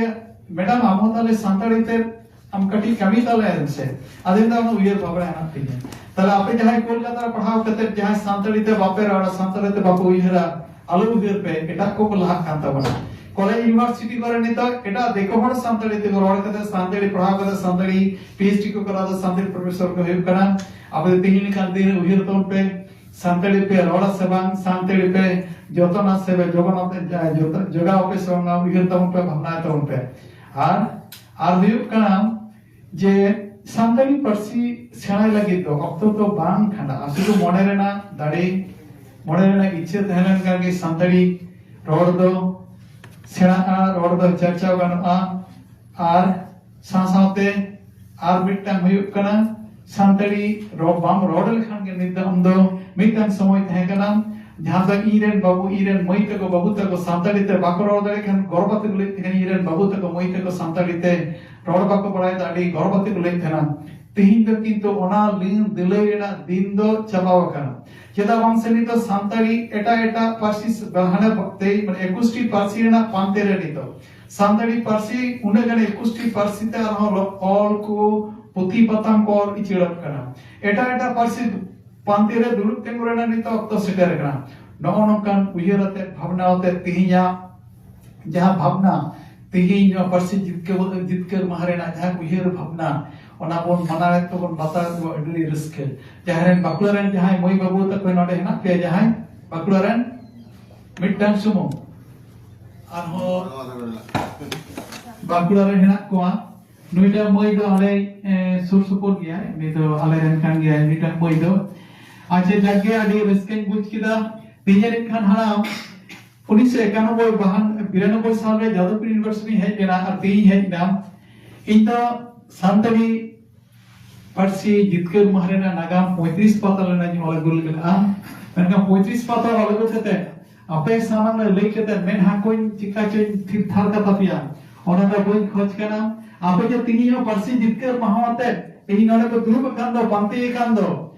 "ᱢᱮᱰᱟᱢ, ᱟᱢ ᱦᱚᱸ ᱛᱟᱦᱞᱮ ᱥᱟᱱᱛᱟᱲᱤ ᱛᱮ ᱟᱢ ᱠᱟᱹᱴᱤᱡ ᱠᱟᱹᱢᱤ ᱛᱟᱞᱮ ᱢᱮᱥᱮ᱾" ᱟᱫᱚ ᱤᱧ ᱫᱚ ᱚᱱᱟ ᱩᱭᱦᱟᱹᱨ ᱵᱷᱟᱵᱽᱱᱟ ᱦᱮᱱᱟᱜ ᱛᱤᱧᱟᱹ᱾ ᱛᱟᱦᱞᱮ ᱟᱯᱮ ᱡᱟᱦᱟᱸᱭ ᱠᱳᱞᱠᱟᱛᱟ ᱨᱮ ᱯᱟᱲᱦᱟᱣ ᱠᱟᱛᱮ ᱡᱟᱦᱟᱸᱭ ᱥᱟᱱᱛᱟᱲᱤ ᱛᱮ ᱵᱟᱯᱮ ᱨᱚᱲᱟ, ᱥᱟᱱᱛᱟᱲᱤ ᱛᱮ ᱵᱟᱯᱮ ᱩᱭᱦᱟᱹᱨᱟ, ᱟᱞᱚ ᱩᱭᱦᱟᱹᱨ ᱯᱮ, ᱮᱴᱟᱜ ᱠᱚᱠᱚ ᱞᱟᱦᱟᱜ ᱠᱟᱱ ᱛᱟᱵᱚᱱᱟ᱾ ᱠᱚᱞᱮᱡᱽ ᱤᱭᱩᱱᱤᱵᱷᱟᱨᱥᱤᱴᱤ ᱠᱚᱨᱮ ᱱᱤᱛᱚᱜ ᱮᱴᱟᱜ ᱫᱤᱠᱩ ᱦᱚᱲ ᱥᱟᱱᱛᱟᱲᱤ ᱛᱮᱠᱚ ᱨᱚᱲ ᱠᱟᱛᱮ, ᱥᱟᱱᱛᱟᱲᱤ ᱯᱟᱲᱦᱟᱣ ᱠᱟᱛᱮ, ᱥᱟᱱᱛᱟᱲᱤ ᱯᱤ ᱮᱭᱤᱪ ᱰᱤ ᱠᱚ ᱠᱚᱨᱟᱣ ᱫᱟ, ᱥᱟᱱᱛᱟᱲᱤ ᱯᱨᱚᱯᱷᱮᱥᱚᱨ ᱠᱚ ᱦᱩᱭᱩᱜ ᱠᱟᱱᱟ᱾ ᱟᱯᱮ ᱫᱚ ᱛᱮᱦᱮᱧ ᱞᱮᱠᱟᱱ ᱫᱤᱱ ᱨᱮ ᱩᱭᱦᱟᱹᱨ ᱛᱟᱵᱚᱱ ᱯᱮ, ᱥᱟᱱᱛᱟᱲᱤ ᱯᱮ ᱨᱚᱲᱟ ᱥᱮ ᱵᱟᱝ, ᱥᱟᱱᱛᱟᱲᱤ ᱯᱮ ᱡᱚᱛᱚᱱᱟ ᱥᱮ ᱯᱮ ᱡᱚᱜᱟᱣ ᱟᱯᱮ ᱥᱮ ᱵᱟᱝ, ᱩᱭᱦᱟᱹᱨ ᱛᱟᱵᱚᱱ ᱯᱮ, ᱵᱷᱟᱵᱽᱱᱟᱭ ᱛᱟᱵᱚᱱ ᱯᱮ᱾ ᱟᱨ, ᱟᱨ ᱦᱩᱭᱩᱜ ᱠᱟᱱᱟ ᱡᱮ ᱥᱟᱱᱛᱟᱲᱤ ᱯᱟᱹᱨᱥᱤ ᱥᱮᱬᱟᱭ ᱞᱟᱹᱜᱤᱫ ᱫᱚ ᱚᱠᱛᱚ ᱫᱚ ᱵᱟᱝ ᱠᱷᱟᱸᱰᱟᱜᱼᱟ, ᱥᱩᱫᱷᱩ ᱢᱚᱱᱮ ᱨᱮᱱᱟᱜ ᱫᱟᱲᱮ, ᱢᱚᱱᱮ ᱨᱮᱱᱟᱜ ᱤᱪᱪᱷᱟᱹ ᱛᱟᱦᱮᱸ ᱞᱮᱱᱠᱷᱟᱱ ᱜᱮ ᱥᱟᱱᱛᱟᱲᱤ ᱨᱚᱲ ᱫᱚ ᱥᱮᱬᱟᱜᱼᱟ, ᱨᱚᱲ ᱫᱚ ᱪᱟᱨᱪᱟᱣ ᱜᱟᱱᱚᱜᱼᱟ᱾ ᱟᱨ ᱥᱟᱶ ᱥᱟᱶᱛᱮ ᱟᱨ ᱢᱤᱫᱴᱟᱝ ᱦᱩᱭᱩᱜ ᱠᱟᱱᱟ, ᱥᱟᱱᱛᱟᱲᱤ ᱨᱚᱲ ᱵᱟᱢ ᱨᱚᱲ ᱞᱮᱠᱷᱟᱱ ᱜᱮ, ᱱᱤᱛ ᱫᱚ ᱟᱢ ᱫᱚ ᱢᱤᱫᱴᱟᱝ ᱥᱚᱢᱚᱭ ᱛᱟᱦᱮᱸ ᱠᱟᱱᱟ, ᱡᱟᱦᱟᱸ ᱫᱚ ᱤᱧ ᱨᱮᱱ ᱵᱟᱹᱵᱩ, ᱤᱧ ᱨᱮᱱ ᱢᱟᱹᱭ ᱛᱟᱠᱚ, ᱵᱟᱹᱵᱩ ᱛᱟᱠᱚ ᱥᱟᱱᱛᱟᱲᱤ ᱛᱮ ᱵᱟᱠᱚ ᱨᱚᱲ ᱫᱟᱲᱮᱭᱟᱜ ᱠᱷᱟᱱ ᱜᱚᱨᱚᱵ ᱟᱛᱮ ᱠᱚ ᱞᱟᱹᱭᱮᱫ ᱛᱟᱦᱮᱸ ᱠᱟᱱᱟ, "ᱤᱧ ᱨᱮᱱ ᱵᱟᱹᱵᱩ ᱛᱟᱠᱚ, ᱢᱟᱹᱭ ᱛᱟᱠᱚ ᱥᱟᱱᱛᱟᱲᱤ ᱛᱮ ᱨᱚᱲ ᱵᱟᱠᱚ ᱵᱟᱲᱟᱭᱮᱫᱟ", ᱟᱹᱰᱤ ᱜᱚᱨᱚᱵ ᱟᱛᱮ ᱠᱚ ᱞᱟᱹᱭᱮᱫ ᱛᱟᱦᱮᱱᱟ᱾ ᱛᱮᱦᱮᱧ ᱫᱚ ᱠᱤᱱᱛᱩ ᱚᱱᱟ ᱞᱤᱱ ᱫᱤᱞᱟᱹᱭ ᱨᱮᱱᱟᱜ ᱫᱤᱱ ᱫᱚ ᱪᱟᱵᱟᱣ ᱟᱠᱟᱱᱟ᱾ ᱪᱮᱫᱟᱜ ᱵᱟᱝ ᱥᱮ ᱱᱤᱛᱚᱜ ᱥᱟᱱᱛᱟᱲᱤ ᱮᱴᱟᱜ ᱮᱴᱟᱜ ᱯᱟᱹᱨᱥᱤ ᱥ-, ᱦᱟᱱᱮ ᱛᱮᱭ, ᱢᱟᱱᱮ, ᱮᱠᱩᱥᱴᱤ ᱯᱟᱹᱨᱥᱤ ᱨᱮᱱᱟᱜ ᱯᱟᱱᱛᱮ ᱨᱮ ᱱᱤᱛᱚᱜ ᱥᱟᱱᱛᱟᱲᱤ ᱯᱟᱹᱨᱥᱤ ᱩᱱᱟᱹᱜ ᱜᱟᱱ ᱮᱠᱩᱥᱴᱤ ᱯᱟᱹᱨᱥᱤ ᱛᱮ ᱟᱨᱦᱚᱸ ᱞᱚ-, ᱚᱞ ᱠᱚ, ᱯᱩᱛᱷᱤ ᱯᱟᱛᱷᱟᱢ ᱠᱚ ᱚᱞ ᱩᱪᱟᱹᱲᱚᱜ ᱠᱟᱱᱟ᱾ ᱮᱴᱟᱜ ᱮᱴᱟᱜ ᱯᱟᱹᱨᱥᱤ ᱯᱟᱱᱛᱮ ᱨᱮ ᱫᱩᱲᱩᱵ ᱛᱤᱸᱜᱩ ᱨᱮᱱᱟᱜ ᱱᱤᱛᱚᱜ ᱚᱠᱛᱚ ᱥᱮᱴᱮᱨ ᱟᱠᱟᱱᱟ᱾ ᱱᱚᱜᱼᱚ ᱱᱚᱝᱠᱟᱱ ᱩᱭᱦᱟᱹᱨ ᱟᱛᱮ, ᱵᱷᱟᱵᱽᱱᱟ ᱟᱛᱮ ᱛᱮᱦᱮᱧᱟᱜ ᱡᱟᱦᱟᱸ ᱵᱷᱟᱵᱽᱱᱟ, ᱛᱮᱦᱮᱧ ᱱᱚᱣᱟ ᱯᱟᱹᱨᱥᱤ ᱡᱤᱛᱠᱟᱹᱨ, ᱡᱤᱛᱠᱟᱹᱨ ᱢᱟᱦᱟ ᱨᱮᱱᱟᱜ ᱡᱟᱦᱟᱸ ᱩᱭᱦᱟᱹᱨ ᱵᱷᱟᱵᱽᱱᱟ, ᱚᱱᱟ ᱵᱚᱱ ᱢᱟᱱᱟᱣᱮᱫ ᱛᱮᱵᱚᱱ ᱵᱟᱛᱟᱣᱮᱫ ᱛᱮᱵᱚᱱ ᱟᱹᱰᱤ ᱨᱟᱹᱥᱠᱟᱹ᱾ ᱡᱟᱦᱟᱸᱭ ᱨᱮᱱ ᱵᱟᱸᱠᱩᱲᱟ ᱨᱮᱱ ᱡᱟᱦᱟᱸᱭ ᱢᱟᱹᱭ ᱵᱟᱹᱵᱩ ᱛᱟᱠᱚ ᱱᱚᱰᱮ ᱦᱮᱱᱟᱜ ᱯᱮᱭᱟ, ᱡᱟᱦᱟᱸᱭ ᱵᱟᱸᱠᱩᱲᱟ ᱨᱮᱱ ᱢᱤᱫᱴᱟᱝ ᱥᱩᱢᱩᱝ, ᱟᱨᱦᱚᱸ ᱵᱟᱸᱠᱩᱲᱟ ᱨᱮ ᱦᱮᱱᱟᱜ ᱠᱚᱣᱟ᱾ ᱱᱩᱭᱴᱟᱜ ᱢᱟᱹᱭ ᱫᱚ ᱟᱞᱮ, ᱮ, ᱥᱩᱨ ᱥᱩᱯᱩᱨ ᱜᱮᱭᱟᱭ, ᱩᱱᱤ ᱫᱚ ᱟᱞᱮ ᱨᱮᱱ ᱠᱟᱱ ᱜᱮᱭᱟᱭ, ᱱᱩᱭᱴᱟᱜ ᱢᱟᱹᱭ ᱫᱚ᱾ ᱟᱪᱪᱷᱟ, ᱡᱟᱠ ᱜᱮ, ᱟᱹᱰᱤ ᱨᱟᱹᱥᱠᱟᱹᱧ ᱵᱩᱡᱽ ᱠᱮᱫᱟ᱾ ᱛᱤᱦᱤᱧ ᱡᱟᱹᱱᱤᱡ ᱠᱷᱟᱱ ᱦᱟᱱᱟ ᱩᱱᱤᱥᱥᱚ ᱮᱠᱟᱱᱚᱵᱵᱳᱭ ᱵᱟᱦᱟᱱ ᱵᱤᱨᱟᱱᱚᱵᱵᱳᱭ ᱥᱟᱞ ᱨᱮ ᱡᱟᱫᱚᱵᱯᱩᱨ ᱤᱭᱩᱱᱤᱵᱷᱟᱨᱥᱤᱴᱤ ᱦᱮᱡ ᱞᱮᱱᱟ ᱟᱨ ᱛᱤᱦᱤᱧ ᱦᱮᱡ ᱮᱱᱟ᱾ ᱤᱧ ᱫᱚ ᱥᱟᱱᱛᱟᱲᱤ ᱯᱟᱹᱨᱥᱤ ᱡᱤᱛᱠᱟᱹᱨ ᱢᱟᱦᱟ ᱨᱮᱱᱟᱜ ᱱᱟᱜᱟᱢ ᱯᱚᱸᱭᱛᱨᱤᱥ ᱯᱟᱛᱟ ᱨᱮᱱᱟᱜ ᱤᱧ ᱚᱞ ᱟᱹᱜᱩ ᱞᱮᱫᱟ᱾ ᱢᱮᱱᱠᱷᱟᱱ ᱯᱚᱸᱭᱛᱨᱤᱥ ᱯᱟᱛᱟ ᱚᱞ ᱟᱹᱜᱩ ᱠᱟᱛᱮ ᱟᱯᱮ ᱥᱟᱢᱟᱝ ᱨᱮ ᱞᱟᱹᱭ ᱠᱟᱛᱮ ᱢᱮᱫᱦᱟ ᱠᱚᱧ ᱪᱤᱠᱟ ᱪᱚᱧ ᱛᱷᱤᱨ ᱛᱷᱟᱨ ᱠᱟᱛᱟ ᱯᱮᱭᱟ, ᱚᱱᱟ ᱫᱚ ᱵᱟᱹᱧ ᱠᱷᱚᱡᱽ ᱠᱟᱱᱟ᱾ ᱟᱯᱮ ᱡᱮ ᱛᱤᱦᱤᱧ ᱦᱚᱸ ᱯᱟᱹᱨᱥᱤ ᱡᱤᱛᱠᱟᱹᱨ ᱢᱟᱦᱟ ᱟᱛᱮ ᱛᱤᱦᱤᱧ ᱱᱚᱰᱮ ᱯᱮ ᱫᱩᱲᱩᱵ ᱟᱠᱟᱱ ᱫᱚ, ᱯᱟᱱᱛᱮ ᱟᱠᱟᱱ ᱫᱚ,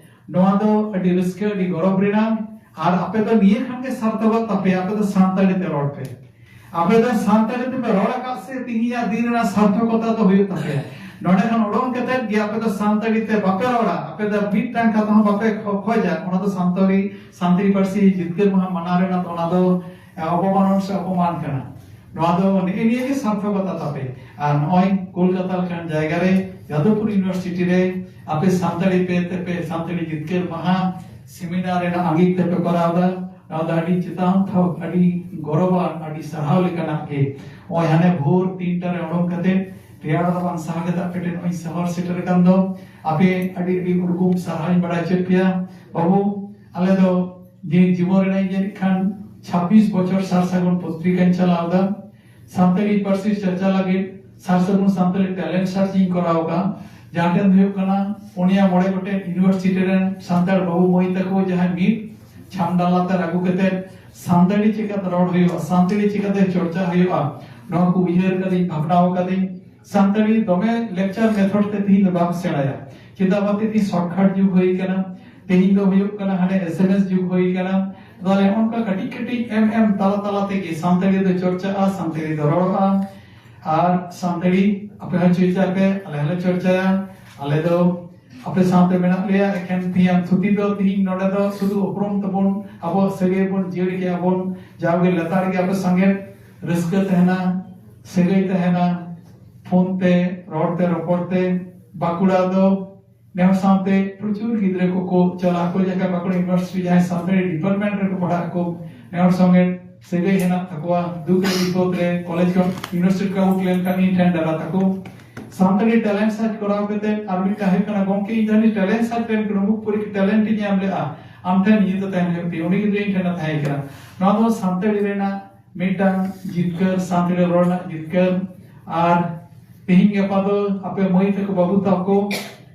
ᱱᱚᱣᱟ ᱫᱚ ᱟᱹᱰᱤ ᱨᱟᱹᱥᱠᱟᱹ, ᱟᱹᱰᱤ ᱜᱚᱨᱚᱵᱽ ᱨᱮᱱᱟᱜ᱾ ᱟᱨ ᱟᱯᱮ ᱫᱚ ᱱᱤᱭᱟᱹ ᱠᱷᱟᱱ ᱜᱮ ᱥᱟᱨᱛᱷᱚᱠᱚᱜ ᱛᱟᱯᱮᱭᱟ, ᱟᱯᱮ ᱫᱚ ᱥᱟᱱᱛᱟᱲᱤ ᱛᱮ ᱨᱚᱲ ᱯᱮ᱾ ᱟᱯᱮ ᱫᱚ ᱥᱟᱱᱛᱟᱲᱤ ᱛᱮᱯᱮ ᱨᱚᱲ ᱟᱠᱟᱫ ᱥᱮ ᱛᱤᱦᱤᱧᱟᱜ ᱫᱤᱱ ᱨᱮᱱᱟᱜ ᱥᱟᱨᱛᱷᱚᱠᱚᱛᱟ ᱫᱚ ᱦᱩᱭᱩᱜ ᱛᱟᱯᱮᱭᱟ᱾ ᱱᱚᱰᱮ ᱠᱷᱚᱱ ᱩᱰᱩᱝ ᱠᱟᱛᱮ ᱜᱮ ᱟᱯᱮ ᱫᱚ ᱥᱟᱱᱛᱟᱲᱤ ᱛᱮ ᱵᱟᱯᱮ ᱨᱚᱲᱟ, ᱟᱯᱮ ᱫᱚ ᱢᱤᱫᱴᱟᱝ ᱠᱟᱛᱷᱟ ᱦᱚᱸ ᱵᱟᱯᱮ ᱠᱷᱚ-, ᱠᱷᱚᱡᱟ, ᱚᱱᱟ ᱫᱚ ᱥᱟᱱᱛᱟᱲᱤ, ᱥᱟᱱᱛᱟᱲᱤ ᱯᱟᱹᱨᱥᱤ ᱡᱤᱛᱠᱟᱹᱨ ᱢᱟᱦᱟ ᱢᱟᱱᱟᱣ ᱨᱮᱱᱟᱜ ᱫᱚ ᱚᱱᱟ ᱫᱚ, ᱮ, ᱚᱯᱚᱢᱟᱱᱚᱱ ᱥᱮ ᱚᱯᱚᱢᱟᱱ ᱠᱟᱱᱟ᱾ ᱱᱚᱣᱟ ᱫᱚ ᱱᱮᱜᱼᱮ ᱱᱤᱭᱟᱹ ᱜᱮ ᱥᱟᱨᱛᱷᱚᱠᱚᱛᱟ ᱛᱟᱯᱮ᱾ ᱟᱨ ᱱᱚᱜᱼᱚᱭ ᱠᱳᱞᱠᱟᱛᱟ ᱞᱮᱠᱟᱱ ᱡᱟᱭᱜᱟ ᱨᱮ ᱡᱟᱫᱚᱵᱯᱩᱨ ᱤᱭᱩᱱᱤᱵᱷᱟᱨᱥᱤᱴᱤ ᱨᱮ ᱟᱯᱮ ᱥᱟᱱᱛᱟᱲᱤ ᱯᱮ ᱛᱮᱯᱮ ᱥᱟᱱᱛᱟᱲᱤ ᱡᱤᱛᱠᱟᱹᱨ ᱢᱟᱦᱟ ᱥᱮᱢᱤᱱᱟᱨ ᱨᱮᱱᱟᱜ ᱟᱸᱜᱤᱠ ᱛᱮᱯᱮ ᱠᱚᱨᱟᱣ ᱮᱫᱟ, ᱱᱚᱣᱟ ᱫᱚ ᱟᱹᱰᱤ ᱪᱮᱛᱟᱱ ᱛᱷᱚᱠ, ᱟᱹᱰᱤ ᱜᱚᱨᱚᱵᱟᱱ, ᱟᱹᱰᱤ ᱥᱟᱨᱦᱟᱣ ᱞᱮᱠᱟᱱᱟᱜ ᱜᱮ᱾ ᱱᱚᱜᱼᱚᱭ ᱦᱟᱱᱮ ᱵᱷᱳᱨ ᱛᱤᱱᱴᱟ ᱨᱮ ᱩᱰᱩᱝ ᱠᱟᱛᱮ ᱨᱮᱭᱟᱲ ᱨᱟᱵᱟᱝ ᱥᱟᱦᱟ ᱠᱟᱛᱮ ᱟᱯᱮ ᱴᱷᱮᱱ ᱱᱚᱜᱼᱚᱭ ᱥᱚᱦᱚᱨ ᱥᱮᱴᱮᱨ ᱟᱠᱟᱱ ᱫᱚ, ᱟᱯᱮ ᱟᱹᱰᱤ ᱟᱹᱰᱤ ᱩᱨᱜᱩᱢ ᱥᱟᱨᱦᱟᱣ ᱤᱧ ᱵᱟᱲᱟᱭ ᱦᱚᱪᱚᱭᱮᱫ ᱯᱮᱭᱟ᱾ ᱵᱟᱹᱵᱩ, ᱟᱞᱮ ᱫᱚ ᱡᱮ ᱡᱤᱵᱚᱱ ᱨᱮᱱᱟᱜ ᱡᱟᱹᱱᱤᱡ ᱠᱷᱟᱱ ᱪᱷᱟᱵᱵᱤᱥ ᱵᱚᱪᱷᱚᱨ ᱥᱟᱨ ᱥᱟᱹᱜᱩᱱ ᱯᱚᱛᱨᱤᱠᱟᱧ ᱪᱟᱞᱟᱣ ᱮᱫᱟ᱾ ᱥᱟᱱᱛᱟᱲᱤ ᱯᱟᱹᱨᱥᱤ ᱪᱚᱨᱪᱟ ᱞᱟᱹᱜᱤᱫ ᱥᱟᱨ ᱥᱟᱹᱜᱩᱱ ᱥᱟᱱᱛᱟᱲᱤ ᱴᱮᱞᱮᱱᱴ ᱥᱟᱨᱪ ᱤᱧ ᱠᱚᱨᱟᱣ ᱟᱠᱟᱫ, ᱡᱟᱦᱟᱸ ᱴᱷᱮᱱ ᱫᱚ ᱦᱩᱭᱩᱜ ᱠᱟᱱᱟ ᱯᱩᱱᱭᱟ ᱢᱚᱬᱮ ᱜᱚᱴᱮᱡ ᱤᱭᱩᱱᱤᱵᱷᱟᱨᱥᱤᱴᱤ ᱨᱮᱱ ᱥᱟᱱᱛᱟᱲ ᱵᱟᱹᱵᱩ ᱢᱟᱹᱭ ᱛᱟᱠᱚ ᱡᱟᱦᱟᱸᱭ ᱢᱤᱫ ᱪᱷᱟᱢᱰᱟ ᱞᱟᱛᱟᱨ ᱟᱹᱜᱩ ᱠᱟᱛᱮ ᱥᱟᱱᱛᱟᱲᱤ ᱪᱤᱠᱟᱹᱛᱮ ᱨᱚᱲ ᱦᱩᱭᱩᱜᱼᱟ, ᱥᱟᱱᱛᱟᱲᱤ ᱪᱤᱠᱟᱹᱛᱮ ᱪᱚᱨᱪᱟ ᱦᱩᱭᱩᱜᱼᱟ, ᱱᱚᱣᱟ ᱠᱚ ᱩᱭᱦᱟᱹᱨ ᱠᱟᱫᱟᱹᱧ, ᱵᱷᱟᱵᱽᱱᱟ ᱟᱠᱟᱫᱟᱹᱧ᱾ ᱥᱟᱱᱛᱟᱲᱤ ᱫᱚᱢᱮ lecture method ᱛᱮ ᱛᱤᱦᱤᱧ ᱫᱚ ᱵᱟᱢ ᱥᱮᱬᱟᱭᱟ᱾ ᱪᱮᱫᱟᱜ ᱵᱟᱝ ᱛᱮ ᱛᱤᱦᱤᱧ shortcut ᱡᱩᱜᱽ ᱦᱩᱭ ᱠᱟᱱᱟ, ᱛᱤᱦᱤᱧ ᱫᱚ ᱦᱩᱭᱩᱜ ᱠᱟᱱᱟ ᱦᱟᱱᱮ S M S ᱡᱩᱜᱽ ᱦᱩᱭ ᱠᱟᱱᱟ᱾ ᱛᱟᱦᱞᱮ ᱚᱱᱠᱟ ᱠᱟᱹᱴᱤᱡ ᱠᱟᱹᱴᱤᱡ ᱮᱢ ᱮᱢ ᱛᱟᱞᱟ ᱛᱟᱞᱟ ᱛᱮᱜᱮ ᱥᱟᱱᱛᱟᱲᱤ ᱫᱚ ᱪᱚᱨᱪᱟᱜᱼᱟ, ᱥᱟᱱᱛᱟᱲᱤ ᱫᱚ ᱨᱚᱲᱚᱜᱼᱟ᱾ ᱟᱨ ᱥᱟᱱᱛᱟᱲᱤ ᱟᱯᱮ ᱦᱚᱸ ᱪᱚᱨᱪᱟ ᱯᱮ, ᱟᱞᱮ ᱦᱚᱸᱞᱮ ᱪᱚᱨᱪᱟᱭᱟ᱾ ᱟᱞᱮ ᱫᱚ ᱟᱯᱮ ᱥᱟᱶᱛᱮ ᱢᱮᱱᱟᱜ ᱞᱮᱭᱟ᱾ ᱮᱠᱷᱮᱱ ᱛᱮᱦᱮᱧᱟᱜ ᱛᱷᱩᱛᱤ ᱫᱚ ᱛᱮᱦᱮᱧ ᱱᱚᱰᱮ ᱫᱚ ᱥᱩᱫᱷᱩ ᱩᱯᱨᱩᱢ ᱛᱟᱵᱚᱱ, ᱟᱵᱚᱣᱟᱜ ᱥᱟᱹᱜᱟᱹᱭ ᱵᱚᱱ ᱡᱤᱭᱟᱹᱲ ᱠᱮᱜᱼᱟ ᱵᱚᱱ, ᱡᱟᱣᱜᱮ ᱞᱮᱛᱟᱲ ᱜᱮ ᱟᱯᱮ ᱥᱟᱸᱜᱮ ᱨᱟᱹᱥᱠᱟᱹ ᱛᱟᱦᱮᱱᱟ, ᱥᱟᱹᱜᱟᱹᱭ ᱛᱟᱦᱮᱱᱟ, ᱯᱷᱳᱱ ᱛᱮ, ᱨᱚᱲ ᱛᱮ, ᱨᱚᱯᱚᱲ ᱛᱮ᱾ ᱵᱟᱸᱠᱩᱲᱟ ᱫᱚ ᱱᱮ ᱦᱚᱲ ᱥᱟᱶᱛᱮ ᱯᱨᱚᱪᱩᱨ ᱜᱤᱫᱽᱨᱟᱹ ᱠᱚᱠᱚ ᱪᱟᱞᱟᱜ ᱟᱠᱚ, ᱡᱟᱦᱟᱸ ᱵᱟᱸᱠᱩᱲᱟ ᱤᱭᱩᱱᱤᱵᱷᱟᱨᱥᱤᱴᱤ ᱡᱟᱦᱟᱸᱭ ᱥᱟᱱᱛᱟᱲᱤ ᱰᱤᱯᱟᱨᱴᱢᱮᱱᱴ ᱨᱮᱠᱚ ᱯᱟᱲᱦᱟᱜ ᱟᱠᱚ, ᱱᱮ ᱦᱚᱲ ᱥᱚᱸᱜᱮ ᱥᱟᱹᱜᱟᱹᱭ ᱦᱮᱱᱟᱜ ᱛᱟᱠᱚᱣᱟ᱾ ᱫᱩᱠ ᱨᱮ ᱵᱤᱯᱚᱫ ᱨᱮ ᱠᱚᱞᱮᱡᱽ ᱠᱷᱚᱱ ᱤᱭᱩᱱᱤᱵᱷᱟᱨᱥᱤᱴᱤ ᱠᱚ ᱟᱹᱜᱩ ᱞᱮᱱᱠᱷᱟᱱ ᱤᱧ ᱴᱷᱮᱱ ᱰᱟᱨᱟ ᱛᱟᱠᱚ᱾ ᱥᱟᱱᱛᱟᱲᱤ ᱴᱮᱞᱮᱱᱴ ᱥᱟᱨᱪ ᱠᱚᱨᱟᱣ ᱠᱟᱛᱮ ᱟᱨ ᱢᱤᱫᱴᱟᱝ ᱦᱩᱭᱩᱜ ᱠᱟᱱᱟ, ᱜᱚᱢᱠᱮ, ᱤᱧ ᱫᱚ ᱟᱹᱰᱤ ᱴᱮᱞᱮᱱᱴ ᱥᱟᱨᱪ ᱨᱮᱱ ᱠᱟᱹᱱᱟᱹᱧ, ᱢᱩᱠ ᱯᱚᱨᱤᱠᱠᱷᱟ ᱴᱮᱞᱮᱱᱴ ᱤᱧ ᱮᱢ ᱞᱮᱜᱼᱟ, ᱟᱢ ᱴᱷᱮᱱ ᱱᱤᱡᱮ ᱫᱚ ᱛᱟᱦᱮᱱ ᱦᱩᱭᱩᱜ ᱛᱤᱧᱟ, ᱩᱱᱤ ᱜᱤᱫᱽᱨᱟᱹ ᱤᱧ ᱴᱷᱮᱱ ᱮ ᱛᱟᱦᱮᱸ ᱠᱟᱱᱟ᱾ ᱱᱚᱣᱟ ᱫᱚ ᱥᱟᱱᱛᱟᱲᱤ ᱨᱮᱱᱟᱜ ᱢᱤᱫᱴᱟᱝ ᱡᱤᱛᱠᱟᱹᱨ, ᱥᱟᱱᱛᱟᱲᱤ ᱨᱚᱲ ᱨᱮᱱᱟᱜ ᱡᱤᱛᱠᱟᱹᱨ᱾ ᱟᱨ ᱛᱮᱦᱤᱧ ᱜᱟᱯᱟ ᱫᱚ ᱟᱯᱮ ᱢᱟᱹᱭ ᱛᱟᱠᱚ, ᱵᱟᱹᱵᱩ ᱛᱟᱠᱚ,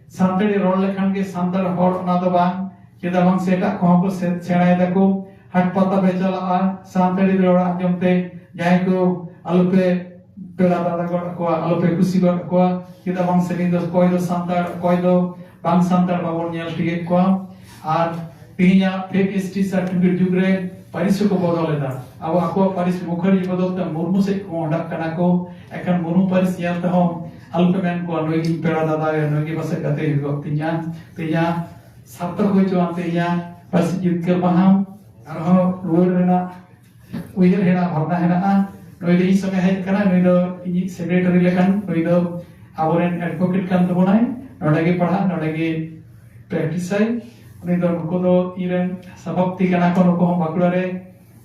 ᱥᱟᱱᱛᱟᱲᱤ ᱨᱚᱲ ᱞᱮᱠᱷᱟᱱ ᱜᱮ ᱥᱟᱱᱛᱟᱲ ᱦᱚᱲ, ᱚᱱᱟ ᱫᱚ ᱵᱟᱝ, ᱪᱮᱫᱟᱜ ᱵᱟᱝ ᱥᱮ ᱮᱴᱟᱜ ᱠᱚᱦᱚᱸ ᱠᱚ ᱥᱮ-, ᱥᱮᱬᱟᱭ ᱫᱟᱠᱚ᱾ ᱦᱟᱴ ᱯᱟᱛᱟ ᱯᱮ ᱪᱟᱞᱟᱜᱼᱟ, ᱥᱟᱱᱛᱟᱲᱤ ᱨᱚᱲ ᱟᱸᱡᱚᱢ ᱛᱮ ᱡᱟᱦᱟᱸᱭ ᱠᱚ ᱟᱞᱚᱯᱮ ᱯᱮᱲᱟ ᱫᱟᱫᱟ ᱜᱚᱫ ᱟᱠᱚᱣᱟ, ᱟᱞᱚᱯᱮ ᱠᱩᱥᱤ ᱜᱚᱫ ᱟᱠᱚᱣᱟ᱾ ᱪᱮᱫᱟᱜ ᱵᱟᱝ ᱥᱮ ᱱᱤᱛ ᱫᱚ ᱚᱠᱚᱭ ᱫᱚ ᱥᱟᱱᱛᱟᱲ, ᱚᱠᱚᱭ ᱫᱚ ᱵᱟᱝ ᱥᱟᱱᱛᱟᱲ ᱵᱟᱵᱚᱱ ᱧᱮᱞ ᱴᱷᱤᱠᱮᱫ ᱠᱚᱣᱟ᱾ ᱟᱨ ᱛᱮᱦᱮᱧᱟᱜ fake S T certificate ᱡᱩᱜᱽ ᱨᱮ ᱯᱟᱹᱨᱤᱥ ᱦᱚᱸᱠᱚ ᱵᱚᱫᱚᱞ ᱮᱫᱟ᱾ ᱟᱵᱚ ᱟᱠᱚᱣᱟᱜ ᱯᱟᱹᱨᱤᱥ ᱢᱩᱠᱷᱟᱹᱨᱤ ᱵᱚᱫᱚᱞ ᱛᱮ ᱢᱩᱨᱢᱩ ᱥᱮᱫ ᱠᱚ ᱢᱚᱦᱰᱟᱜ ᱠᱟᱱᱟ ᱠᱚ᱾ ᱮᱱᱠᱷᱟᱱ ᱢᱩᱨᱢᱩ ᱯᱟᱹᱨᱤᱥ ᱧᱮᱞ ᱛᱮᱦᱚᱸ ᱟᱞᱚᱯᱮ ᱢᱮᱱ ᱠᱚᱣᱟ, "ᱱᱩᱭ ᱜᱮ ᱤᱧ ᱯᱮᱲᱟ ᱫᱟᱫᱟ, ᱱᱩᱭ ᱜᱮ ᱯᱟᱥᱮᱡ ᱜᱟᱛᱮ ᱦᱩᱭᱩᱜ ᱛᱤᱧᱟ᱾" ᱛᱮᱦᱮᱧᱟᱜ ᱥᱟᱨᱛᱷᱚᱠ ᱦᱩᱭ ᱦᱚᱪᱚᱣᱟᱱ ᱛᱮᱦᱮᱧᱟᱜ ᱯᱟᱹᱨᱥᱤ ᱡᱤᱛᱠᱟᱹᱨ ᱢᱟᱦᱟ ᱟᱨᱦᱚᱸ ᱨᱩᱣᱟᱹᱲ ᱨᱮᱱᱟᱜ ᱩᱭᱦᱟᱹᱨ ᱦᱮᱱᱟᱜ, ᱵᱷᱟᱵᱽᱱᱟ ᱦᱮᱱᱟᱜᱼᱟ᱾ ᱱᱩᱭ ᱫᱚ ᱤᱧ ᱥᱚᱸᱜᱮ ᱦᱮᱡ ᱟᱠᱟᱱᱟ, ᱱᱩᱭ ᱫᱚ ᱤᱧᱤᱡ secretary ᱞᱮᱠᱟᱱ, ᱱᱩᱭ ᱫᱚ ᱟᱵᱚᱨᱮᱱ advocate ᱠᱟᱱ ᱛᱟᱵᱚᱱᱟᱭ, ᱱᱚᱰᱮ ᱜᱮ ᱯᱟᱲᱦᱟᱜ, ᱱᱚᱰᱮ ᱜᱮ practice ᱟᱭ᱾ ᱩᱱᱤ ᱫᱚ, ᱱᱩᱠᱩ ᱫᱚ ᱤᱧᱨᱮᱱ ᱥᱚᱵᱷᱟᱯᱚᱛᱤ ᱠᱟᱱᱟ ᱠᱚ, ᱱᱩᱠᱩ ᱦᱚᱸ ᱵᱟᱸᱠᱩᱲᱟ ᱨᱮ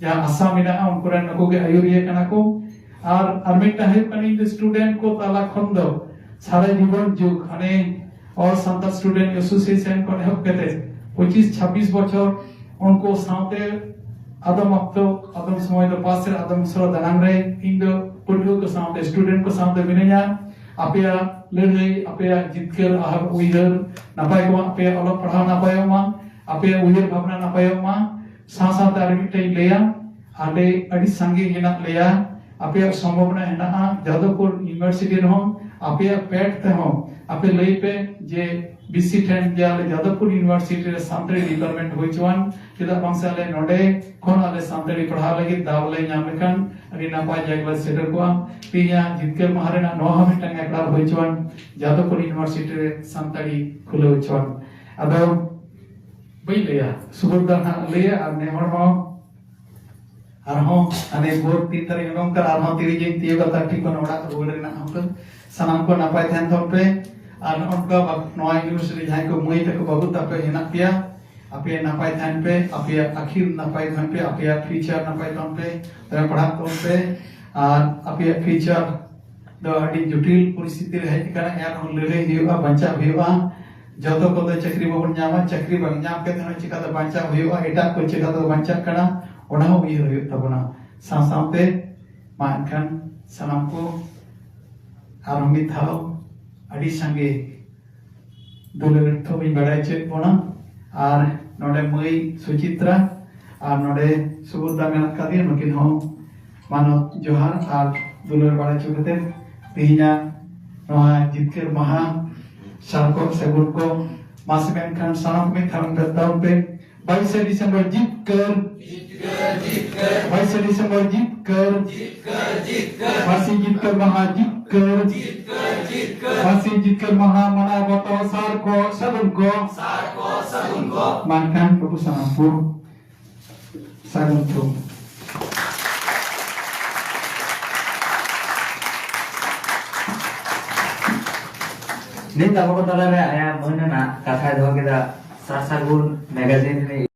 ᱡᱟᱦᱟᱸ ᱟᱥᱟ ᱢᱮᱱᱟᱜᱼᱟ, ᱩᱱᱠᱩ ᱨᱮᱱ ᱱᱩᱠᱩ ᱜᱮ ᱟᱹᱭᱩᱨᱤᱭᱟᱹ ᱠᱟᱱᱟ ᱠᱚ᱾ ᱟᱨ, ᱟᱨ ᱢᱤᱫᱴᱟᱝ ᱦᱩᱭᱩᱜ ᱠᱟᱱᱟ, ᱤᱧ ᱫᱚ student ᱠᱚ ᱛᱟᱞᱟ ᱠᱷᱚᱱ ᱫᱚ ᱥᱟᱨᱟ ᱡᱤᱵᱚᱱ ᱡᱩᱜᱽ, ᱦᱟᱱᱮ All Santa Student Association ᱠᱷᱚᱱ ᱮᱦᱚᱵ ᱠᱟᱛᱮ ᱯᱚᱸᱪᱤᱥ ᱪᱷᱟᱵᱵᱤᱥ ᱵᱚᱪᱷᱚᱨ ᱩᱱᱠᱩ ᱥᱟᱶᱛᱮ ᱟᱫᱚᱢ ᱚᱠᱛᱚ, ᱟᱫᱚᱢ ᱥᱚᱢᱚᱭ ᱫᱚ ᱯᱟᱥ ᱨᱮ, ᱟᱫᱚᱢ ᱥᱚᱢᱚᱭ ᱫᱟᱱᱟᱝ ᱨᱮ ᱤᱧ ᱫᱚ ᱯᱟᱹᱴᱷᱩᱣᱟᱹ ᱠᱚ ᱥᱟᱶᱛᱮ, student ᱠᱚ ᱥᱟᱶᱛᱮ ᱢᱤᱱᱟᱹᱧᱟ᱾ ᱟᱯᱮᱭᱟᱜ ᱞᱟᱹᱲᱦᱟᱹᱭ, ᱟᱯᱮᱭᱟᱜ ᱡᱤᱛᱠᱟᱹᱨ ᱟᱨ ᱩᱭᱦᱟᱹᱨ ᱱᱟᱯᱟᱭ ᱠᱚᱜ ᱢᱟ, ᱟᱯᱮᱭᱟᱜ ᱚᱞᱚᱜ ᱯᱟᱲᱦᱟᱣ ᱱᱟᱯᱟᱭᱚᱜ ᱢᱟ, ᱟᱯᱮᱭᱟᱜ ᱩᱭᱦᱟᱹᱨ ᱵᱷᱟᱵᱽᱱᱟ ᱱᱟᱯᱟᱭᱚᱜ ᱢᱟ᱾ ᱥᱟᱶ ᱥᱟᱶᱛᱮ ᱟᱨ ᱢᱤᱫᱴᱮᱱ ᱤᱧ ᱞᱟᱹᱭᱟ, ᱟᱞᱮ ᱟᱹᱰᱤ ᱥᱟᱸᱜᱮ ᱦᱮᱱᱟᱜ ᱞᱮᱭᱟ, ᱟᱯᱮᱭᱟᱜ ᱥᱚᱢᱵᱷᱟᱵᱚᱱᱟ ᱦᱮᱱᱟᱜᱼᱟ ᱡᱟᱫᱚᱵᱯᱩᱨ University ᱨᱮᱦᱚᱸ, ᱟᱯᱮᱭᱟᱜ ᱯᱮᱴ ᱛᱮᱦᱚᱸ ᱟᱯᱮ ᱞᱟᱹᱭ ᱯᱮ ᱡᱮ VC ᱴᱷᱮᱱ ᱡᱮ ᱟᱞᱮ ᱡᱟᱫᱚᱵᱯᱩᱨ University ᱨᱮ ᱥᱟᱱᱛᱟᱲᱤ department ᱦᱩᱭ ᱦᱚᱪᱚᱣᱟᱱ, ᱪᱮᱫᱟᱜ ᱵᱟᱝ ᱥᱮ ᱟᱞᱮ ᱱᱚᱰᱮ ᱠᱷᱚᱱ ᱟᱞᱮ ᱥᱟᱱᱛᱟᱲᱤ ᱯᱟᱲᱦᱟᱣ ᱞᱟᱹᱜᱤᱫ ᱫᱟᱣ ᱞᱮ ᱧᱟᱢ ᱞᱮᱠᱷᱟᱱ ᱟᱹᱰᱤ ᱱᱟᱯᱟᱭ ᱡᱟᱭᱜᱟ ᱞᱮ ᱥᱮᱴᱮᱨ ᱠᱚᱜᱼᱟ᱾ ᱛᱮᱦᱮᱧᱟᱜ ᱡᱤᱛᱠᱟᱹᱨ ᱢᱟᱦᱟ ᱨᱮᱱᱟᱜ ᱱᱚᱣᱟ ᱦᱚᱸ ᱢᱤᱫᱴᱟᱝ ᱮᱠᱲᱟ ᱦᱩᱭ ᱦᱚᱪᱚᱣᱟᱱ, ᱡᱟᱫᱚᱵᱯᱩᱨ University ᱨᱮ ᱥᱟᱱᱛᱟᱲᱤ ᱠᱷᱩᱞᱟᱹᱣ ᱦᱚᱪᱚᱣᱟᱱ᱾ ᱟᱫᱚ ᱵᱟᱹᱧ ᱞᱟᱹᱭᱟ, ᱥᱩᱵᱳᱫᱷ ᱫᱟ ᱦᱟᱸᱜ ᱞᱟᱹᱭᱟ, ᱟᱨ ᱱᱮ ᱦᱚᱲ ᱦᱚᱸ ᱟᱨᱦᱚᱸ ᱦᱟᱱᱮ ᱵᱷᱳᱨ ᱛᱤᱱ ᱛᱟᱹᱨᱤᱠᱷ ᱚᱱᱮ ᱚᱱᱠᱟ ᱟᱨᱦᱚᱸ ᱛᱤᱨᱤᱡ ᱤᱧ ᱛᱤᱭᱳᱜᱟ, ᱛᱟᱨ ᱴᱷᱤᱠ ᱚᱱᱟ ᱚᱲᱟᱜ ᱨᱩᱣᱟᱹᱲ ᱨᱮᱱᱟᱜ ᱦᱚᱸ᱾ ᱛᱚ ᱥᱟᱱᱟᱢ ᱠᱚ ᱱᱟᱯᱟᱭ ᱛᱟᱦᱮᱱ ᱛᱟᱵᱚᱱ ᱯᱮ᱾ ᱟᱨ ᱱᱚᱜᱼᱚ ᱱᱚᱝᱠᱟ ᱵᱟ-, ᱱᱚᱣᱟ university ᱡᱟᱦᱟᱸᱭ ᱠᱚ ᱢᱟᱹᱭ ᱛᱟᱠᱚ ᱵᱟᱹᱵᱩ ᱛᱟᱯᱮ ᱦᱮᱱᱟᱜ ᱯᱮᱭᱟ, ᱟᱯᱮ ᱱᱟᱯᱟᱭ ᱛᱟᱦᱮᱱ ᱯᱮ, ᱟᱯᱮᱭᱟᱜ ᱟᱹᱠᱷᱤᱨ ᱱᱟᱯᱟᱭ ᱛᱟᱦᱮᱱ ᱯᱮ, ᱟᱯᱮᱭᱟᱜ future ᱱᱟᱯᱟᱭ ᱛᱟᱦᱮᱱ ᱯᱮ, ᱫᱚᱢᱮ ᱯᱟᱲᱦᱟᱜ ᱛᱟᱵᱚᱱ ᱯᱮ᱾ ᱟᱨ ᱟᱯᱮᱭᱟᱜ future ᱫᱚ ᱟᱹᱰᱤ ᱡᱚᱴᱤᱞ ᱯᱚᱨᱤᱥᱛᱷᱤᱛᱤ ᱨᱮ ᱦᱮᱡ ᱟᱠᱟᱱᱟ, ᱮᱱᱨᱮᱦᱚᱸ ᱞᱟᱹᱲᱦᱟᱹᱭ ᱦᱩᱭᱩᱜᱼᱟ, ᱵᱟᱧᱪᱟᱣ ᱦᱩᱭᱩᱜᱼᱟ᱾ ᱡᱚᱛᱚ ᱠᱚᱫᱚ ᱪᱟᱹᱠᱨᱤ ᱵᱟᱵᱚᱱ ᱧᱟᱢᱟ, ᱪᱟᱹᱠᱨᱤ ᱵᱟᱝ ᱧᱟᱢ ᱠᱟᱛᱮ ᱦᱚᱸ ᱪᱤᱠᱟᱹᱛᱮ ᱵᱟᱧᱪᱟᱣ ᱦᱩᱭᱩᱜᱼᱟ, ᱮᱴᱟᱜ ᱠᱚ ᱪᱤᱠᱟᱹᱛᱮ ᱵᱟᱧᱪᱟᱜ ᱠᱟᱱᱟ, ᱚᱱᱟ ᱦᱚᱸ ᱩᱭᱦᱟᱹᱨ ᱦᱩᱭᱩᱜ ᱛᱟᱵᱚᱱᱟ᱾ ᱥᱟᱶ ᱥᱟᱶᱛᱮ ᱢᱟ ᱮᱱᱠᱷᱟᱱ ᱥᱟᱱᱟᱢ ᱠᱚ ᱟᱨᱦᱚᱸ ᱢᱤᱫ ᱫᱷᱟᱣ ᱟᱹᱰᱤ ᱥᱟᱸᱜᱮ ᱫᱩᱞᱟᱹᱲ ᱛᱷᱩᱢ ᱤᱧ ᱵᱟᱲᱟᱭ ᱦᱚᱪᱚᱭᱮᱫ ᱵᱚᱱᱟ᱾ ᱟᱨ ᱱᱚᱰᱮ ᱢᱟᱹᱭ ᱥᱩᱪᱤᱛᱨᱟ ᱟᱨ ᱱᱚᱰᱮ ᱥᱩᱵᱩᱫᱷᱟ ᱢᱮᱱᱟᱜ ᱟᱠᱟᱫᱮᱭᱟ, ᱱᱩᱠᱤᱱ ᱦᱚᱸ ᱢᱟᱱᱚᱛ ᱡᱚᱦᱟᱨ ᱟᱨ ᱫᱩᱞᱟᱹᱲ ᱵᱟᱲᱟᱭ ᱦᱚᱪᱚ ᱠᱟᱛᱮ ᱛᱮᱦᱮᱧᱟᱜ ᱱᱚᱣᱟ ᱡᱤᱛᱠᱟᱹᱨ ᱢᱟᱦᱟ ᱥᱟᱨ ᱠᱚ ᱥᱟᱹᱜᱩᱱ ᱠᱚ ᱢᱟᱥᱮ ᱢᱮᱱᱠᱷᱟᱱ ᱥᱟᱱᱟᱢ ᱠᱚ ᱢᱤᱫ ᱫᱷᱟᱣ ᱵᱚᱱ ᱵᱮᱨᱛᱟᱣ ᱯᱮ᱾ ᱵᱟᱭᱤᱥᱮ ᱰᱤᱥᱮᱢᱵᱚᱨ ᱡᱤᱛᱠᱟᱹᱨ, ᱵᱟᱭᱤᱥᱮ ᱰᱤᱥᱮᱢᱵᱚᱨ ᱡᱤᱛᱠᱟᱹᱨ, ᱯᱟᱹᱥᱤ ᱡᱤᱛᱠᱟᱹᱨ ᱢᱟᱦᱟ ᱡᱤᱛᱠᱟᱹᱨ, ᱯᱟᱹᱥᱤ ᱡᱤᱛᱠᱟᱹᱨ ᱢᱟᱦᱟ ᱢᱟᱱᱟᱣ ᱵᱟᱛᱟᱣ ᱥᱟᱨ ᱠᱚ ᱥᱟᱹᱜᱩᱱ ᱠᱚ, ᱢᱟ ᱮᱱᱠᱷᱟᱱ ᱵᱟᱹᱵᱩ ᱥᱟᱱᱟᱢ ᱠᱚ ᱥᱟᱹᱜᱩᱱ ᱛᱷᱩᱢ᱾ ᱱᱤᱛ ᱟᱵᱚ ᱠᱚ ᱛᱟᱞᱟᱨᱮ ᱟᱭᱟᱜ ᱢᱟᱹᱱ ᱟᱱᱟᱜ ᱠᱟᱛᱷᱟᱭ ᱫᱚᱦᱚ ᱠᱮᱫᱟ ᱥᱟᱨ ᱥᱟᱹᱜᱩᱱ ᱢᱮᱜᱟᱡᱤᱱ ᱨᱤᱱᱤᱡ